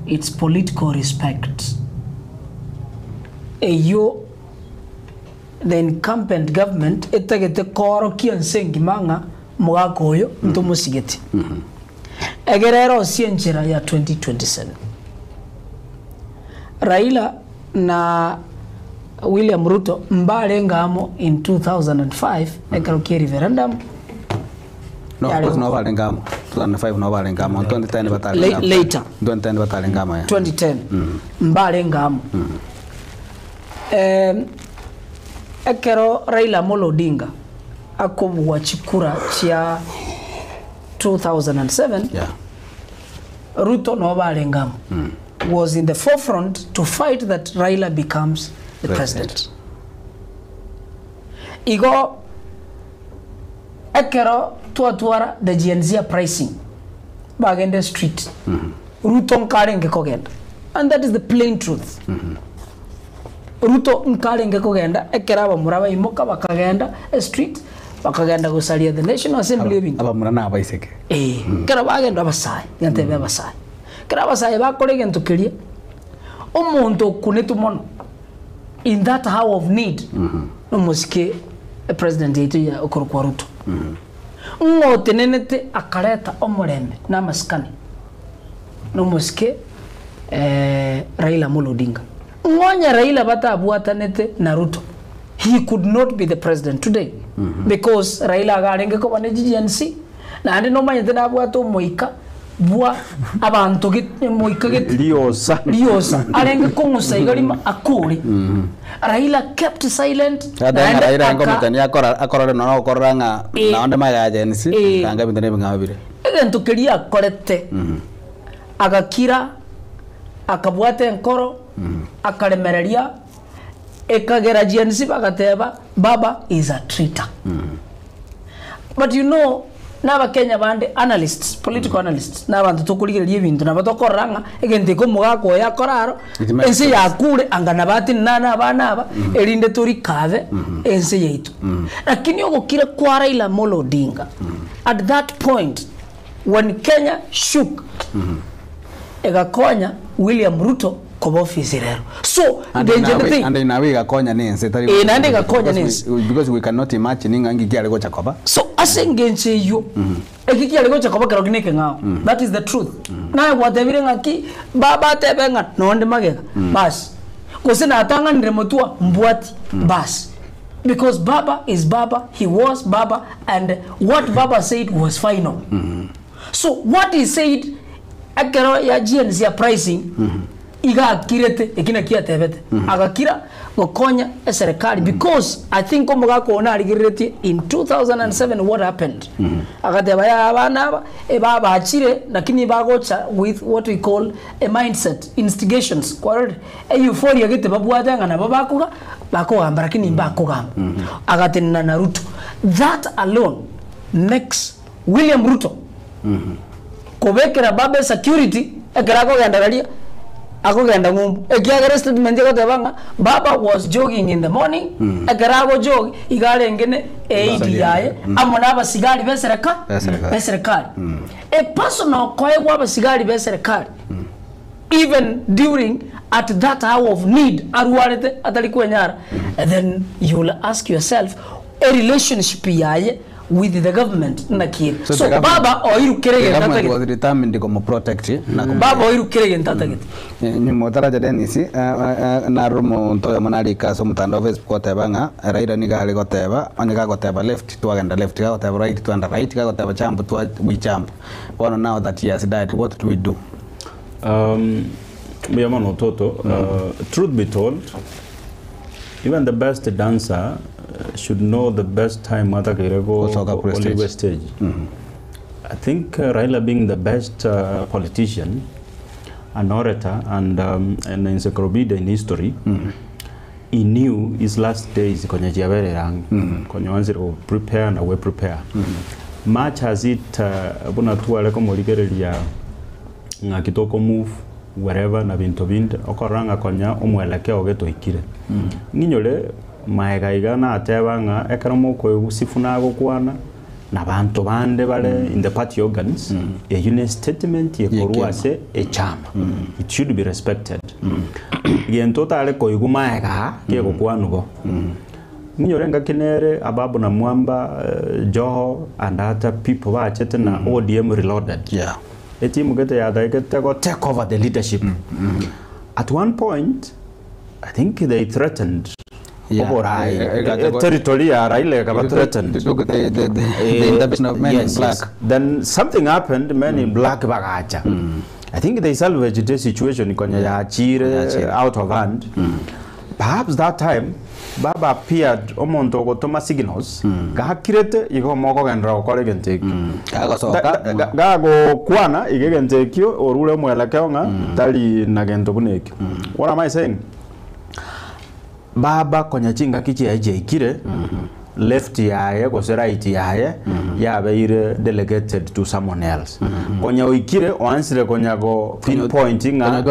it's political respect eyo the incumbent government etagete koorokia nse engima ng'a omogaka oyo ntomosigeti egere erosie enchera ya 2027 Raila na William Ruto mbarenga amo in 2005 ekero kia referendum No, of Yare course no barengamo. 2005 no barengamo. 2010 batarengamo. Later. 2010 batarengamo ya. 2010 mbarenga amo ekero Raila Amolo Odinga akobua chikura chia 2007 Ruto no barengamo was in the forefront to fight that Raila becomes the president. Igo Ekero twatwara the Gen-Z uprising, bagende street, Ruto nkarenge kogenda and that is the plain truth. Ruto nkarenge kogenda ekero abamura baimoka bakagenda estreet bakagenda gosaria the National Assembly ebinto. Abamura na abaiseke. Eh, ekero bagenda abasae, nigo ntebe abasae. Ekero abasae bakora egento keria, omonto okunetwe mono in that hour of need nomosike epresident yaito ya okorokwa Ruto. Ng'a otenenete akareta omorembe na amasikani nomosike Raila Amolo Odinga. Ng'a onye Raila batabwatanete na Ruto, he could not be the president today because Raila iga arenge koba ne GGNC naende nomanyete nabwate omoika bwa abanto gete omoika gete Riosa. riosa arenge kong'usa iga rimo akore. Raila kept silent Ata ng'a naende Raila aka nkomochani akora akorore nonya okorora ng'a Eh. naonde maye ya Gen Z, Eh. kanga ebinto nebing'ao bire. Egento keria akorete, agakira, akabwata enkoro, akaremereria, ekagera Gen Z bagateba baba is a traitor. But you know, na abakenya bande analysts, political analysts, na abanto tokorigereria ebinto nabo tokorora ng'a egento eke omogaka oyo akora aro, It makes ense sense. yakure anga nabo atenene na abana aba, erinde torikabe ense yaito. Lakini ogokira kwa Raila Amolo Odinga, at that point when Kenya shook, egakonya William Ruto koba ofisi rero. So, And the in a way- thing, and in a way igakonya na ense tari Eh, naende igakonya na Because we- because we cannot imagine ng'a ngiki are gocha koba. So ase engencho eyio, eki kiare gocha koba kerokio na ekeng'ao. That is the truth. Naye gwatebire ng'aki, ba batebe ng'a nonde magega, bas. Gose natang'anire motwa, mbwati, bas. Because Baba is Baba, he was Baba, and what Baba said was final. So what he said ekero ya GNC uprising, iga akirete, eki nakio atebete. Agakira gokonya eserekari because I think omogaka oyo narigereretie in 2007 what happened. Agateba yaya abana aba, ebabachire lakini bagocha with what we call a mindset, instigations, kwarorire? Euphoria gete babwate ng'a nabo bakoga bakogamba lakini mbakogamba. Agatenena na Ruto. That alone makes William Ruto kobekera baba esecurity ekero akogenda raria akogenda ng'umbu. Ekiagera estatement egoteba ng'a baba was jogging in the morning, ekero agojog iga arenge ne aid yaye amo na abasigari besereka Beserikali. beserikali. A person okoegwa abasigari beserikali even during at that hour of need arwarete atari kwenyara, then you will ask yourself a relationship yaye with the government naki ere. So So, the government- baba oirukere The egento government atagete. was determined komoprotect na komo- Baba oirukere egento atagete. Nyuma otaracha Dennis, naro omonto oyomo narika ase omotandao wa Facebook goteba ng'a Raila nigo are goteba onye gagoteba left twagenda left, gagoteba right twagenda right, gagoteba jump twa we jump. Bono now that he has died what do we do? Um, mbuya mono Toto. Truth be told, even the best dancer should know the best time atakeire go Gosoka kure stage. oligwe stage. I think Raila being the best politician, an orator and an encyclopedia in history, he knew his last days konya chiaberere ang'e konya oanchire go prepare na we prepare. Much as it buna tware komorigereria ng'aki toko move wherever na binto binde okorora ng'a konya omwelekeo getoikire. Ng'inyore maega iga nateba ng'a ekero mokoigwa Sifuna agokwana na banto bande bare in the party organs, eyio ne statement ekorwa ase echama. It should be respected. Gento otare koigwa maega aa kegokwanwa bo. Ng'inyore engaki nere Ababu na Mwamba, Joho and other people bachete na ODM reloaded. Etimu gete yatagete go take over the leadership. At one point, I think they threatened oborai territory ya Raila ekaba threatened. The intervention of men in black. Then something happened, men in black bagacha. I think they salvaged the situation konya yachire out of hand. Perhaps that time Baba appeared omonto ogotoma signals gakirete igo mokogenderera gokora egento ekio. Gagosoka. Gagokwana iga egento ekio orure omwelekeo ng'a tari na gento buna ekio. What am I saying? Baba konya chingaki chiaye chiaikire left yaye gose right yaye yabeire delegated to someone else. Konya oikire oansire konya go pinpoint ng'a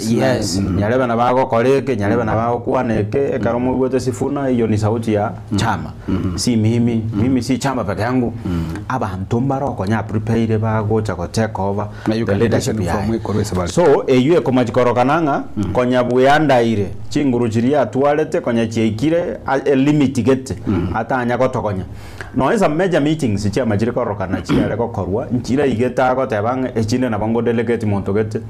yes, nyarebe nabo agokora eke, nyarebe nabo agokwana eke, ekero moigwete Sifuna eyio ni sauti ya chama, si mimi, mimi si chama peke yangu. Abanto mbare okonya prepaire bagocha go take over the leadership yaye. So eyio ekomachi korokana ng'a konya bweandaire chinguru chiria atwarete konya chiaikire a elimit gete atanya gotogonya. Nonya some major meetings chiamachire korokana chiare gokorwa nchiraigete agoteba ng'a echinde nabo ngo delegate monto gete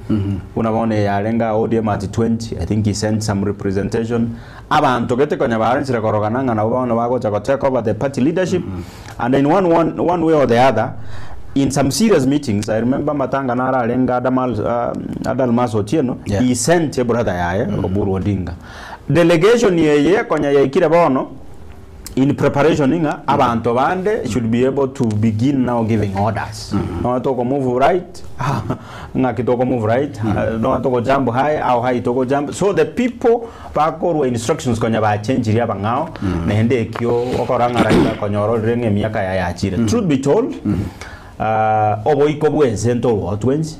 buna bono eyarenge aa ODM at 20 I think he sent some representation abanto gete konya baanchire korokana ng'a nabo bono bagocha go take over the party leadership and in one one one way or the other in some serious meetings I remember amatanga naro arenge Adamal Adalmas Otieno he sent a brother yaye Oburu Odinga delegation eye konya yaikire bono in preparation ng'a abanto bande should be able to begin now giving orders nonya toko move right ng'aki toko move right nonya toko jump high how high toko jump so the people bakorwa instructions konya bachenchirie abang'ao naende ekio okora ng'a Raila konya ororire ng'a emiaka yaye yachire truth be told oboiko bwense ntorwao twensi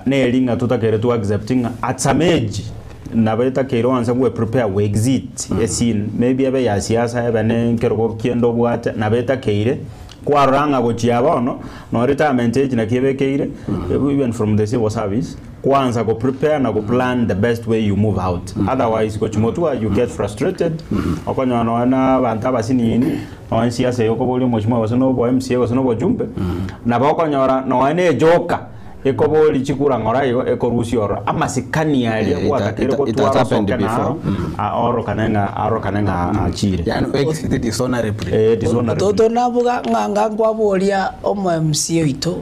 neri ng'a totakeire to accept ng'a at some age nabo etakeire oanse gwe prepare gwe exit escene maybe ebe ya siasa ebe ne nkerogo kende obwate nabo etakeire kwarora ng'a gochia bono no retirement age naki ebekeire even from the civil service kwanza go prepare na go plan the best way you move out otherwise gochia motwe you get frustrated okonyora nonya na abanto abasinini nonya siasa eye okoboria omosimo gose na obo MCA gose na obochumbe nabo okonyora nonya na ejoka Ekobori chikura ng'ora igo ekorusia ororo amasikani aria Eh, gwatakire it- it- it gotwara has happened osoke before. naro aorokane ng'a arorokane ng'a achire. Yani exited dishonorably. Eh, dishonorably. Toto nabuga ng'a nga nkwaboria omo MCA oito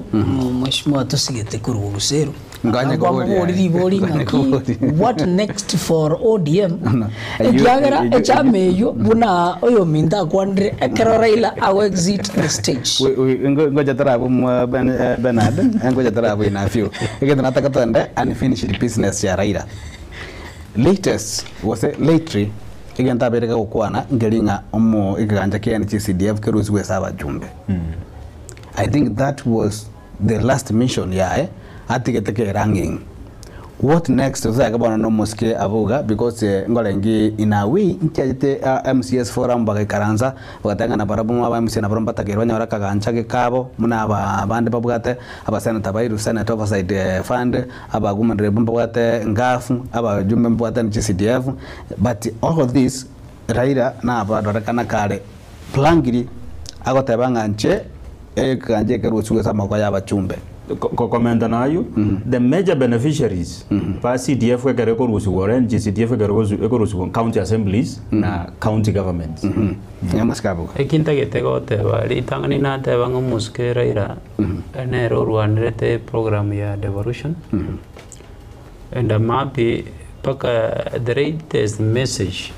mweshimiwa tosigete korwa Oruseru Nganye Nkwamobori koboria. ribori Nganye ng'aki koboria. what next for ODM No. ekiagera Eyo- eyo- echama eywo buna oyominto akwanire ekero Raila ago exit the stage. Ngocha tarabwo mwa Ben- eh, Bernard, ngocha tarabwo inafyu. Egento nataka togende unfinished business ya Raila. Latest gose lately egento abeire gagokwana nkeri ng'a omo ekegancha kiane chia CDF kerusigwe ase abajumbe. I think that was the last mission yaye atigete kerang'ing what next tosake bono nomosike abwo iga because nkorenge in a way nchiachete MCAs forum bagaikaransa bagateba ng'a nabarabwo aba MCA nabarabwo mbatakeire banyore akagancha gekabo buna aba abande babwate abasenator bairwe senate oversight fund aba women rep mbabwate ngafu abajumbe mbabwate chi CDF but all of this Raila nabarorekana kare plangiri agoteba ng'a nche Ekegancha ekerusigwe ase amaboko y'abachumbe. Kokomenta nayio, the major beneficiaries ba CDF ekero ekorusigwa ore NG-CDF ekero ekorusigwa county assemblies na county governments. Eki ntagete goteba, ritang'ani nateba ng'a omosike Raila nere orwanerete eprogram ya devolution, and I'm happy mpaka the latest message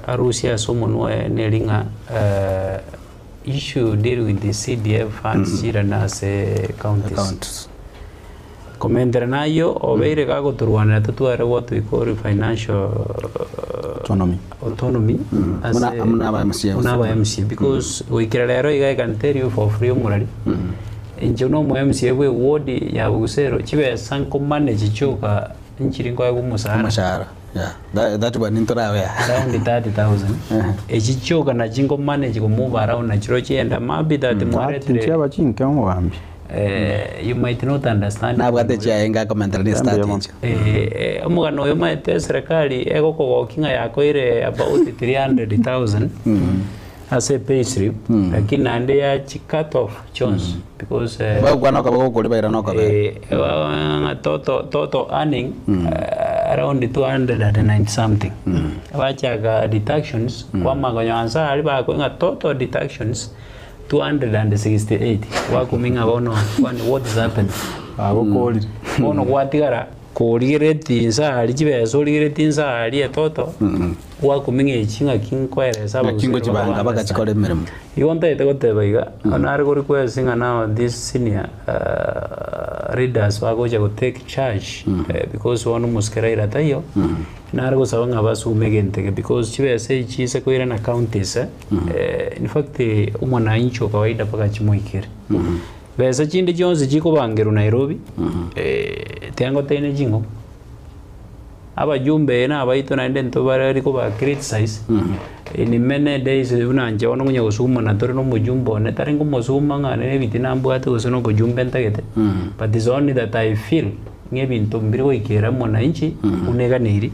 arusie ase omonwa oye neri ng'a Issue deal with the CDF funds chirane ase counties. Komentera nayio obeire gagotorwanera totware what we call financial Autonomy. autonomy ase Buna- buna aba MCA. buna aba MCA because goikera rero iga I can tell you for free omorari inche buna omo MCA bwe ward ya Busero chibesa nkomanage chioka nchiri nkoegwa omosara Omoshahara. Yeah. That, that one ntorawea. Around 30,000. Echi chioka nachi nko manage ko move around nachiro chienda mabi that mwaretire. Chiaba chinke omogambi. Eh, you might not understand. Nabwate chiaye ngakomentera ne start echo. Eh, eh, omogano oyo maete serikali egokogokia ng'a yakoire about 300,000 ase payslip lakini naende yachi cut off chionsi because eh, Bagokwana okaba gokori bairana okobera. eh, ng'a total, total earning around 290 something bachaka deductions kwamanya konya nsa aria bakoe ng'a total deductions 268 gwakumia ng'a bono kwani what is happening Bagokorire. Bono gwatigara Korigeretie inse aria chibesa origeretie inse aria etoto, gwakumia ng'a echi ng'aki nkoeresa Ng'aki abagusii ngochibanga bago bagachikora emeremo. Igo ntagete goteba iga, nare ko request ng'a now these senior leaders bagocha go take charge because bono omosike Raila taiyo, nare gosaba ng'a basume egento eke because chibesa echi chinse koirana counties in fact omwananchi o kawaida mpaka chimoikere. Besa chinde chionsi chikobangerwa Nairobi, tiga ngotebie ne ching'o, abajumbe nabaito naende ntobare koba criticize, in many days buna inche bono nkonya gosumana tore na omojumbe one, tari nkomosuma ng'a nere ebitina mbwate gose na obojumbe ntagete, but is only that I feel ng'a ebinto mbiri goikera mwananchi buna eganeiri.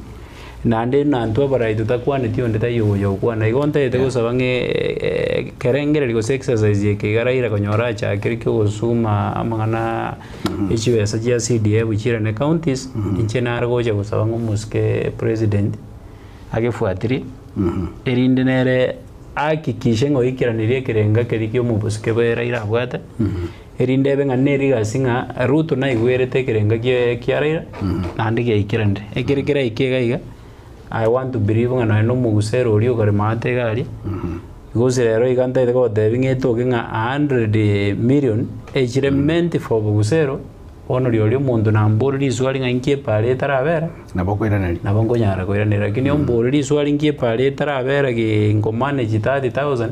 Naende nantwe abarai totakwaneti onde taiyo ogocha gokwana. Igo ntagete gosaba ng'a ekerengererio gose exercise eke iga Raila konyora achakire kiogosuma amang'ana e chibesa chia CDF chirane counties, inche nare gocha gosaba ng'a omosike president agefuatirie, erinde nere ahakikishe ng'a oikeranirie ekerengo keria kia omobosike bwe Raila abwate. Erinde ebe ng'a nerigasi ng'a Ruto naigwerete ekerengo kia Raila, naende giaikeranire. Ekere keraike iga iga, I want to believe ng'a nonya na omogusero oria okorema ate iga aria, gose rero iga ntagete kogotebia ng'a etoke ng'a a hundred million echire meant for obogusero, bono rirorio omonto nambore riswali ng'a inki epara etarabera, Nabo okoiraneria. nabo nkonyara koiraneria. Lakini ombore riswali inki epara etarabera ge nkomanage 30,000,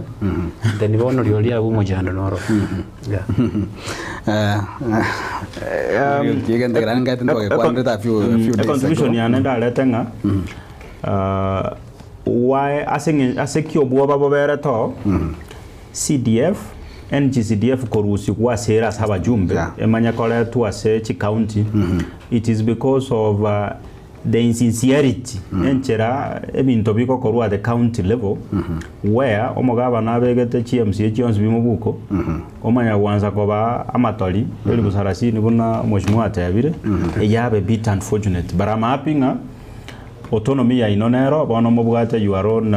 then bono rirorio abwo omochando noro. Econtribution yane ndarete ng'a why ase eng'en- ase ki obwoba boberete oo CDF NGCDF korusigwa ase ere ase abajumbe emanye koretwa ase chicounty it is because of The insincerity, enchera ebinto bigokorwa at the county level, where omogabana abegete chi MCA chionsi bi mobuko, omanya gwansa kobaa amatori elifu sarasini buna omweshimiwa atebire, eyio abe bit unfortunate. But I'm happy ng'a autonomy yaino nero bono mobwate your own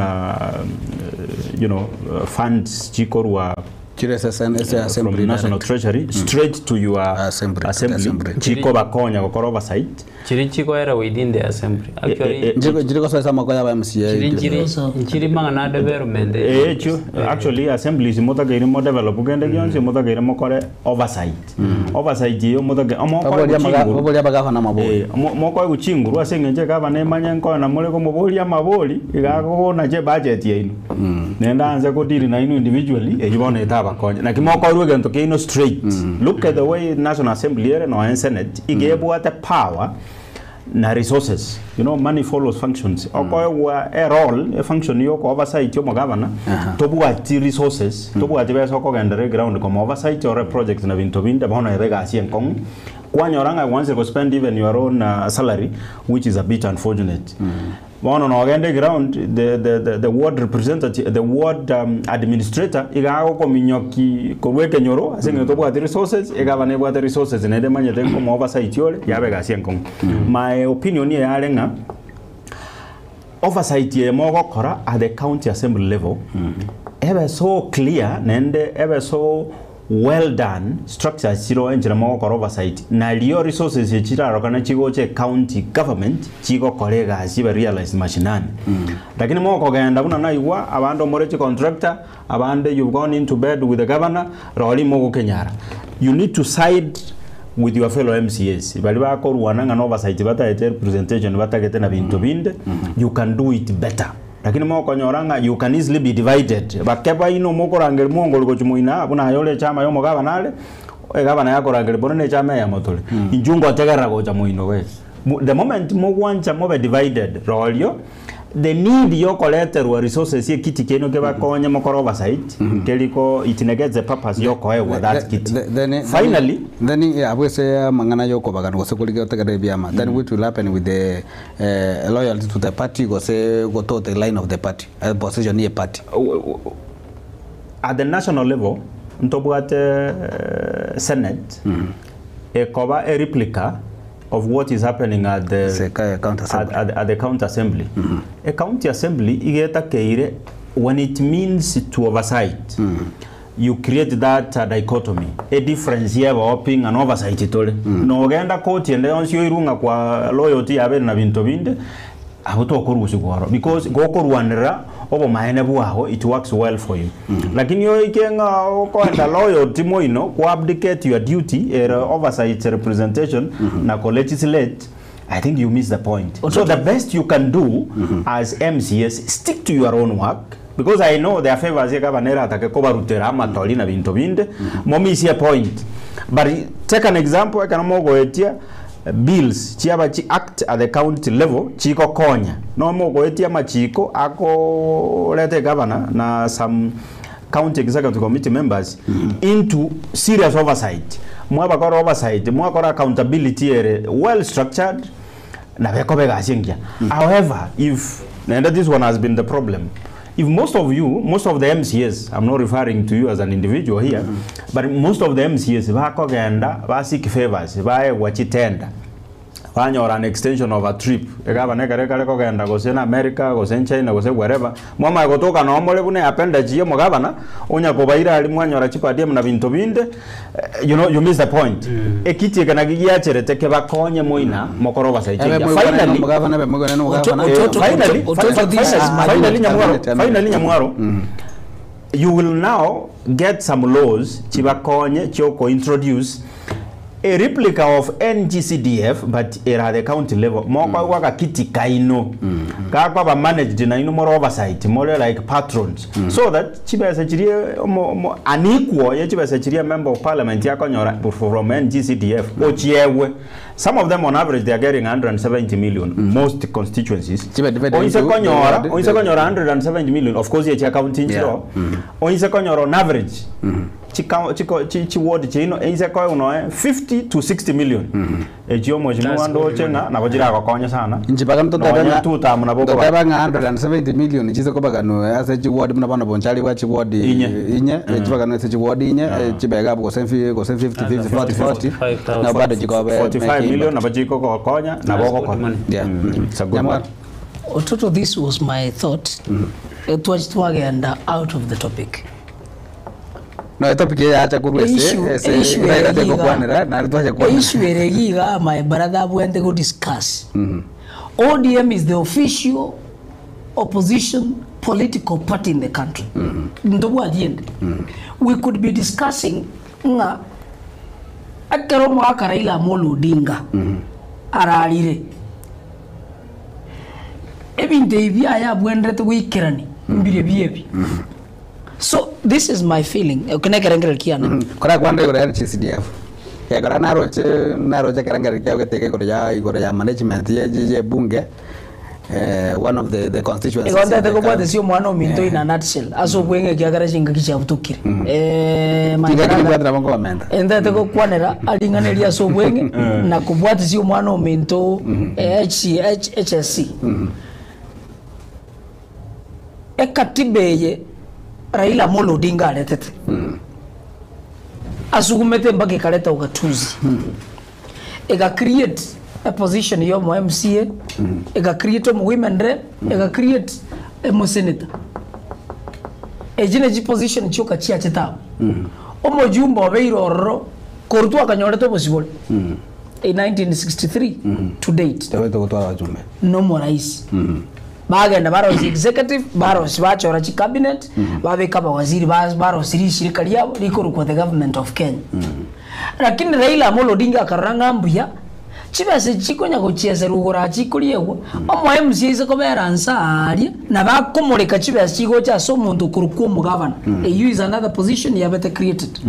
you know, funds chikorwa Chire ase ase from assembly national direct. treasury straight to your Assembly, to the assembly assembly. chikobakonya gokora oversight Chiri chikoera within the assembly. Actually, Nchiri gosoa ase amako y'aba MCA. chiri nchiri nchiri mang'ana a development. Eh, echio actually assemblies motakeire mo develop kende gionsi motakeire mokore oversight oversight eyo motake omokoe Baboria amaga- gochinguru baboria abagavana amabori. Eh, mokoe gochinguru ase eng'encho egavana emanye nkoe na more komoboria amabori iga akonache ebudget yaino naende aanse kodeal nainwe individually eyio bono etabakonye naki mokoerwa egento kiaino straight look at the way national assembly ere nonya senate Iga ebwate power na resources, you know money follows functions, okoegwa e role, e function ya oko oversight omogabana, tobwati resources, tobwati besa okogenderera eground koma oversight ore projects na binto binde, bono ebe egasi enkong'u, kwanyora ng'a gwanchire go spend even your own salary which is a bit unfortunate. Bono nogenda eground, the, the, the, the ward representative, the ward administrator iga agokominyoki korwa ekenyoro ase eng'encho tobwati resources, egavana ebwate resources naende emanyete nkomo oversight ore, yaba egasi enkong'u. My opinion eyare ng'a oversight eye mogokora at the county assembly level, ebe so clear naende ebe so Well done, structures chiroo enchera mogokora oversight nario resources echi chirarokane chigocha ecounty government chigokora egasi chibe realized mashinani. Lakini mokogenda buna naigwa abande omore chicontractor abande you've gone into bed with the governor rori mogokenyara. You need to side with your fellow MCAs baria bakorwana ng'a na oversight batagete representation batagete na binto binde you can do it better. Lakini mokonyora ng'a you can easily be divided, bake baino mokorangeria mwongori gochia moino aa, buna aye ore echama y'omogabana are, egabana yakorangeria bono nechama eyemo tore. Inchuo ngotegerera gocha moino gose. The moment mogwancha mobe divided, rorio the need yokoreterwa resources ekiti kiaino kebakonye mokore oversight, keri ko it negates the purpose yokoegwa that kiti. Finally, Then abwo ase amang'ana yokobagana gose korigia gotegerera ebiama, then what will happen with the Loyalty to the party gose go to the line of the party, position ye party. At the national level ntobwate senate ekoba a replica of what is happening at the, at the county assembly. A county assembly iga etakeire when it means to oversight. you create that dichotomy, e difference yebao pi ng'a na oversight tore. Nogenda koti ende yonsi oirwe ng'a kwa loyalty yabeire na binto binde, abwo tokorusigwa oro because gokorwanera obomaene bwago it works well for you. Lakini oike ng'a okoenda loyalty moino kwa abdicate your duty ere oversight representation na ko legislate, I think you miss the point. So the best you can do as MCAs, stick to your own work because I know there are favors egavana eratake kobarutera amatori na binto binde, momisie point. But take an example, ekero mogoetia bills chiaba chi act at the county level chigokonya, no mogoetia amachiko akoreta egavana na some county executive committee members into serious oversight. Mwabakora oversight, mwakora accountability ere well structured, na bekoba egasi engiya. However, if, naende this one has been the problem, if most of you, most of the MCAs, I'm not referring to you as an individual here, but most of the MCAs bakogenda, ba seek favors, baegwa chitenda, banyora an extension of a trip, egabana ekere kare kogenda gose na America, gose in China, gose wherever, mwamanya gotoka noo more buna appendage ya omogabana, onya kobaira aria mwanyora chi per diem na binto binde, you know, you miss the point. Ekiti eke naki giacherete kebakonye moina mokore obasaiti Ebe engiya. moigwane na Finally, omogabana, ebe moigwane na omogabana. finally, finally, Nyamwaro, finally, Nyamwaro, you will now get some laws chibakonye chioko introduce a replica of NGCDF but era at the county level moko mm. kiti kaino gakwaba managed na ino more oversight more like patrons so that chibesa chirie unequal ye chibesa chirie member of parliament yakonyora from NGCDF ochiewe. Some of them on average they are getting 170 million most constituencies. Divided Oinse konyora oinse konyora 170 million, of course ye county nchiro oinse konyora on average chika chiko chi chi ward chino einse koe uno 50 to 60 million echio mheshimiwa That's good ndoche ng'a nabo chiragokonya sana. Inchi baga Nonya tutamu nabo koba toteba ng'a 170 million chise kobagano ase chiward muna bono bonchari bwa chiward Inye. Inye chibagano ase chiward inye chibega gose gose 50 50 40 40 na bado chikobe 45 million nabo chikogokonya nabo gokora. Yeah. It's a good one. Ototo, this was my thought. Twachi twagenda out of the topic. No topic yacha kurwa ese ese iraite gokwanera na twacha kwanera. Issue ere giga my brother bwende go discuss. ODM is the official opposition political party in the country. Ndobwa jiende. We could be discussing nga akero mwaka Raila Amolo Odinga ararire ebinto ebi aya bwenderete gwikerani mbire biebi. So this is my feeling okinekerengereri kiane. Kora kwanda igoro ya NGCDF kegora naroche naroche kerengeri kia geteke igoro ya management ye bunge, one of the constituencies in igondete the kobwate county. sio omwana ominto in a nutshell ase obweng'e kiagera chingaki chiabutukire. My Tinga brother, kibwatira bongo bamenta. Endete gokwanera aring'aneria ase obweng'e na kobwati sio omwana ominto HSC ekatiba eye Raila Amolo Odinga aretete asugumete mpaka ikaleta ugatuzi, ika create a position yo mo MCA, ika create mo women rep, ika create mo senator, ejine ji position chioka chia chitao omojumbe obeire ororo korutwa akanyorete obosibore in 1963 to date. Tawete gotwara wajumbe. No morais bagenda barosi executive barosi bachora chi cabinet babeka bawaziri barosiri ishirika riabo rikorukwa the government of Kenya. Lakini Raila Amolo Odinga akarora ng'a mbuya chibesa chikonya gochiesa rugoro chikoriegwa omo MCA ise kobera nsa aria na bakomoreka chibesa chigocha ase omonto okorokwa omogavana. Eyo is another position yabete created.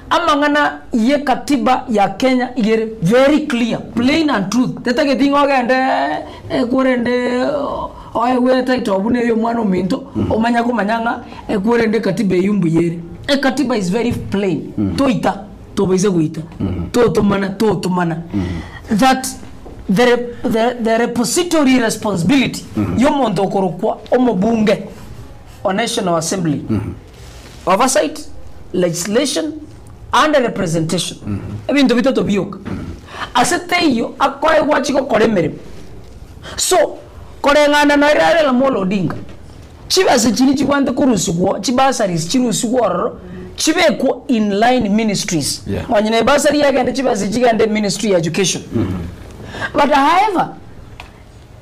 Amang'ana ye katiba ya Kenya igere very clear, plain and truth tetageti ng'ogende ekwerende oewe title buna eyo omwana ominto omanya komanya ng'a ekwerende katiba eyo mbuyere. Ekatiba is very plain. Toita tobaise goita totomana totomana that the repository responsibility yomonto okorokwa omobunge o National Assembly, oversight, legislation and representation, ebinto bitoto bioka ase teiyo akoe gwachi gokora emeremo. So koreng'ana na Raila Amolo Odinga chibesa chiri chibwante korusigwa chibasaris chirusigwa ororo. Chibekwo in line ministries. Yeah. Onye ne bursary yagende chibesa chigende ministry ya education. But however,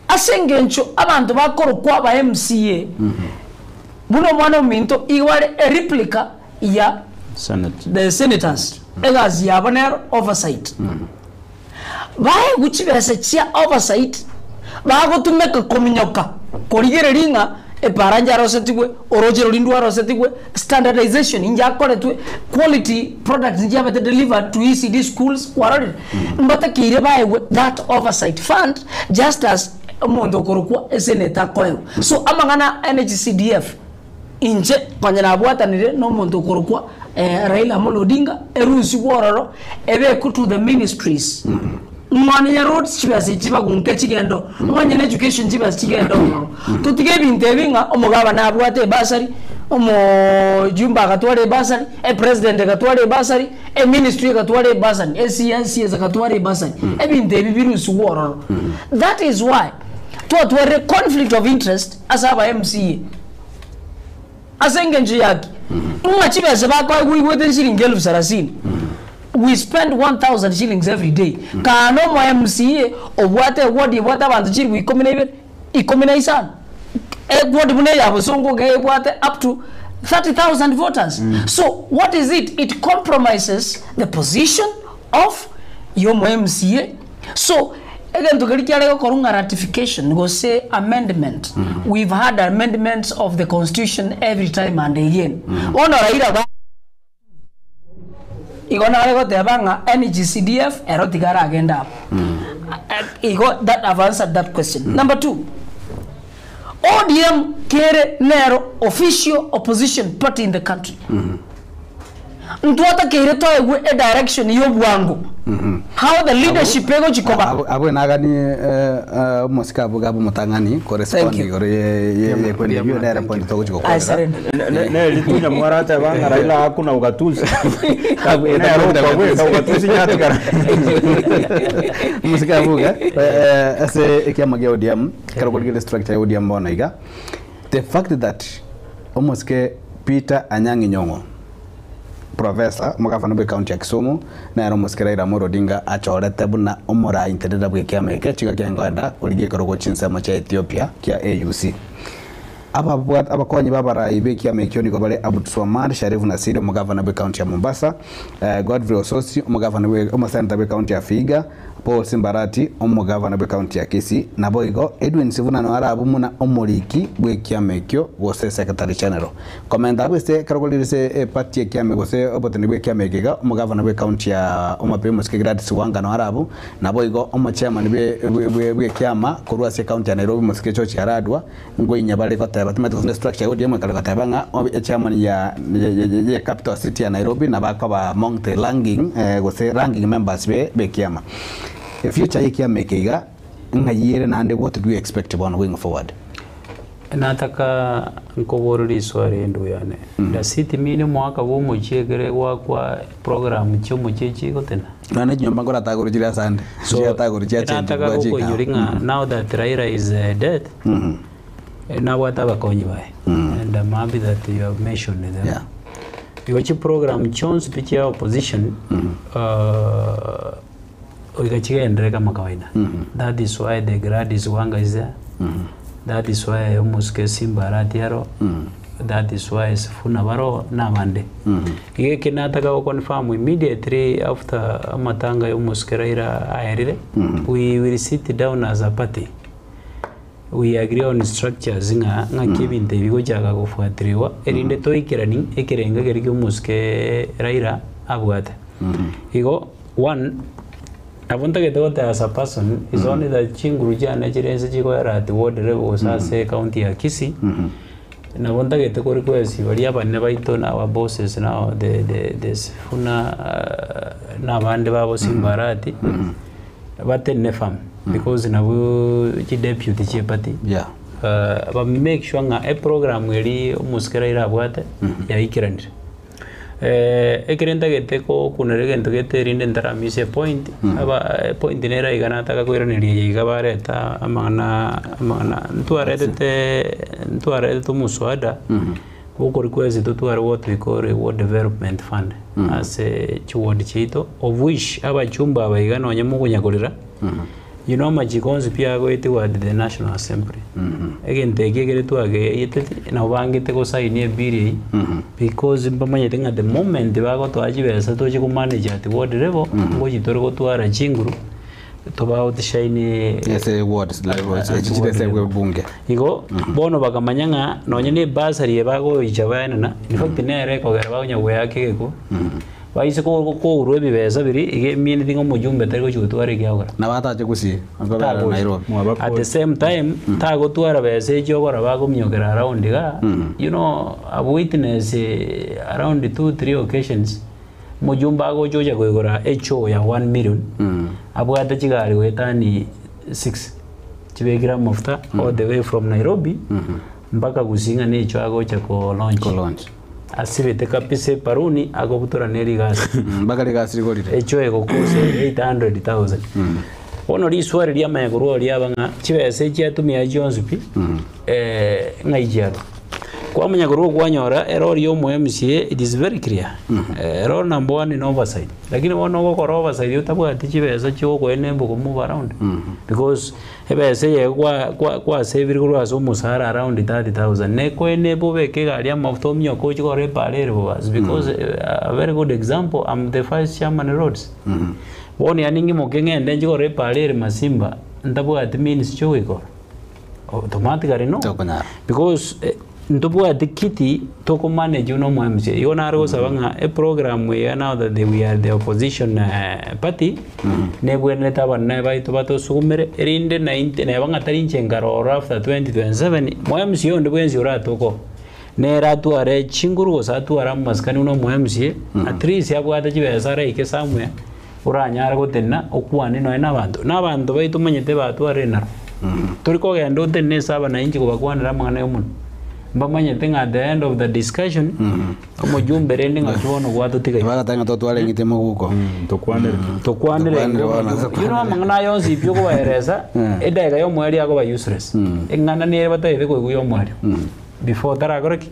ase engencho abanto bakorokwa aba MCA, buna omwana ominto igo are a replica ya Senate. the senators, egasi yabo nero oversight. Baegwe chibesa chia oversight bagotumeka kominyoka korigereria ng'a epara njarosetigwe, oroche roria ndwarosetigwe, standardization njakoretwe, quality products nchiabete delivered to ECD schools, kwarorire? Mbatakeire baegwe that oversight fund just as omonto okorokwa eseneta akoegwa. So amang'ana a NHCDF inche konya nabwatanire na omonto okorokwa Raila Amolo Odinga, erusigwe ororo ebekwe to the ministries. Ng'wani ya roads chibesa echi chibagunke chigende oo, ng'wanye na education chibesa chigende ororo. Totige ebinto ebi ng'a omogabana abwate ebursary, omojumbe agatwara ebursary, epresident egatwara ebursary, eministry egatwara ebursary, eCS egatwara ebursary. Ebinto ebi birusigwe ororo. That is why twatwarire conflict of interest ase aba MCA. Ase engencho yaki? Ng'a chibesa bakoegwa oigwete nchiringi elfu sarasini. We spend 1000 shillings every day. Kaa na omo MCA obwate eward ebwate abanto chilifu ikomi na ibere, ikomi na isano. Eward buna eya Bosongo iga ebwate up to 30,000 voters. So what is it? It compromises the position of ya omo MCA. So egento keria kiare gokorwa ng'a ratification gose amendment, we've had amendments of the constitution every time and again. Bono Raila ba igo nare goteba ng'a NGCDF ero tiga aragende abwo. Igo that I've answered that question. Number two, ODM kere nero official opposition party in the country. Ntwatakeire toegwe edirection ya obwango how the leadership egochi koba. Abwo naganie omosike abwo gabe omotang'ani korespond Thank you. igoro ye ye ebio nere point togochi I gokwanera. surrender. Ne ritunya mwarateba ng'a Raila hakuna ugatuzi. Abwo Nere okwabweka ugatuzi nyatigara. Omosike abwo iga ase ekiama gia ODM ekero okorigereria structure ya ODM bono iga the fact that omosike Peter Anyang'i Nyong'o Professor, omogafana bw'ecounty ya Kisumu, nere omosike Raila Amolo Odinga achorete buna omorainterera bw'ekiama eke chiga kiangoenda korigia ekerogo chinsemo chia Ethiopia kia AUC. Ababwat abakonyi b'abarai b'ekiama ekio nigo bare Abdulswamad Sharif Nassir omogavana bw'ecounty ya Mombasa, Godfrey Osotsi omogavana bwe omosenator bw'ecounty ya Vihiga, Paul Simbarati, omogavana bw'ecounty ya Kisii, naboigo Edwin Sifuna naro abwo buna omoriki bw'ekiama ekio gose Secretary General. Komenta abwo ase ekero korire ase eparty y'ekiama gose oboteni bw'ekiama eke iga, omogavana bw'ecounty ya Homa Bay Omosike Gladys Wanga naro abwo, naboigo omochairman bw'ekiama korwa ase ecounty ya Nairobi Omosike George Aradwa, Ngoinya bare goteba timanyeti gose ne structure ya ODM ekare goteba ng'a echairman ya ye capital city ya Nairobi nabo akoba among the ranking gose ranking members be ekiama. Efuture ye ekiama eke iga ng'ai ere naende what do we expect bono going forward? Nataka nkobore riswali endugu yane. Does it mean omwaka bwa omochie ekere gwakwa program chia omochie chigotena? Nonya ne chinyomba nkoratagorwe chire asande, So, chiatagorwe chiachenchigwa nataka chikao. gokoinyori ng'a now that Raila is dead, nabwate abakonyi baye. And I'm happy that you have mentioned them. Yeah. Igo chiprogram chionsi pi chia opposition, oiga chigenderere kama kawaida. That is why the Gladys Wanga is there. That is why omosike Simba Arati aro. That is why Sifuna baro nabande. Iga eke nataka go confirm immediately after amatanga ya omosike Raila aerire, we will sit down as a party. We agree on structures ng'a ng'aki ebinto ebi gochaka gofuatiliwa erinde toikerani ekerengo ekeri kia omosike Raila abwate. Igo one Nabo ntagete goteba as a person, is only that chinguru chiane chire inse chikoera at ward level gose ase ecounty ya Kisii, nabo ntagete ko request baria abanene baito na our bosses now the the the Sifuna na abande babo Simba Arati, batenene firm because nabo chideputy chie party, Yeah. ba make sure ng'a eprogram eria omosike Raila abwate yaikeranire. Ekere ntagete gokunera egento gete erinde ntaramisia epoint, aba epoint nere iga nataka koiraneria eye iga bareta amang'ana amang'ana ntwaretete ntwaretete omoswada Gokorequest totware what we call a ward development fund ase chiward chiaito of which abachumba aba iga nonye mokonyakorera you know amachiko onsi pi agoetigwa at the national assembly. Egento eki ekere twageeteti nabo bangete gosaini ebill eyio because mbamanyete ng'a the moment bagotoa chibesa toche komanage at ward level ngochi tore gotwara chinguru toba outshine Ase wards level, at echi ward chire ase level. bunge. Igo bono bakamanya ng'a nonye na ebasari eye bagoicha baenena, in fact nere ekogera bakonya goeaka egekwa, baise ko- kourwa ebibesa biria, iga emieneti ng'a omojumbe tari gochia gotwara ekiagokora. Nabo atache gusii, akobera Tagocha. Nairobi. At the same time, tagotwara besa echio okora bakominyokera around igaa, you know, I've witnessed around two, three occasions, Omojumbe agocha ocha koigora echoo ya one million, abwate chigari goetani six, chibekire amafuta all the way from Nairobi mpaka Gusii ng'a nechoo agocha ko launch. Asibete kabisa ebaruni akobutora ne rigasi. Mpaka rigasi rigorire. Echoo egokose 800,000. Bono riswari riamanya korwa riaba ng'a chibesa echi atumia chionsi pi, ng'ai chiarwa? Kwamanya korwa okwanyora erori ya omo MCA it is very clear. Erori number one ni oversight. Lakini bono ogokora oversight otabwati chibesa chiogokoenda embugo move around. Because ebesa eye kwa kwa kwasevire korwa ase omosara around 30,000 nekoene obeke egari amafuta ominyoke oche kogora epara ere bobasi because a very good example I'm the vice chairman roads. Bono yaani ng'imoke ng'ende nche kogora epara ere Masimba ntabwati means chiogoikora. Automatically no. Tokonyara. Because eh, ntobwati kiti tokomanage buna omo MCA. Igo nare gosaba ng'a eprogram eye now that we are the opposition eh, party nebwenerete abanene baito batosugumere erinde nainte neba ng'a tari inche nkarora after 2027 mo MCA onde bwensi oratoke oo nere atware chinguru gose atware amasikani buna omo MCA at least abwate chibesa araike somewhere Oranyare gotenena okwane nonya nabanto, na abanto baito omanyete batwarire naro. Tori kogenda otenene ase abanainchi kobakwanera amang'ana y'omonwa. Mbamanyete ng'a at the end of the discussion, omojumbe rende ng'aki bono gwatotiga iga. Bagateba ng'a totware eng'iti moguko. Tokwanere. Tokwanere Tokwanere bono ase You know amang'ana aya onsi pi okobaeresa, edageka y'omoerio akoba useless. Eng'ana nere batagete koigwa y'omoerio. Before otarakora ki?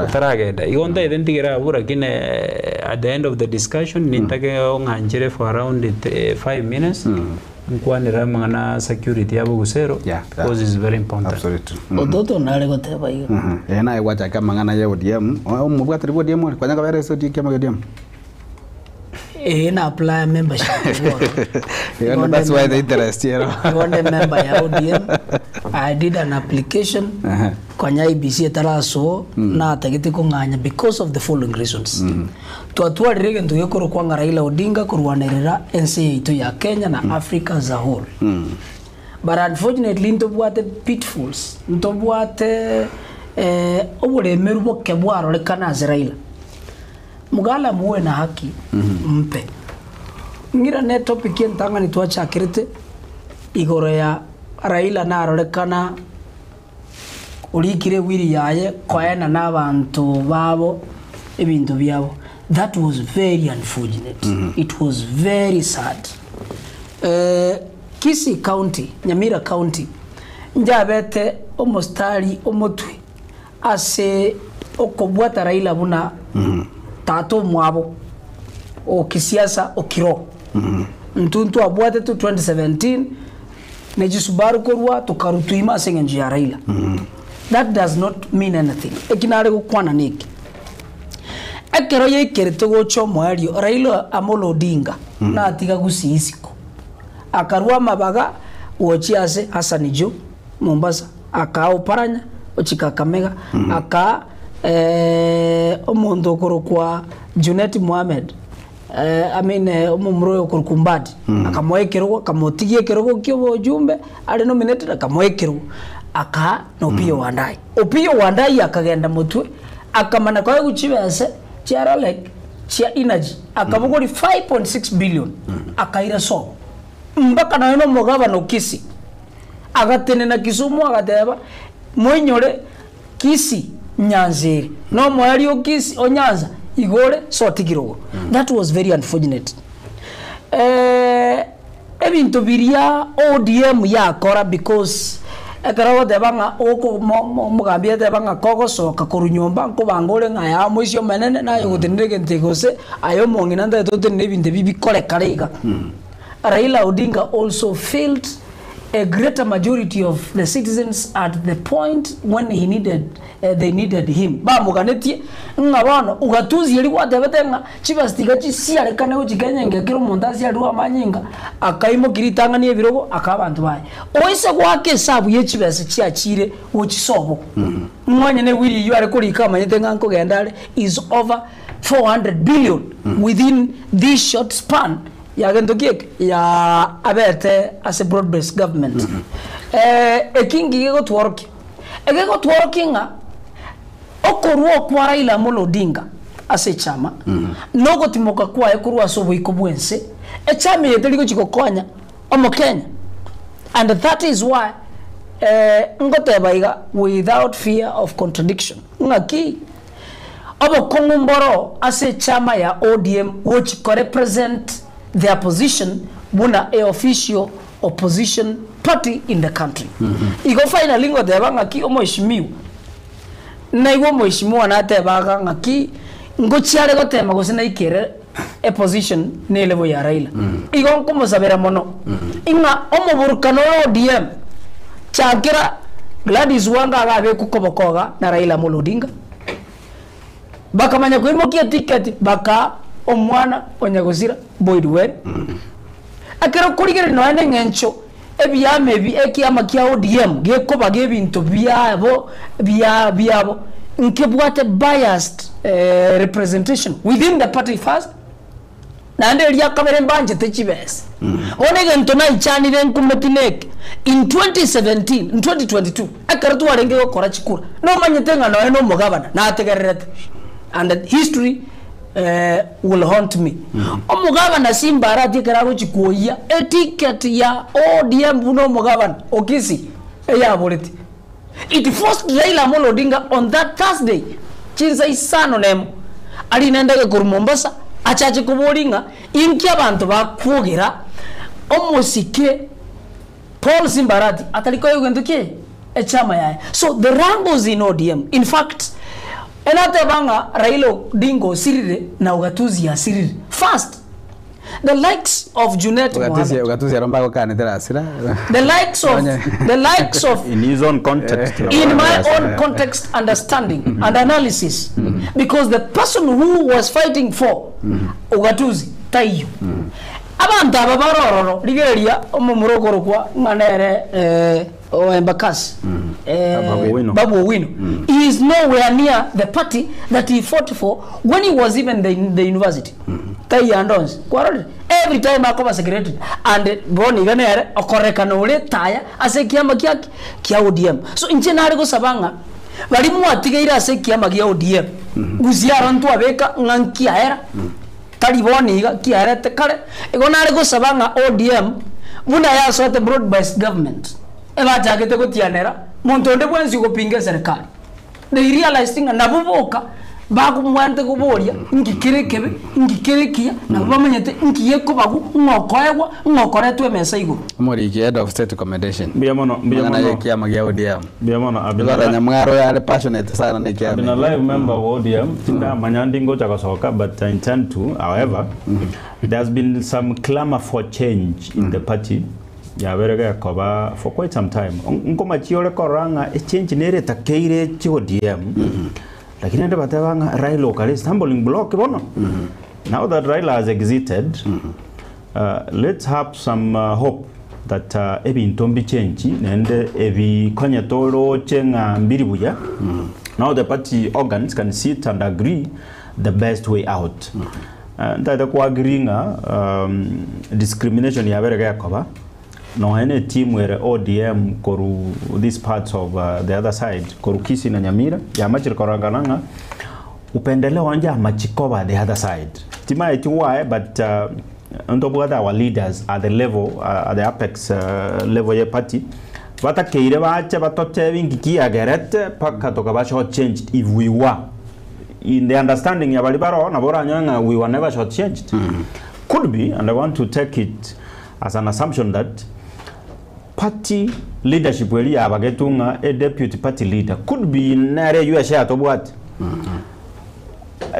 Otaragenda. Igo ntaete ntigere abwo lakini at the end of the discussion nintake ong'anchere for around 5 minutes nkwanere amang'ana a security ya Bogusero because is very important. Absolutely. Ototo nare goteba iga. Eh naye gwachaka amang'ana ya ODM, omobwateri bwa ODM ore, kwanya kobera ase ODM kiama kia ODM? Ee na apply membership bono. You know, that's why the interest you know. Igo nde member ya ODM. I did an application konya IEBC etarasoa natagete kong'anya because of the following reasons. Twatwarire egento gekorokwa ng'a Raila Odinga korwanerera ense yaito ya Kenya na Africa as a whole. But unfortunately ntobwate pitfalls, ntobwate eh, oboremeru boke bwarorekana ase Raila. Mgala muwe na haki mpe. Ng'irane etopic entang'ani twachakerete igoro ya Raila narorekana orikire ewiri yaye koena na abanto babo ebinto biabo. That was very unfortunate. It was very sad. Eh, Kisii County, Nyamira County, njabete omostari omotwe Ase okobwata Raila buna tata omwabo o kisiasa o kiroho. Intwe ntwabwatetwe 2017 ne chisubaru korwa tokarutwa ime ase eng'encho ya Raila. That does not mean anything. Eki nare gokwana neke, ekero yaikerete gocha omoerio Raila Amolo Odinga natiga gusii isiko, akarua amabaga gochia ase Hassan Joho Mombasa. Akaa Oparanya, ochika Kakamega, akaa omonto okorokwa Junet Mohamed, I mean omomura oyo okorokwa Mbadi, akamoa ekerogo, akamotigia ekerogo ki'obochumbe are nominated, akamoa ekerogo, akaa na Opiyo Wandayi. Opiyo Wandayi akagenda motwe, akamana koegwa chibese chia Rolec, chia Energy, akabogoria 5.6 billion, akaira sobo. Mpaka nonya na omogabana o Kisii. Agatenena Kisumu agateba, Moinyore Kisii nyansa ere, na omoerio o Kisii o Nyanza igo ore sotigire igoro. That was very unfortunate. Eh, ebinto biria ODM yakora because Ekero ogoteba ng'a oko mo- mo- omogambi ateba ng'a kogosoka korwa nyomba nkobanga ore ng'a yaa omoisia omenene naye ogotenena egento eke gose aye omong'ina ntagete otenene ebinto ebi bikorekare iga. Raila Odinga also failed a greater majority of the citizens at the point when he needed they needed him. Bamoganetie ng'a bono ugatuzi eria gwatebete ng'a chibesa tiga chisiarekane gochia Kenya engiya kera omonto asiarirwe amanyinga, akaimokia ritang'ani ebirogo akaa abanto baye. Oise goaka esabu ye chibesa chiachire gochia sobo, ng'a onye ne will eyio are korika amanyete ng'a nkogenda are is over 400 billion within this short span ya gento ki eke ya abete ase broad based government. Eki nki gegotworokia? Egegotworokia ng'a okorua okwa Raila Amolo Odinga ase echama, na ogotimoka kwaye korwa ase oboiko bw'ense, echama eye teri gochia gokonya Omokenya. And that is why ngoteba iga without fear of contradiction ng'aki obokong'u mboro ase echama ya ODM gochi korepresent their position buna a official opposition party in the country. Igo finally ngoteba ng'aki omweshimiwa, naigwe omweshimiwa natebaga ng'aki ngochia are gotema gose naikere eposition ne elevel ya Raila. Igo nkomosabera mono ing'a omoburukano o ODM chakera Gladys Wanga iga abekwe koboko iga na Raila Amolo Odinga, bakamanya koimokia eticket bakaa omwana o Nyagosira Boyd Were. Ekero okorigereria nonya na eng'encho ebiama ebi ekiama kia ODM gekobaga ebinto biabo bia biabo nkebwate biased representation within the party first, naende eria kabere mbanchete chibesa. Bono egento naichanire nkumeti neke, in 2017, in 2022 ekero twarenge gokora chikura, nomanyete ng'a nonya na omogabana nategererete and history will haunt me. Omogabana Simba Arati ekero agochia kwoyia eticket ya ODM buna omogabana o Kisii eyaboreti. It forced Raila Amolo Odinga on that Thursday chinsa isano na emo arine endege korwa Mombasa achache koboria ng'a inki abanto bakwogera omosike Paul Simba Arati atari koegwa gento ki echama yaye. So the wrangles in ODM in fact enateba ng'a Raila Odinga osirire na ugatuzi asirire first the likes of Junet Ugatuzi Mohamed ugatuzi aro mbagokanete rasira the likes of the likes of In his own context. in my own context understanding and analysis because the person who was fighting for ugatuzi taiyo Abanto aba bare ororo, rigereria omomura okorokwa ng'a nere o Embakasi, Babu Owino, he is nowhere near the party that he fought for when he was even the in the university. Taiyo ande onsi. Kwarorire? Every time akoba segregated and bono iga nere okorekana ore etaya ase ekiama kia ki? Kia ODM. So inche nare gosaba ng'a baria mwatigeire ase ekiama gia ODM, gusii aro ntwabeka ng'a nkiaera. Tari bono iga, kiarete kare. Igo nare gosaba ng'a ODM buna yasoete broad based government, ebachagete gotianera monto onde bwensi ogopinga eserekari. They realized ng'a nabwo boka bakomwante koboria nki kere ekebe, nki kere ekiya, nabwo bamanyete nki gekobagwa, ng'a okoegwa, ng'a okoretwa emesa igoro. Omoriki head of state commendation. Mbuya mono, mbuya Amang'ana mono. y'ekiama gia ODM. Mbuya mono, I've been Rora a- Nyamwaro yare passionate sana na I've been ekiama a eke. live member of ODM tindamanya ndi ngocha gosoka but I intend to however there's been some clamour for change in the party yabere gekoba for quite some time nkomachia ore korora ng'a echange nere etakeire eche ODM lakini ande bateba ng'a Raila okare stumbling block bono now that Raila has exited Let's have some hope that ebinto mbichenchi naende ebi konye toroche ng'a mbiri buya, now the party organs can sit and agree the best way out. Ntagete ko agree ng'a discrimination yabere gekoba nonya ne team ere ODM koru these parts of the other side koru Kisii na Nyamira yamachire kororokana ng'a Upendeleo onde amachiko ba the other side. Timaeti why but ntobwate our leaders at the level at the apex level ye party batakeire bache batotebi nki kiagerete paka tokaba short changed if we were in the understanding ya baria baroo nabo oranyore ng'a we were never short changed. Could be and I want to take it as an assumption that. Party leadership eria yabagetwe ng'a e deputy party leader could be nere eywo eshare tobwate.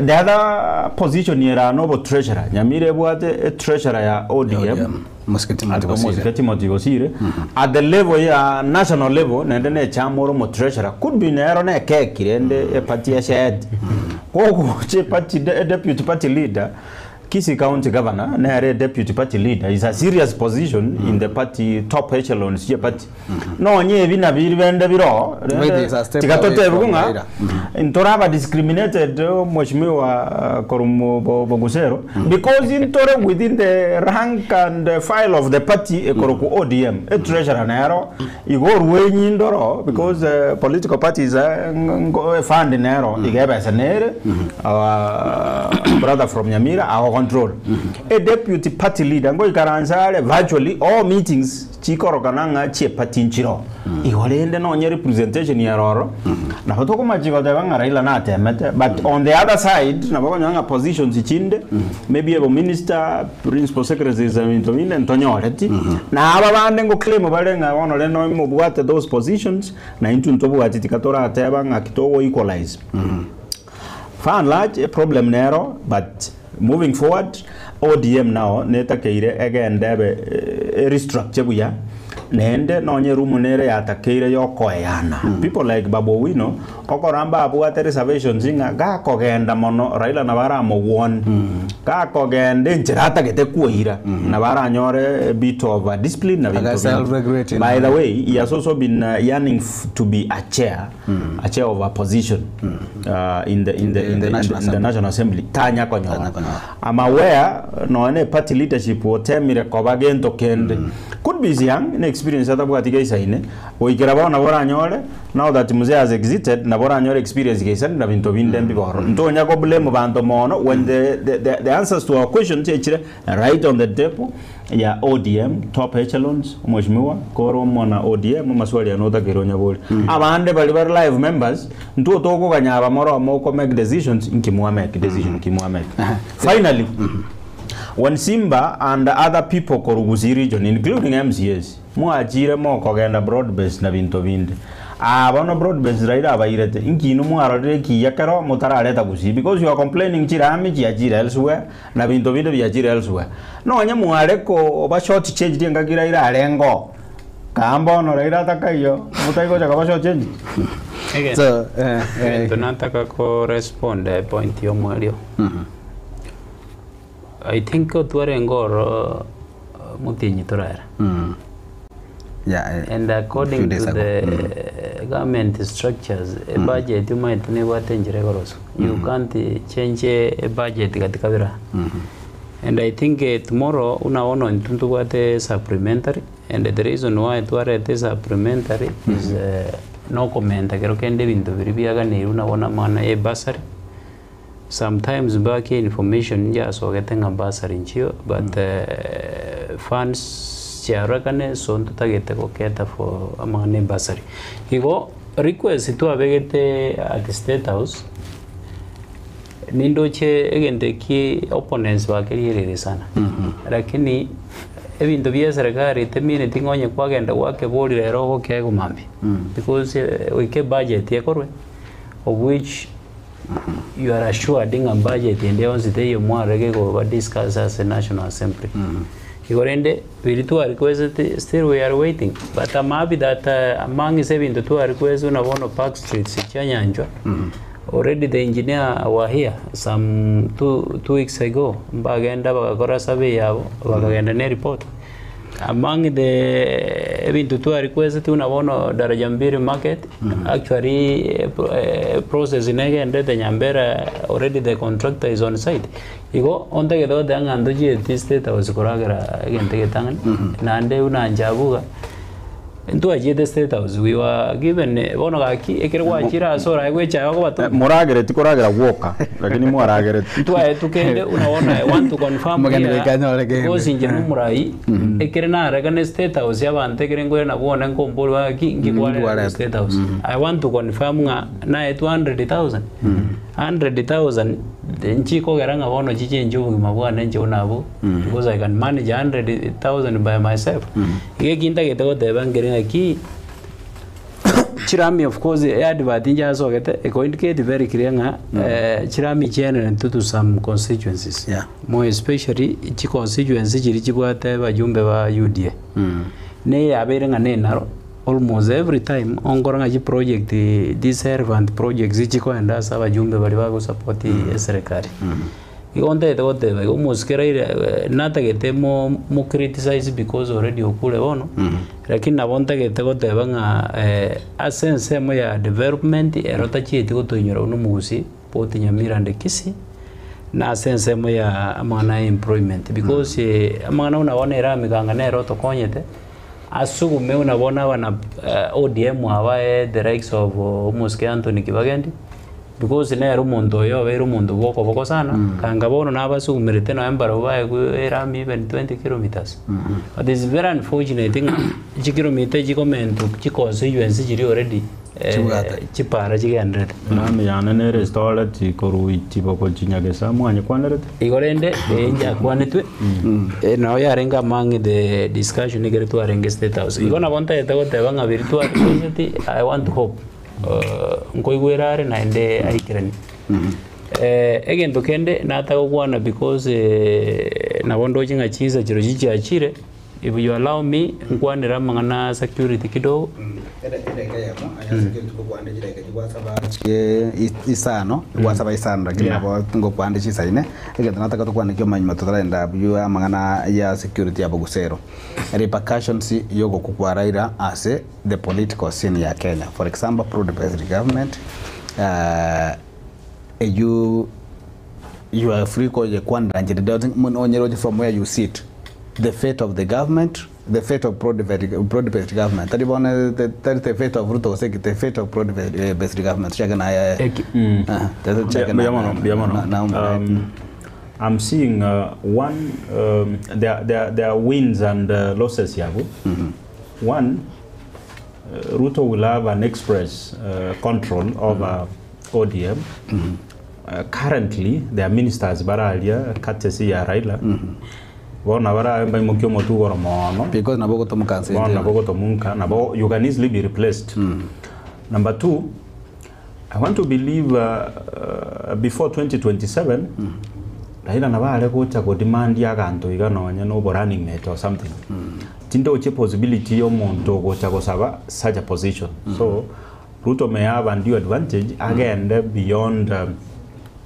The other position ere aa nobo treasurer, Nyamira ebwate e treasurer ya ODM, Omosike Timothy Bosire. Omosike Timothy Bosire, at the level ya national level naende ne echama ore omo treasurer could be nero ne ekeki rende e party eshared. Kogocha e party e deputy party leader Kisii County Governor nere deputy party leader is a serious position in the party top echelons ye party. Nonye ebi nabiri bende biro Wait, is a step tiga away totebi from ng'a Raila. ntore aba discriminated mheshimiwa korwa Bogusero because ntore within the rank and file of the party ekorokwa ODM e treasurer nero igo orwenyi ndoro because political parties fund nero iga ebesa nere our brother from Nyamira ago control a deputy party leader ngoikaransa are virtually all meetings chikorokana ng'a chie party nchiro igo rende nonye representation ere oro nabo tokomachi goteba ng'a Raila natemete but on the other side nabo okonyora ng'a positions chinde maybe ebo minister principal secretaries na ebinto binde ntonyoreti na aba bande ngo claim bare ng'a bono rende mobwate those positions na intwe ntobwati tika torateba ng'aki togo equalize. Far and large e problem nero but moving forward ODM nao netakeire egende ebe e restructure buya naende nonye room nere yatakeire yokoeyana. People like Babu Owino okora mbabwate reservations ng'a gakogenda mono Raila nabo aramowon gakogenda enchera atagete kwoira nabo aranyore a bit of a discipline na binto Aga binde. self-regulating. By the way, he has also been yearning to be a chair, a chair of a position in the in the in the, in the, in the National Assembly. Tanya konyora. I'm aware noone party leadership otemire koba gento kende. Could be is young, in experience atabwati geisaine. Goikera bono boranyore now that mzee has exited na boranyore experience geisane na binto binde mbiboro. Ntonya ko blame banto mono when the answers to our questions echire right on the table ya ODM top echelons mheshimiwa koro mwana ODM maswali anotakire onyabori abande bari bari live members ntuo tokoganya abamoro moko make decisions nkimwa make decision kimwa make finally when Simba and other people korugusi region including MCAs mwachire mokogenda broad based na binto binde abono broad based Raila abairete nkino mwarorire kiya kero mutarareta gusi because you are complaining chirami chiachire elsewhere na binto binde biachire elsewhere nonye mwareko oba short change engaki Raila arengo kambono Raila atakaiyo mutaigocha kaba short change. So, tunataka ko respond point yo mwario. I think otware ngoro mutinyi turara. Yeah, And according few days to ago. the government structures, a budget you might never change rigoroso. You can't change a budget katika bira. And I think tomorrow unaona ntuntubwate supplementary and the reason why twarete supplementary is no comment kero kende bintu biri biaganire unabona mana e bursary. Sometimes back information njasogete nga bursary nchio but funds chiarakane so ntutagete goketa for amang'ana e bursary. Igo request twabegete at the State House nindoche egento eki opponents bakerierere sana lakini ebinto bia serikali temine ting'onye kwagenda gwakebori rero ogokego mambi because oike budget ekorwe of which you are assured ng'a budget ende yonsi teiyo mwarege goba discuss as a national assembly. Igo rende biri twarequested still we are waiting but I'm happy that among ase ebinto twarequest unabono Park Street sichianyanjwa. Already the engineer were here some two weeks ago mbagenda bagakora survey yabo bakagenda ne report. Among the ebintu twarequested unabono Daraja Mbili market actually process inegendete Nyambera already the contractor is on site. Igo ontegete goteba ng'a ntochieti State House koragera egento getang'ani naende unanjabuga ntwachiete State House we were given bono gaki ekero gwachire ase orae gwechaga kobato moragereti koragera gwoka lakini mwaragereti ntwae tukende unaona I want to confirm Mugeni here, wikanyore kende. because inche nomorai ekere naregane State House y'abanto ekere nkoira nabwo nkombori gaki nkikwarera Nkwarete. State House. I want to confirm ng'a nae 200,000. 100,000 nchikogera ng'a bono chichenche obogima bwane inche buna abwo, because I can manage 100,000 by myself. Iga eki ntagete goteba nkere ng'aki, chirami of course eadvert inche asogete eko indicate very clear ng'a chirami chiaenenetwe to some constituencies. More especially chiconstituency chiria chibwate abajumbe ba UDA. Neyabeire ng'a nenaro. Almost every time onkora ng'a chiproject these relevant projects chikoenda ase abajumbe baria bagosupport eserekari. Igo ntagete goteba igo omosike Raila natagete mo mo criticize because already okure bono, lakini nabo ntagete goteba ng'a ase ensemo ya development ero tachieti gotoinyora buna omogusii both Nyamira and Kisii, na ase ensemo ya amang'ana ya employment because amang'ana buna bono ere amiganga nere otokonyete. Asugume buna bono abana ODM aba the likes of omosike Anthony Kibagendi because nere omonto oyo obeire omonto bwa okoboko sana kanga bono nabasugumerete nonya mbarabwo baegwe erami even 20 kilometres but it's very unfortunate ng'a chikilomita chikomentwa chiconstituency chiria already chipara chigenderete. Erami yane nere estoreti korwa itibo gochia Nyagesa mwanyekwanerete? Igo rende inche akwanetwe nao yarenge among the discussion ekero twarenge state house. Igo nabo ntagete goteba ng'a biria twarequesteti I want to hope nkoigwera are naende aikeranie. Egento kende natagokwana because nabo ndoche ng'a chinsa chirochio chiachire. If you allow me, nkwanere amang'ana a security kidogo. Isano gwasaba isano lakini Yeah. nabo ngokwande chisaine egento nataka tokwane kiomanyuma totarenda buya amang'ana ya security ya bogusero repercussions yogokwa kwa Raila ase the political scene ya Kenya for example broad based government uh, you you are free koyekwanera nchera onye roche from where you sit the fate of the government the fate of broad broad based government tari bono the tari the fate of Ruto gose the fate of broad based government chake na chake Mbuya mono, mbuya mono. I'm seeing one, there are wins and losses yabo. One, Ruto will have an express control over ODM. Currently, there are ministers bararia courtesy ya Raila. Bona bara baimokia omotu igoro mono. Because nabo gotomoka nse Bona nabo gotomunka, nabo you can easily be replaced. Number two, I want to believe before 2027 Raila nabo are gocha godemand aganto iga nonye na obo running mate or something. Tindoche possibility ya omonto ogocha gosaba such a position. So Ruto may have undue advantage agende beyond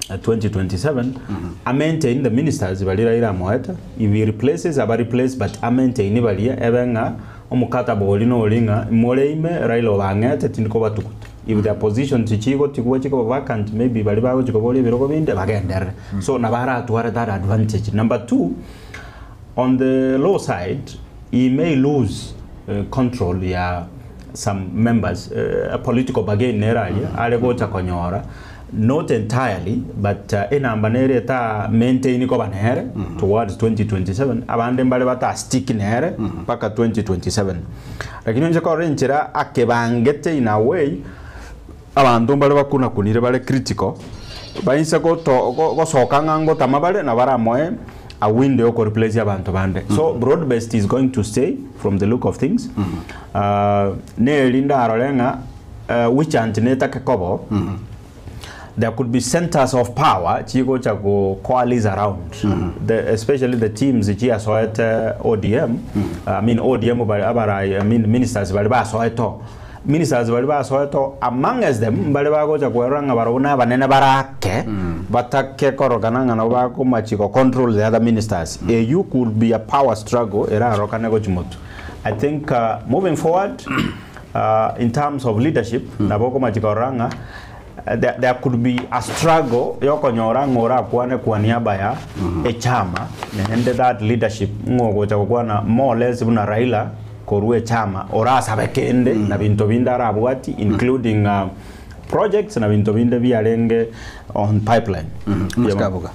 2027 a maintain the ministers baria Raila amoete if he replaces aba replace but a maintain baria ebe ng'a omokataba oria nori ng'a more ime Raila obang'ete tindi kobatuguta if their positions chigotigwa chikoba vacant maybe baria bagochi koboria ebirogo binde bagenderere so nabo aratware that advantage. Number two, on the low side he may lose control ya some members a political bargain nere aria are gocha konyora not entirely but enamba nere eta maintain koba nere towards 2027 abande mbare bata stick nere mpaka 2027 lakini onche korora enchera akebangete in a way abanto mbare bakunakunire bare critical bainse goto gosoka ng'a ngotama bare na baramoe a window yoko replace abanto bande so broad based is going to stay from the look of things neri ndarore ng'a which hunt netake kobo there could be centers of power chigocha go coalesce around the, especially the teams chiasoete ODM I mean ODM bari abarai I mean ministers bari basoeto ministers bari basoeto among as them bari bagocha kwerora ng'a barabwo na abanene barake batake korokana ng'a nabo bakomachi go control the other ministers eyu could be a power struggle erarokane gochi motu I think moving forward in terms of leadership nabo okomachi korora ng'a there could be a struggle yokonyora ng'a orakwane kwa niaba ya echama naende that leadership ng'a ogocha gokwana more or less buna Raila korwa echama orasabe kende na binto binde arabwati including projects na binto binde biarenge on pipeline. Mosikaboka.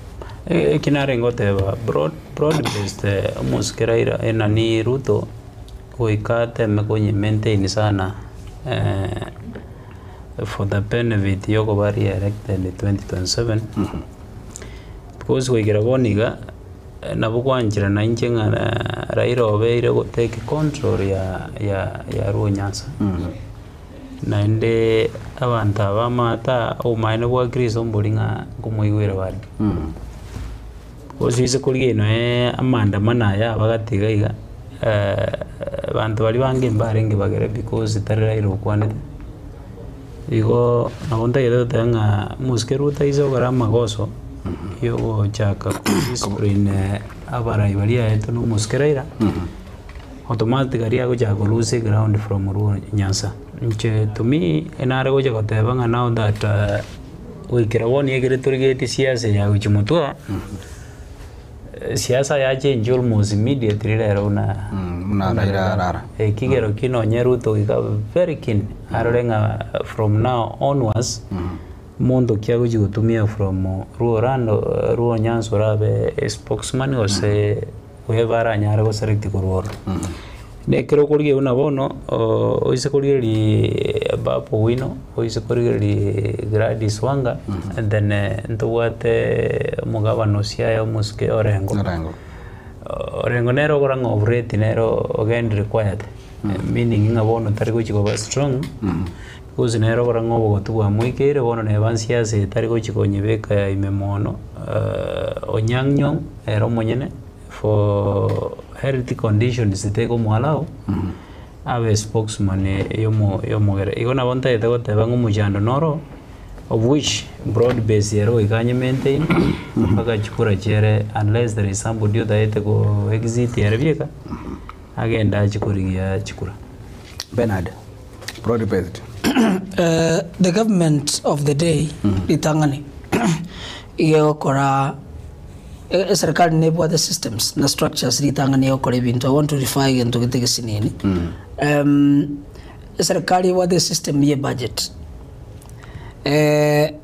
Eki narenge goteba broad broad based omosike Raila nani Ruto goika ateme konye maintain sana. for the benefit ya okoba re-elected 2027, because goikera bono iga, nabo gwancherana inche ng'a Raila obeire go take control ya ya ya Luo Nyanza. Naende abanto aba amato aa obomaene bwa Kristo mbori ng'a nkomoigwera bare. Gose ase korigia noe amaandamano aya abagati iga iga, abanto baria bange mbarenge bagere because tari Raila okwanete. Igo nabo ntagete goteba ng'a omosike Ruto aise gokora amagoso ya ogochaka ko discipline abarai baria aetwe na omosike Raila, automatically agochaka ko lose ground from Luo Nyanza. Inche to me nare gocha goteba ng'a now that goikera bono ekere torigetie siasa ya gochia motwe, siasa ya change almost immediately rero buna Buna Raila arara. Ekigero ki nonye Ruto goika very keen arore ng'a from now onwards monto ki agochia gotumia from Luo land Luo Nyanza orabe spokesman gose whoever aranyare go select korwa ororo. Na ekero okorigereria buna bono, oise korigereria Babu Owino, oise korigereria Gladys Wanga, and then ntobwate omogabana o Siaya omosike Orengo. Orengo. Orengo nere okora ng'a of late nere ogendire quiet, meaning ng'a bono tari gochia koba strong, because nere okora ng'a obogotu bwamoikeire bono neba nsiasa eye tari gochia konyebeka ime mono, Onyang' Nyong' ere omonyene. For health conditions tekomo allow abe spokesman yomo yomogere. Igo nabo ntagete goteba ng'a omochando noro of which broad base ere goika anye maintain mpaka chikura chiere unless there is somebody otagete ko exit ere bieka agende achie korigia chikura. Bernard, broad based. The government of the day ritang'ani iga egokora Eserekari nebwate systems na structures ritang'ani egokora ebinto. I want to refer egento gete gesinini. Eserekari ebwate esystem ye budget.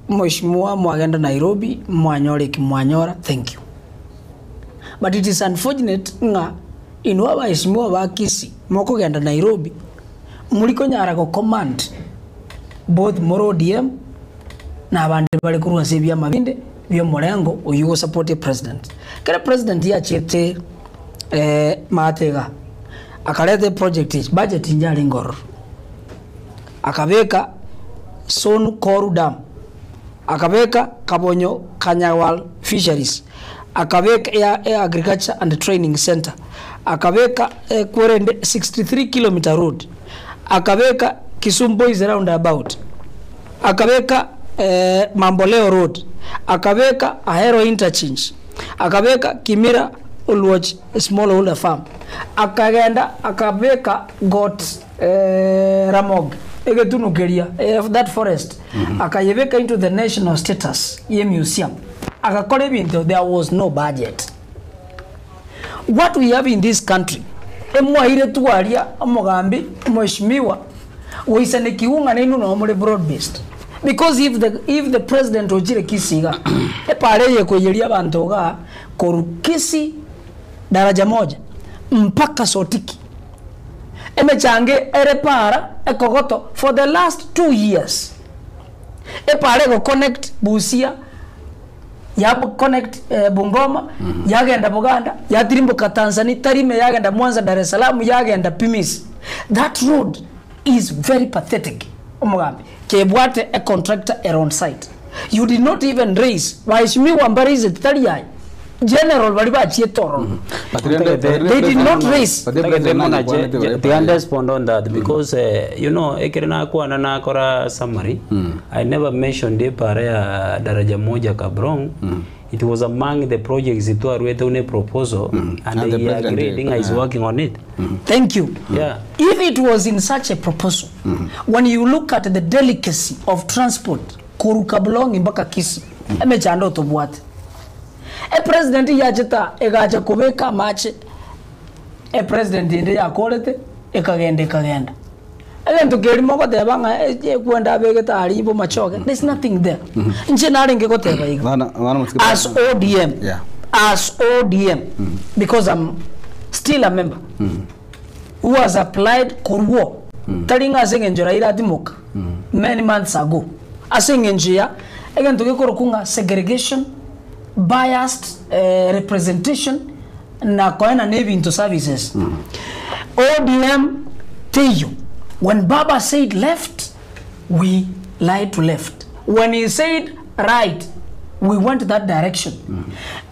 Mheshimiwa mwagenda Nairobi mwanyora eki mwanyora thank you. But it is unfortunate ng'a inwe abaheshimiwa ba Kisii mokogenda Nairobi muri konyara go command both more ODM na abande bare korwa ase ebiama binde bi'omorengo oyio gosapotia president. Ekero president yachiete maate iga, akareta eproject echi, budget inche arenge ororo, akabeka Son Koru Dam, akabeka Kabonyo Kanyawal Fisheries, akabeka ea Agriculture and Training Centre, akabeka kwerende 63 kilometer road, akabeka Kisumu Boys Roundabout. Akabeka Mamboleo Road, akabeka Ahero Interchange, akabeka Kimira Oluoch Smallholder Farm, akagenda akabeka Got Ramogi egetunu keria that forest akayebeka into the national status ye museum, agakora ebinto there was no budget. What we have in this country, emwairetwe aria omogambi, omweshimiwa, goisanekigwa ng'a nainwe noo more broad based. Because if the, if the president ochire Kisii igaa, epara eye ekoiyeria abanto igaa korwa Kisii daraja moja mpaka Sotiki, emechango ere para ekogoto for the last 2 years, epara ego connect Busia, ya connect Bungoma, yagenda Buganda, yatirimboka Tanzania, Tarime, yagenda Mwanza, Dar es Salaam, yagenda Pimis. That road is very pathetic. Omogambi, kebwate a contractor ere on site. You did not even raise, baheshimiwa mbaraise tari yaye. General bari bachiete ororo. They did not raise. Tiga respond on that because ekere nakwana nakora summary, I never mentioned epara ya daraja moja Kabrong. It was among the projects twarwete une proposal and, And the he president agreed did, nga is working on it. Thank you. If it was in such a proposal, when you look at the delicacy of transport, korwa Kablong mpaka Kisii, emechando tobwate. E president yacheta egacha kobeka amache, e president ende yakorete, ekagenda ekagenda. Egento keri mogoteba ng'a ekwenda abegete aria bomachoge, there's nothing there. Inche narenge goteba iga. As ODM, as ODM, because I'm still a member who has applied korwo tari ng'a ase eng'encho Raila atimoka. many months ago ase eng'encho ya egento gekorokwa ng'a segregation, biased representation na koenana ebinto services. ODM teiyo. When Baba said left, we lie to left. When he said right, we went that direction.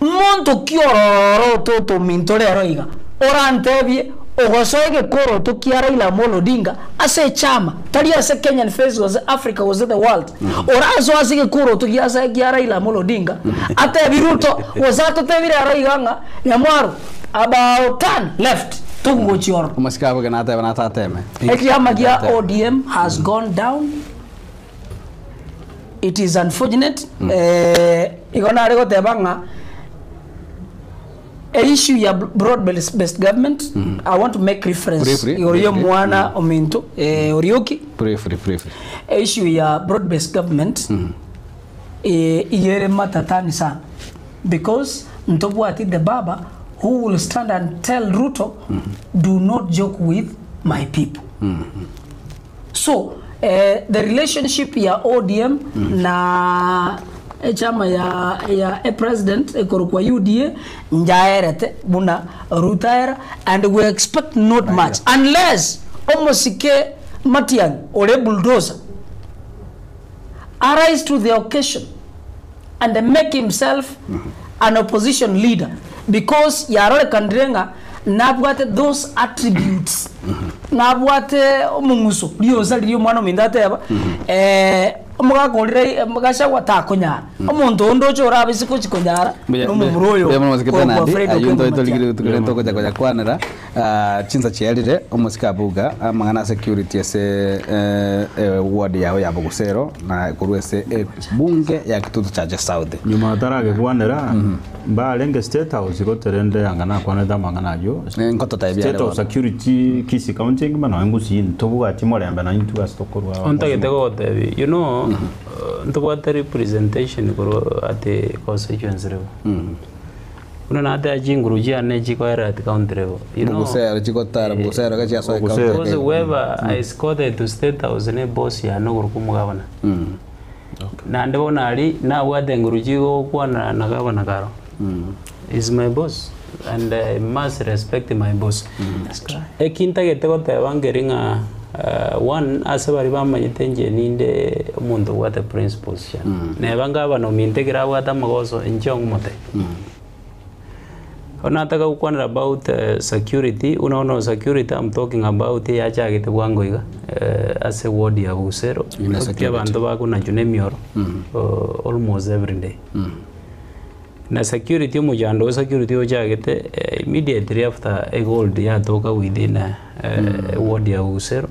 Monto ki ororo toto ominto rero iga orantebie ogosoa egekoroto kia Raila Amolo Odinga ase echama tari ase Kenyan face gose Africa gose the world orasoe ase egekoroto gia ase kia Raila Amolo Odinga atebi Ruto gose atotebi rero iga ng'a Nyamwaro about turn left togochia ororo. Omosike aboge natebe natateme. Ekiama gia ODM has gone down. It is unfortunate. Eh, igo nare goteba ng'a e issue ya broad based government I want to make reference Briefly, igoro ya briefly. omwana ominto eh, Orioki Briefly, briefly. e issue ya broad based government eh, iga ere matatani sana because ntobwati the baba who will stand and tell Ruto do not joke with my people. So eh, the relationship ya ODM na echama ya ya e president ekorokwa UDA njaerete buna Ruto aera and we expect not much unless omosike Matiang'i ore bulldozer arise to the occasion and make himself an opposition leader because yarorekanire ng'a nabwate those attributes nabwate omong'uso riosa riria omwana ominto ateba eh, omogaka orire Gachagua takonyara omonto onde oche orabe ase gochi konyara Mbuya- nomomura oyo mbuya mono mosike korokwa Bernard, Fred ayio Okengo ntoi Matiang'i. torigire tokere togocha konya kwanera ah, chinsa chiarire omosike abuga amang'ana a security ase eh, eh, ward yao ya Bogusero na korwa ase ebunge ya Kitutu Chache South. Nyuma ataragekwanera mbarenge State House goterende anga nakwanete amang'ana ayio Nkototebia State are of bono. security Kisii County engima nonya Gusii ntobwati morembe na intwe ase tokorwa Ontagete gogotebia, you know, ntobwate representation korwa ate constituency level. Buna nateba chinguru chiane chikoera at county level. You know, Bogusero chigotara Bogusero iga chiasoa ecounty Because eke. whoever I escorted to State House ne boss yane okorokwa omogabana. Naende bono aria nabwate enguru chigokwana na gabana karo. Is my boss and I must respect my boss. Eki ntagete goteba nkeri ng'a one ase baria bamanyete inche ninde omonto obwate principles chiane. Neba ngabana ominto ekero abwate amagoso inche ong'omote. Bono nataka gokwanera about security, buna bono security I'm talking about eyachagete bwango iga ase ward ya Busero, Ina eki security. abanto bakonachwa na emioro almost every day. Na security omochando o security ochagete immediately after egold yatoka within ward ya Busero,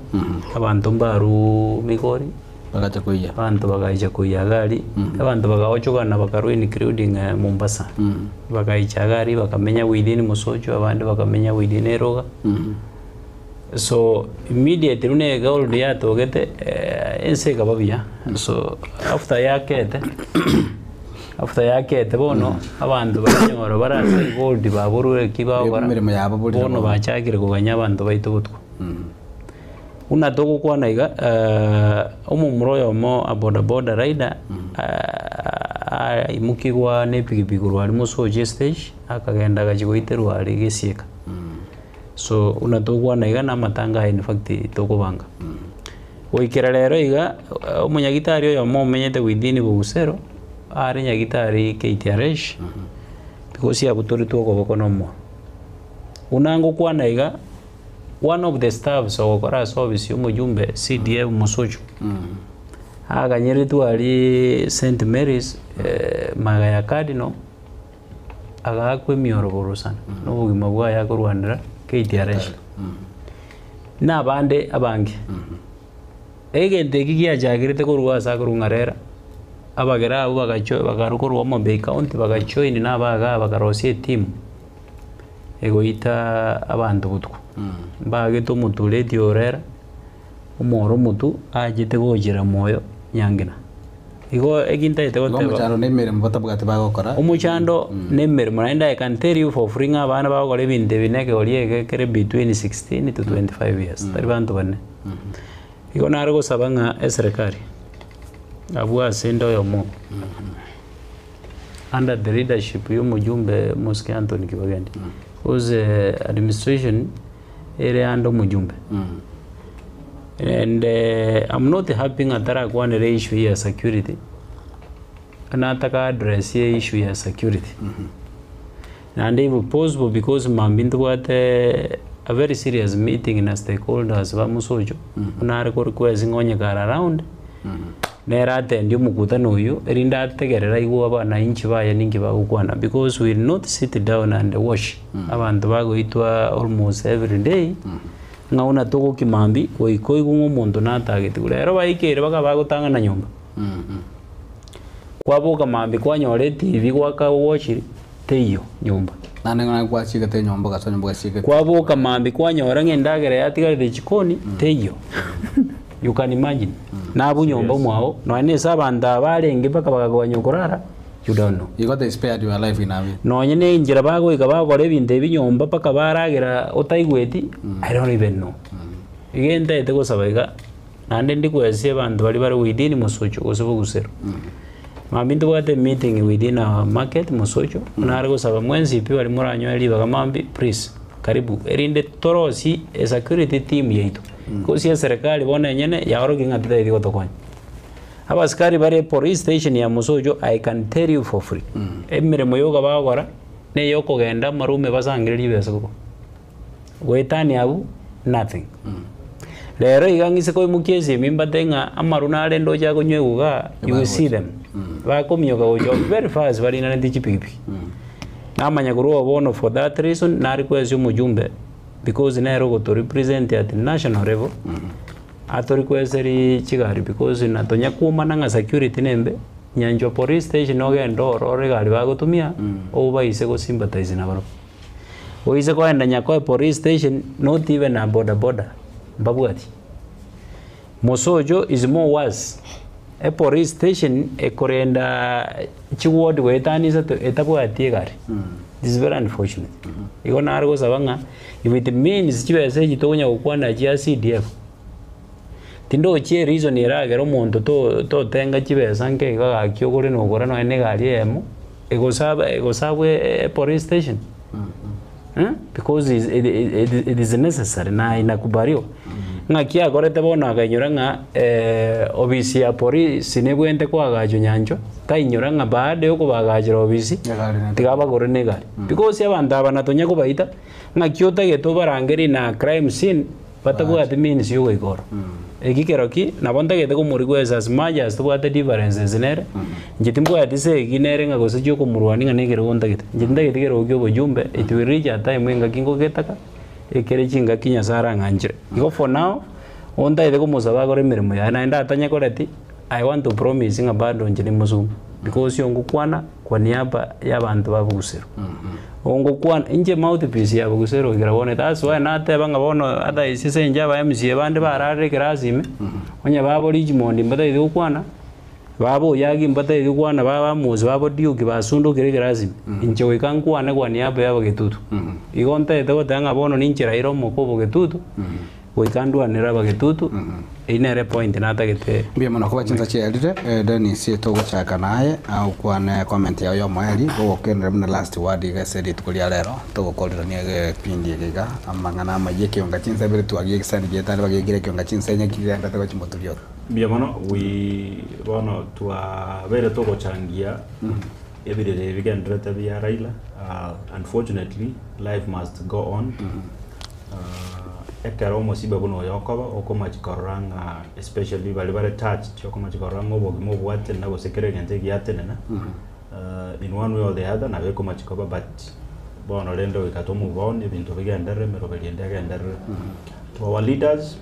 abanto mbaruu Migori, Bagacha koiya. Abanto bagaicha koiya iga aria, abanto bagaochogana bakarwa including Mombasa. Bagaicha iga aria bakamenya within Mosocho, abande bakamenya within Eroga. So immediately buna egold yatogete ense ekaba buya. So after yakete, after yakete bono abanto bakanyora bare ase egold baborure eki bagokora, Emeremo yabo borire bono bono. bachakire koganya abanto baito botuko. Buna togokwana iga, omomura oyomo a boda boda rider aimokigwa na epikipiki korwa aria mosochi estage, akagenda agachia goiterwa aria gesieka. So buna togokwana iga na amatanga aya in fact tokobanga. Goikera rero iga, omonyagitari oyomo omenyete within Bogusero, are nyagitari KTRH, because abutoretwe okoboko na omoro. Buna ngokwana iga, one of the staffs ogokora ase office ya omojumbe CDF Mosocho, aganyeretwe aria St Mary's maega ya Cardinal, agaakwa emioro korwa sana, na obogima bwaye akorwanera KTRH. Na abande abange. Egento eki giachakerete korwa ase akorwa ng'a rera, abagere abwo bagacho bakarwa korwa Homa Bay County bagajoin na abaga bakarosia etimu egoita abanto botuko. Mbagete omotureti orera, omoro omotu achete gochera moyo Nyangina. Igo eki ntagete Igo goteba omochando na emeremo batabwati bagokora. Omochando na emeremo naende I can tell you for free ng'a abana bagokora ebinto ebi na ekegori eke kere between 16 to 25 years, tari banto bane. Igo nare gosaba ng'a eserekari, abwo ase ende oyomo, under the leadership ya omojumbe Mosike Anthony Kibagendi, whose administration ere under omojumbe. And I'm not happy ng'a tarakwanera issue ya security, nataka address issue ya security. Naende if possible because mambia ntobwate a very serious meeting na stakeholders ba Mosocho, buna are ko request ng'a onye kare around, nere attend omokutano oyio, erinde ategerere aigwe abananchi baye ninki bagokwana because we will not sit down and watch abanto bagoitwa almost every day, ng'a buna togokia mambia goika oigwe ng'a omonto natagetiwe. Rero baikeire bakaba bagotang'ana nyomba. Kwaboka mambia kwanyora etibi gwaka watch teiyo nyomba. Naende ng'a gwachigete enyomba ogasoa nyomba ogachigete. Kwaboka mambia kwanyora ng'a endagera yatigarete chikoni teiyo. You can imagine. Nabwo nyomba mwao nonya na ase abanto aba barenge mpaka bakagonya okorara you don't know. Igo they spared your life in a way. Nonya na enchera bagoika bagokora ebinto ebi nyomba mpaka baragera otaigweti I don't even know. Iga entaete gosaba iga Naende ndikwesia abanto baria bare within Mosocho gose Bogusero. Mambia ntobwate emeeting within our market Mosocho, nare gosaba mwensi pi baria moranyoe ribaga mambia please karibu erinde torosie esecurity team yaito. Gose eserekari bono enyene yaorokia ng'a tetaeti gotokonya. Abasikari bare police station ya Mosocho I can tell you for free, emeremo yoka bagokora neye okogenda amarume basangererie ebesa korwa. Goetania abwo, nothing. Rero iga ng'ise koimokia esimi mbate ng'a amaru nare ndoche akonywa iga, you will see them. Bakomioka gocha very fast barinaneti chipikipiki. Namanya korwa oo bono for that reason nare koesia omojumbe because nere ogoto represent at national level, atorikweseri chigari because natonya komana ng'a security nembe, nyanchwa police station ogende orore egari bagotumia, obaise go sympathize nabarobwo. Oise koenda Nyakoe police station not even a boda boda mbabwati. Mosocho is more worse. E police station ekorenda chiward goetania isato etabwati egari. It is very unfortunate. Igo nare gosaba ng'a if it means chibesa echi tokonya gokwana chia CDF, tindochi ereason eragere omonto to totenga chibesa nke iga gaki ogore nogora nonye na egari eyemo, Egosaba egosabwa e police station eh because is it, it, it is necessary na inakubaliwa ng'aki akorete bono akainyora ng'a obisi ya polisi nebwente koagachwa nyanchwa tainyora ng'a baada ya okobagachera obisi tiga abagore na egari because abanto aba natonya kobaita ng'aki otagete obarangerie na crime scene Batabwati means y'ogoika oro. Eki kero ki, nabo ntagete komorigwesa as much as tobwate differences nere, inche timbwati segi nere ng'a gose chi'okomorwania ng'a nekerogo ntagete. Inche tintageti kerogo kia obochumbe, it will reach a time engaki ngogetaka, ekere chingaki Nyasaye arang'anchere. Igo for now, ontagete komosaba akore emeremo yaye, naende atanyekoreti, I want to promise ng'a bado inche nimosuma, because ongokwana kwa niaba y'abanto ba Bogusero. Ongokwana, inche mouthpiece ya Bogusero ekero bono, that's why nateba ng'a bono ata ase inche aba MCA bande bararire ekerasi ime, onye babo Richmond mbatagete gokwana, babo Oyagi mbatagete gokwana, babo Amos, babo Duke basundokire ekerasi ime, inche goika nkwane kwa niaba ya Abagetutu. Igo ntagete goteba ng'a bono ninche Raila omoka obogetutu, Goika ndwanere abagetutu, eyio nere epoint natagete. Mbuya mono koba chinsa chiaerire Dennis togochaka naye okwane comment yao yomoerio gogokenera buna last word iga ase rituko ria rero togokorirania egepindi eke iga amang'ana amayia ekionga chinsa ibere twagia egesani gietande bagiekire ekionga chinsa inye kigenderete gochia moturia oro. Mbuya mono we bono twabeire togochangia ebirero ebi bigendererete bia Raila unfortunately life must go on. Ekero omosiba buna oyo okoba, okomachi korora ng'a especially baria bare touched, okomachi korora ng'a obogima obwatenena gose kera egento egiatenena, in one way or the other nabo ekomachi koba but bono rende goika to move on ebinto bigenderere emeroberi ende egenderere. To our leaders,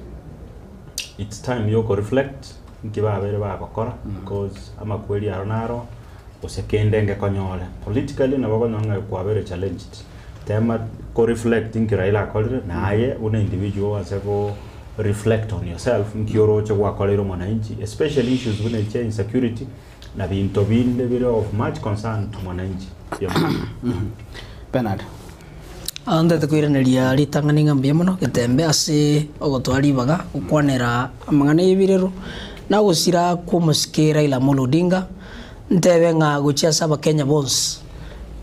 it's time ya oko reflect nki babeire bagokora because amakweri aro naro gose kende ngekonyore. Politically nabo okonyora ng'a kwabeire challenged. Tema ko reflect nki Raila akorire na aye buna individual ase go reflect on yourself nki oroche gwakoreire omwananchi especially issues buna echi chia insecurity na binto binde bire of much concern to mwananchi. Bernard. Ntete koiraneria ritang'ani ng'a mbuya mono getembe ase ogotoa ribaga gokwanera amang'ana y'ebirero na ogosira kw'omosike Raila Amolo Odinga, ntebe ng'a gochia ase abakenya bonsi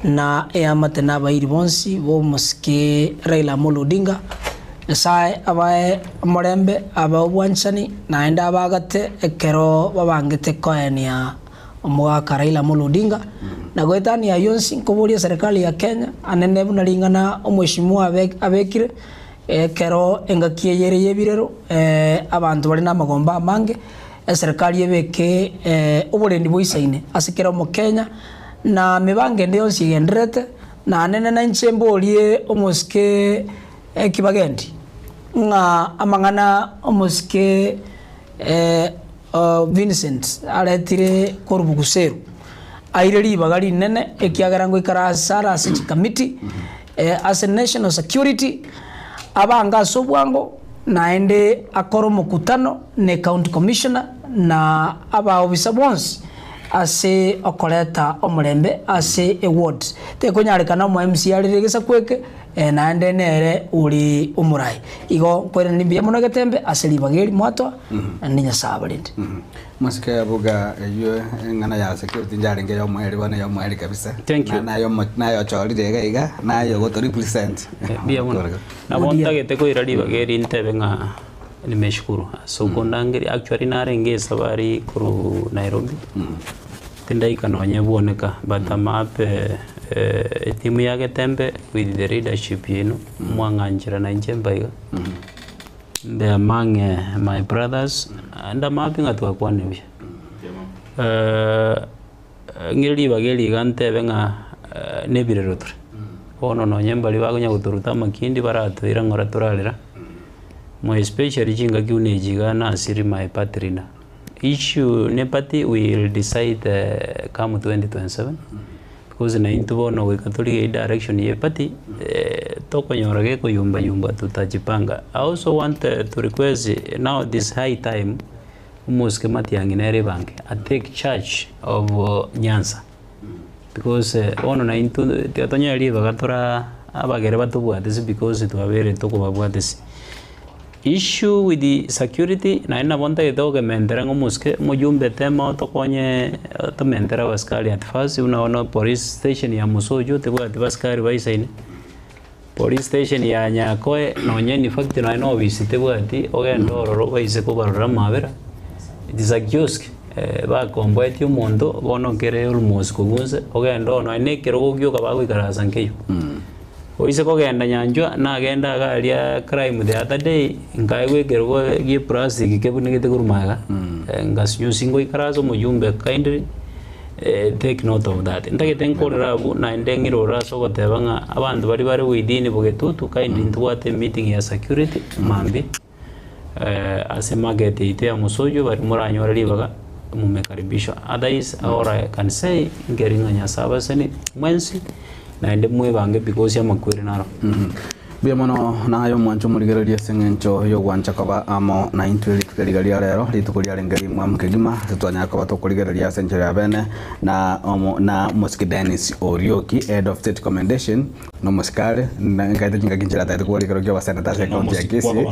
na eamate na abairi bonsi b'omosike Raila Amolo Odinga, Nyasae abae omorembe, abae obwanchani, naende abagate ekero babangete koenia Omogaka Raila Amolo Odinga, na goetania ayio onsi nkoboria eserekari ya Kenya anene buna ring'ana omweshimiwa abekire ekero engaki eye ere y'ebirero abanto bare namagomba amange, eserekari ebeke oborendi boisaine ase kera omokenya na mebango ende yonsi egendererete na anene nainche mborie omosike Kibagendi ng'a amang'ana omosike Vincent aretire korwa Buguseru, aire ribaga rinene ekiagera ngoikara ase are ase chikamiti ase national security, abange ase obwango naende akore omokutano ne county commissioner na abaobisa bonsi ase okoreta omorembe ase eward. Tekonyarekana omo MCA arere egesaku eke naende nere ore omorai. Igo nkoiraneria mbuya mono egetembe ase ribaga eri mwatoa, naende Nyasae abarende. Mosike abuga eyio eng'ana ya security njarenge ya omoerio bono ya omoerio kabisa. Thank you. Na- naye omo- naye ochorire iga iga naye ogoto represent. Mbuya mono. Nabo ntagete koira ribaga eri ntebe ng'a nimeshukuru ase okondangeria actually narenge esabari korwa Nairobi tindaika nonye bwoneka but am happy etimu ya Getembe with the leadership yaino mwang'anchera nainche mba iga. Mbe among my brothers, and I'm happy ng'a twakwana buya. Ng'ire ribaga eri iga ntebe ng'a nebirero tore. Bono nonye mbaria bakonya gotoruta amakindi baratoira ng'ora torarera, more especially chingaki buna echi iga nasiri my partner. Issue ne party we will decide come 2027 because naintwe bono goika torigie direction ye party tokonyora gekoyumba yumba tutajipanga. I also want to request now it is high time omosike Matiang'i nere ebange a take charge of Nyanza because bono naintwe tiga tonyore ribaga tora abagere batobwatisi because twabeire tokobabwatisi. Issue with the security, naende nabo ntagete gokementera ng'a omosike omojumbe tema otokonye tomentere abasikari at first buna bono police station ya Mosocho tebwati basikari baisaine, police station ya Nyakoe nonye in fact nonye na ofisi tebwati ogende ororo obaise kobarora amabera, it is a kiosk bakomboetie omonto bono kere almost kobua inse ogende ororo nonye na ekerogo gioka bagoikaransa nkeiyo. Oise kogenda nyanchwa, nagenda iga aria crime the other day, nkaegwa ekerogo gie plastic kebunegete korwa magega, ngasinywa ngoikara ase omojumbe kindly take note of that. Ntagete nkorere abwo naende ng'irore ase ogoteba ng'a abanto baria bare within Bogetutu kindly ntobwate emeeting ya security mambia. Ase market yaito ya Mosocho baria moranyore ribaga mumekaribishwa otherwise all I can say nkeri ng'a Nyasaye abaseni mwensi naende mwebange because amakweri naro. Mbuya mono naye omwanche omorigereria ase eng'encho y'ogwancha koba amo naintwe rituko riga ria rero, rituko riarenge rimwamu kegima, ase twanyara koba tokorigereria ase enchera ya bene na omo na omosike Dennis Orioki, Head of State Commendation, Nomosikari, nkaete chingaki nchire atagete kobora ekero kia oboseneta ase ekaunti ya Kisii.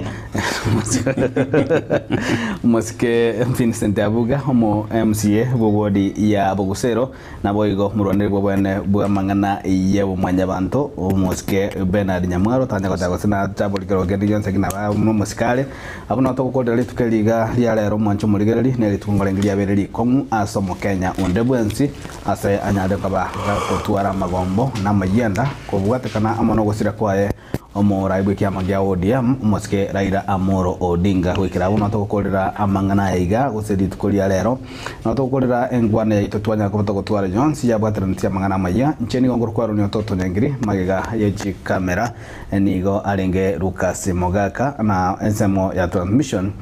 Omosike Vincent Abuga, omo MCA bw'ewodi ya Bogusero, naboigo omorwaneri bw'obwene bw'amang'ana y'obomwanyabanto, omosike Bernard Nyamwaro, tanya goteba gose nachabori kero kende gionsi lakini nabo nomosikari. Abwo nabo togokorera rituko eri iga ria rero omwanche omorigereri, ne rituko nkorenge riabeire rikong'u ase omokenya onde bwensi. Ase anyare koba gagotwara amagombo na amayianda kobwatekana amo nogosira kwaye omorai bw'ekiama gia ODM omosike Raila Amolo Odinga. Goikera abwo nabo togokorera amang'ana aya iga gose rituko ria rero nabo togokorera enkwana yaito twanyara koba togotwara yonsi yabwateranetie amang'ana amayia. Inche nigo nkorokwa Ototo Nyangiri magega ye chikamera Nigo arenge Lucas Mogaka na ensemo ya transmission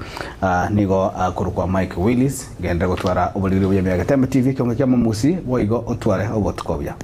nigo akorokwa Mike Willis. Genderera gotwara oboriri obuya Miagetembe TV ekeongo kia Momusi boigo otware obotuko obuya.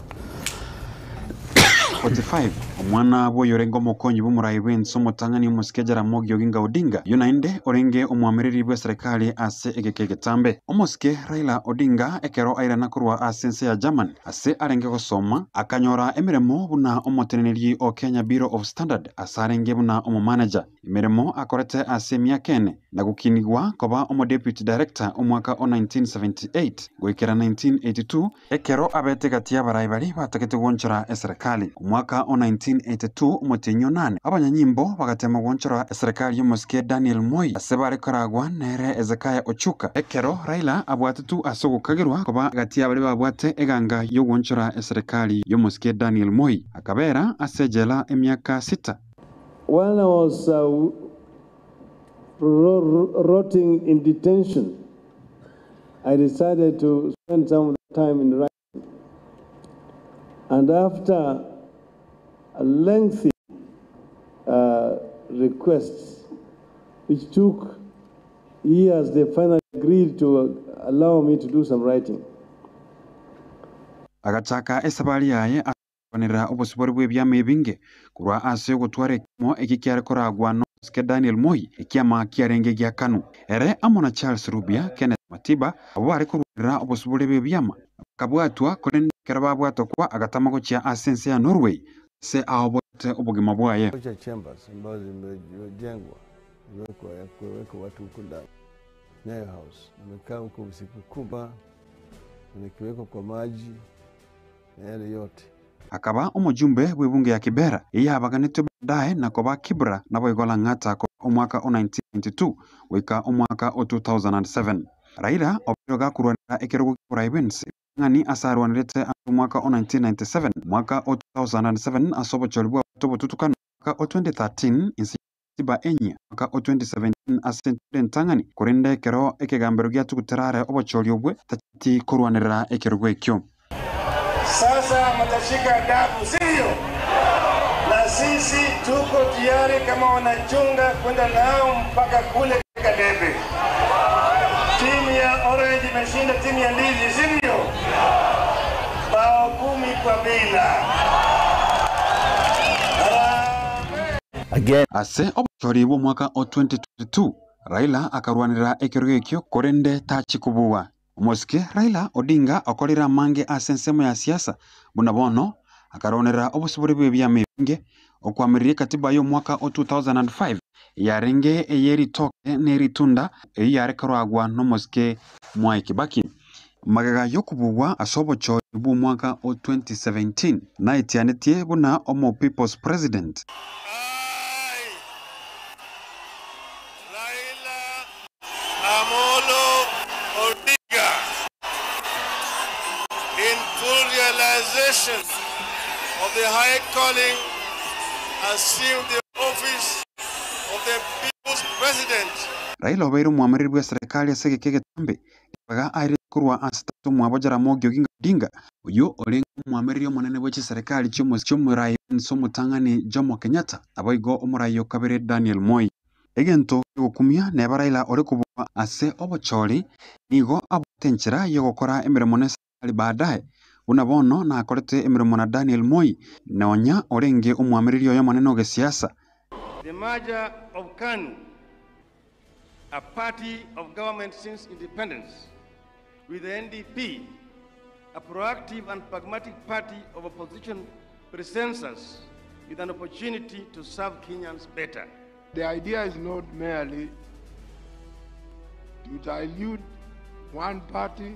1945, omwana bw'oyorenge omokonyi bw'omorai bw'ense omotang'ani omosike Jaramogi Oginga Odinga, oyio naende orenge omwamereri bw'eserekari ase egeka egetambe. Omosike Raila Odinga ekero airana korwa ase ense ya Germany ase arenge gosoma, akanyora emeremo buna omoteneneri o Kenya Bureau of Standard ase arenge buna omomanager. Emeremo akorete ase emiaka ene na gokinigwa koba omodeputy director omwaka o 1978 goikera 1982, ekero abete gati y'abarai baria batagete gwonchora eserekari. Omwaka o 1982 omotienyi onane, abanyanyimbo bagatema gwonchora eserekari y'omosike Daniel Moi ase bare koragwa nere Hezekiah Ochuka. Ekero Raila abwatetwe ase ogokagerwa koba gati y'abaria babwate eganga y'ogwonchora eserekari y'omosike Daniel Moi, akabera ase ejela emiaka sita. While I was rotting in detention, I decided to spend some of the time in writing. And after a lengthy request, which took years, they finally agreed to allow me to do some writing. Agachaka esabari yaye ase okwanera obosibore bw'ebiama ebinge korwa ase ogotwara ekiamo eki kiare koragwa n'omosike Daniel Moi, ekiama kiarenge gia KANU. Ere amo na Charles Rubia, Kenneth Matiba abwo bare korwanera obosibore bw'ebiama bakabwatwa korende ekero babwatokwa agatama gochia ase ense ya Norway ase aoboete obogima bwaye. Torture chambers ambazo zimejengwa zimewekwa ya kuweka watu huko ndani. Nyayo House nimekaa huko usiku kuba nikiwekwa kwa maji na yale yote. Akaba omojumbe bw'ebunge ya Kibera, eyabaganetwe baadaye na koba Kibra naboigo Lang'ata korwa omwaka o 1992 goika omwaka o 2007. Raila obeire gakorwanera ekerogo ki'oborai bw'ense ritang'ani ase arwanerete ase omwaka o 1997, omwaka o 2007 ase obochori bw'abanto obotutukanu, omwaka o 2013 inse y'ekatiba enyia, omwaka o 2017 ase entundo entang'ani, korende ekero ekegambero giatugutera are obochori obwe tacheti korwanerera ekerogo ekio. Sasa mtashika adabu, sivyo? Na sisi tuko tayari kama wanachunga kwenda nao mpaka kule katika debe. Timu ya Orange imeshinda timu ya Ndizi, sivyo? Bao 10-0. Ase obochori bw'omwaka o 2022, Raila akarwanera ekerogo ekio korende tachi kobua. Omosike Raila Odinga okorire amange ase ensemo ya siasa buna bono akarwanera obosibore bw'ebiama ebinge, okoamereria ekatiba y'omwaka o 2005 eyarenge ey'eritoke na eritunda eyio yare koragwa n'omosike Mwai Kibaki. Magega y'okobugwa ase obochori bw'omwaka o 2017 naetianetie buna omo People's President. Amolo Odinga, in full realization of the high calling, assumed the office of the People's President. Raila obeire omwamereri bw'eserekari ase egeka egetambe, ribaga airete korwa ase tata omwabo Jaramogi Oginga Odinga, oyio orenge omwamereri omonene bwe chiserekari chi'omorai bw'ense omotang'ani Jomo Kenyatta, naboigo omorai o kabere Daniel Moi. Egento kiogokumia neba Raila ore kobua ase obochori nigo abwate enchera yogokora emeremo n'eserekari baadaye, buna bono nakorete emeremo na Daniel Moi nonya orenge omwamereri oye omonene o gesiasa. The merger of KANU, a party of government since independence, with the NDP, a proactive and pragmatic party of opposition, presents us with an opportunity to serve Kenyans better. The idea is not merely to dilute one party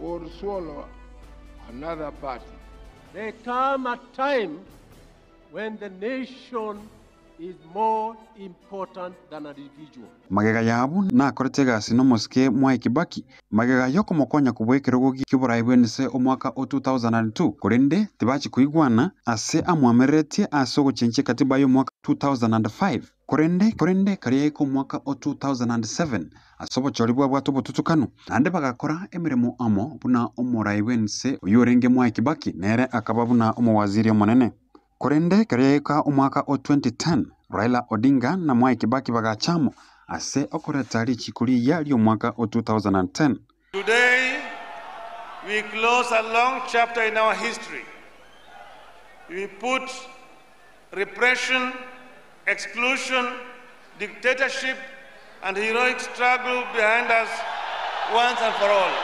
or swallow another party. There come a time when the nation is more important than an individual. Magega yabo nakorete egasi n'omosike Mwai Kibaki magega y'okomokonya kobua ekerogo ki'oborai bw'ense omwaka o 2002 korende tibachikoigwana ase amwamereretie ase ogochenchia ekatiba y'omwaka 2005 korende korende karia yaika omwaka o 2007 ase obochori bwabwate obotutukanu naende bagakora emeremo amo buna omorai bw'ense oyio orenge Mwai Kibaki nere akaba buna omowaziri omonene. Korende karia yaika omwaka o 2010 Raila Odinga na Mwai Kibaki bagachamo ase okoreta richiko riya ri'omwaka o 2010. Today, we close a long chapter in our history. We put repression, exclusion, dictatorship, and heroic struggle behind us once and for all.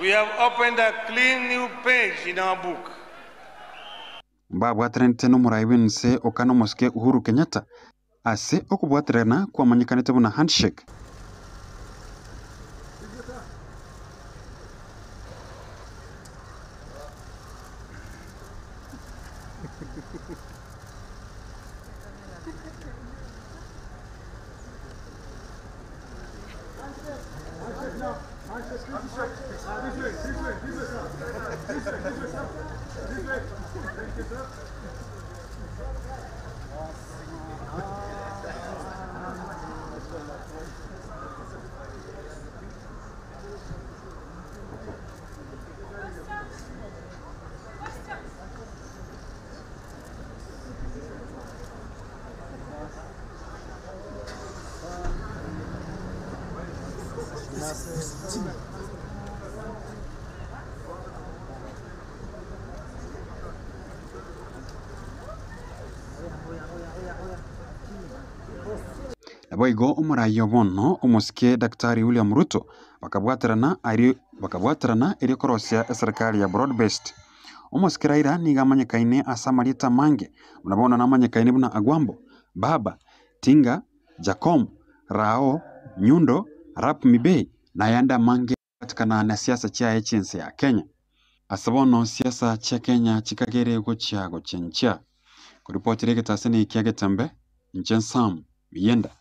We have opened a clean new page in our book. Mbabwateranete na omorai bwense okana omosike Uhuru Kenyatta ase okobwaterana kwamanyekanete buna handshake. Naboigo omorai o bono omosike Daktari William Ruto bakabwaterana aria bakabwaterana erio korosia eserekari ya broad based. Omosike Raila nigo amanyekaine ase amarieta amange buna bono namanyekaine buna Agwambo, Baba, Tinga, Jakom, Rao, Nyundo, Arap Mibei na ayande amange kobwatekana na siasa chiaye chi'ense ya Kenya. Ase bono siasa chia Kenya chikagere gochia gochenchia. Koripotera egetaseni kia Getembe, inche Sam Miyienda.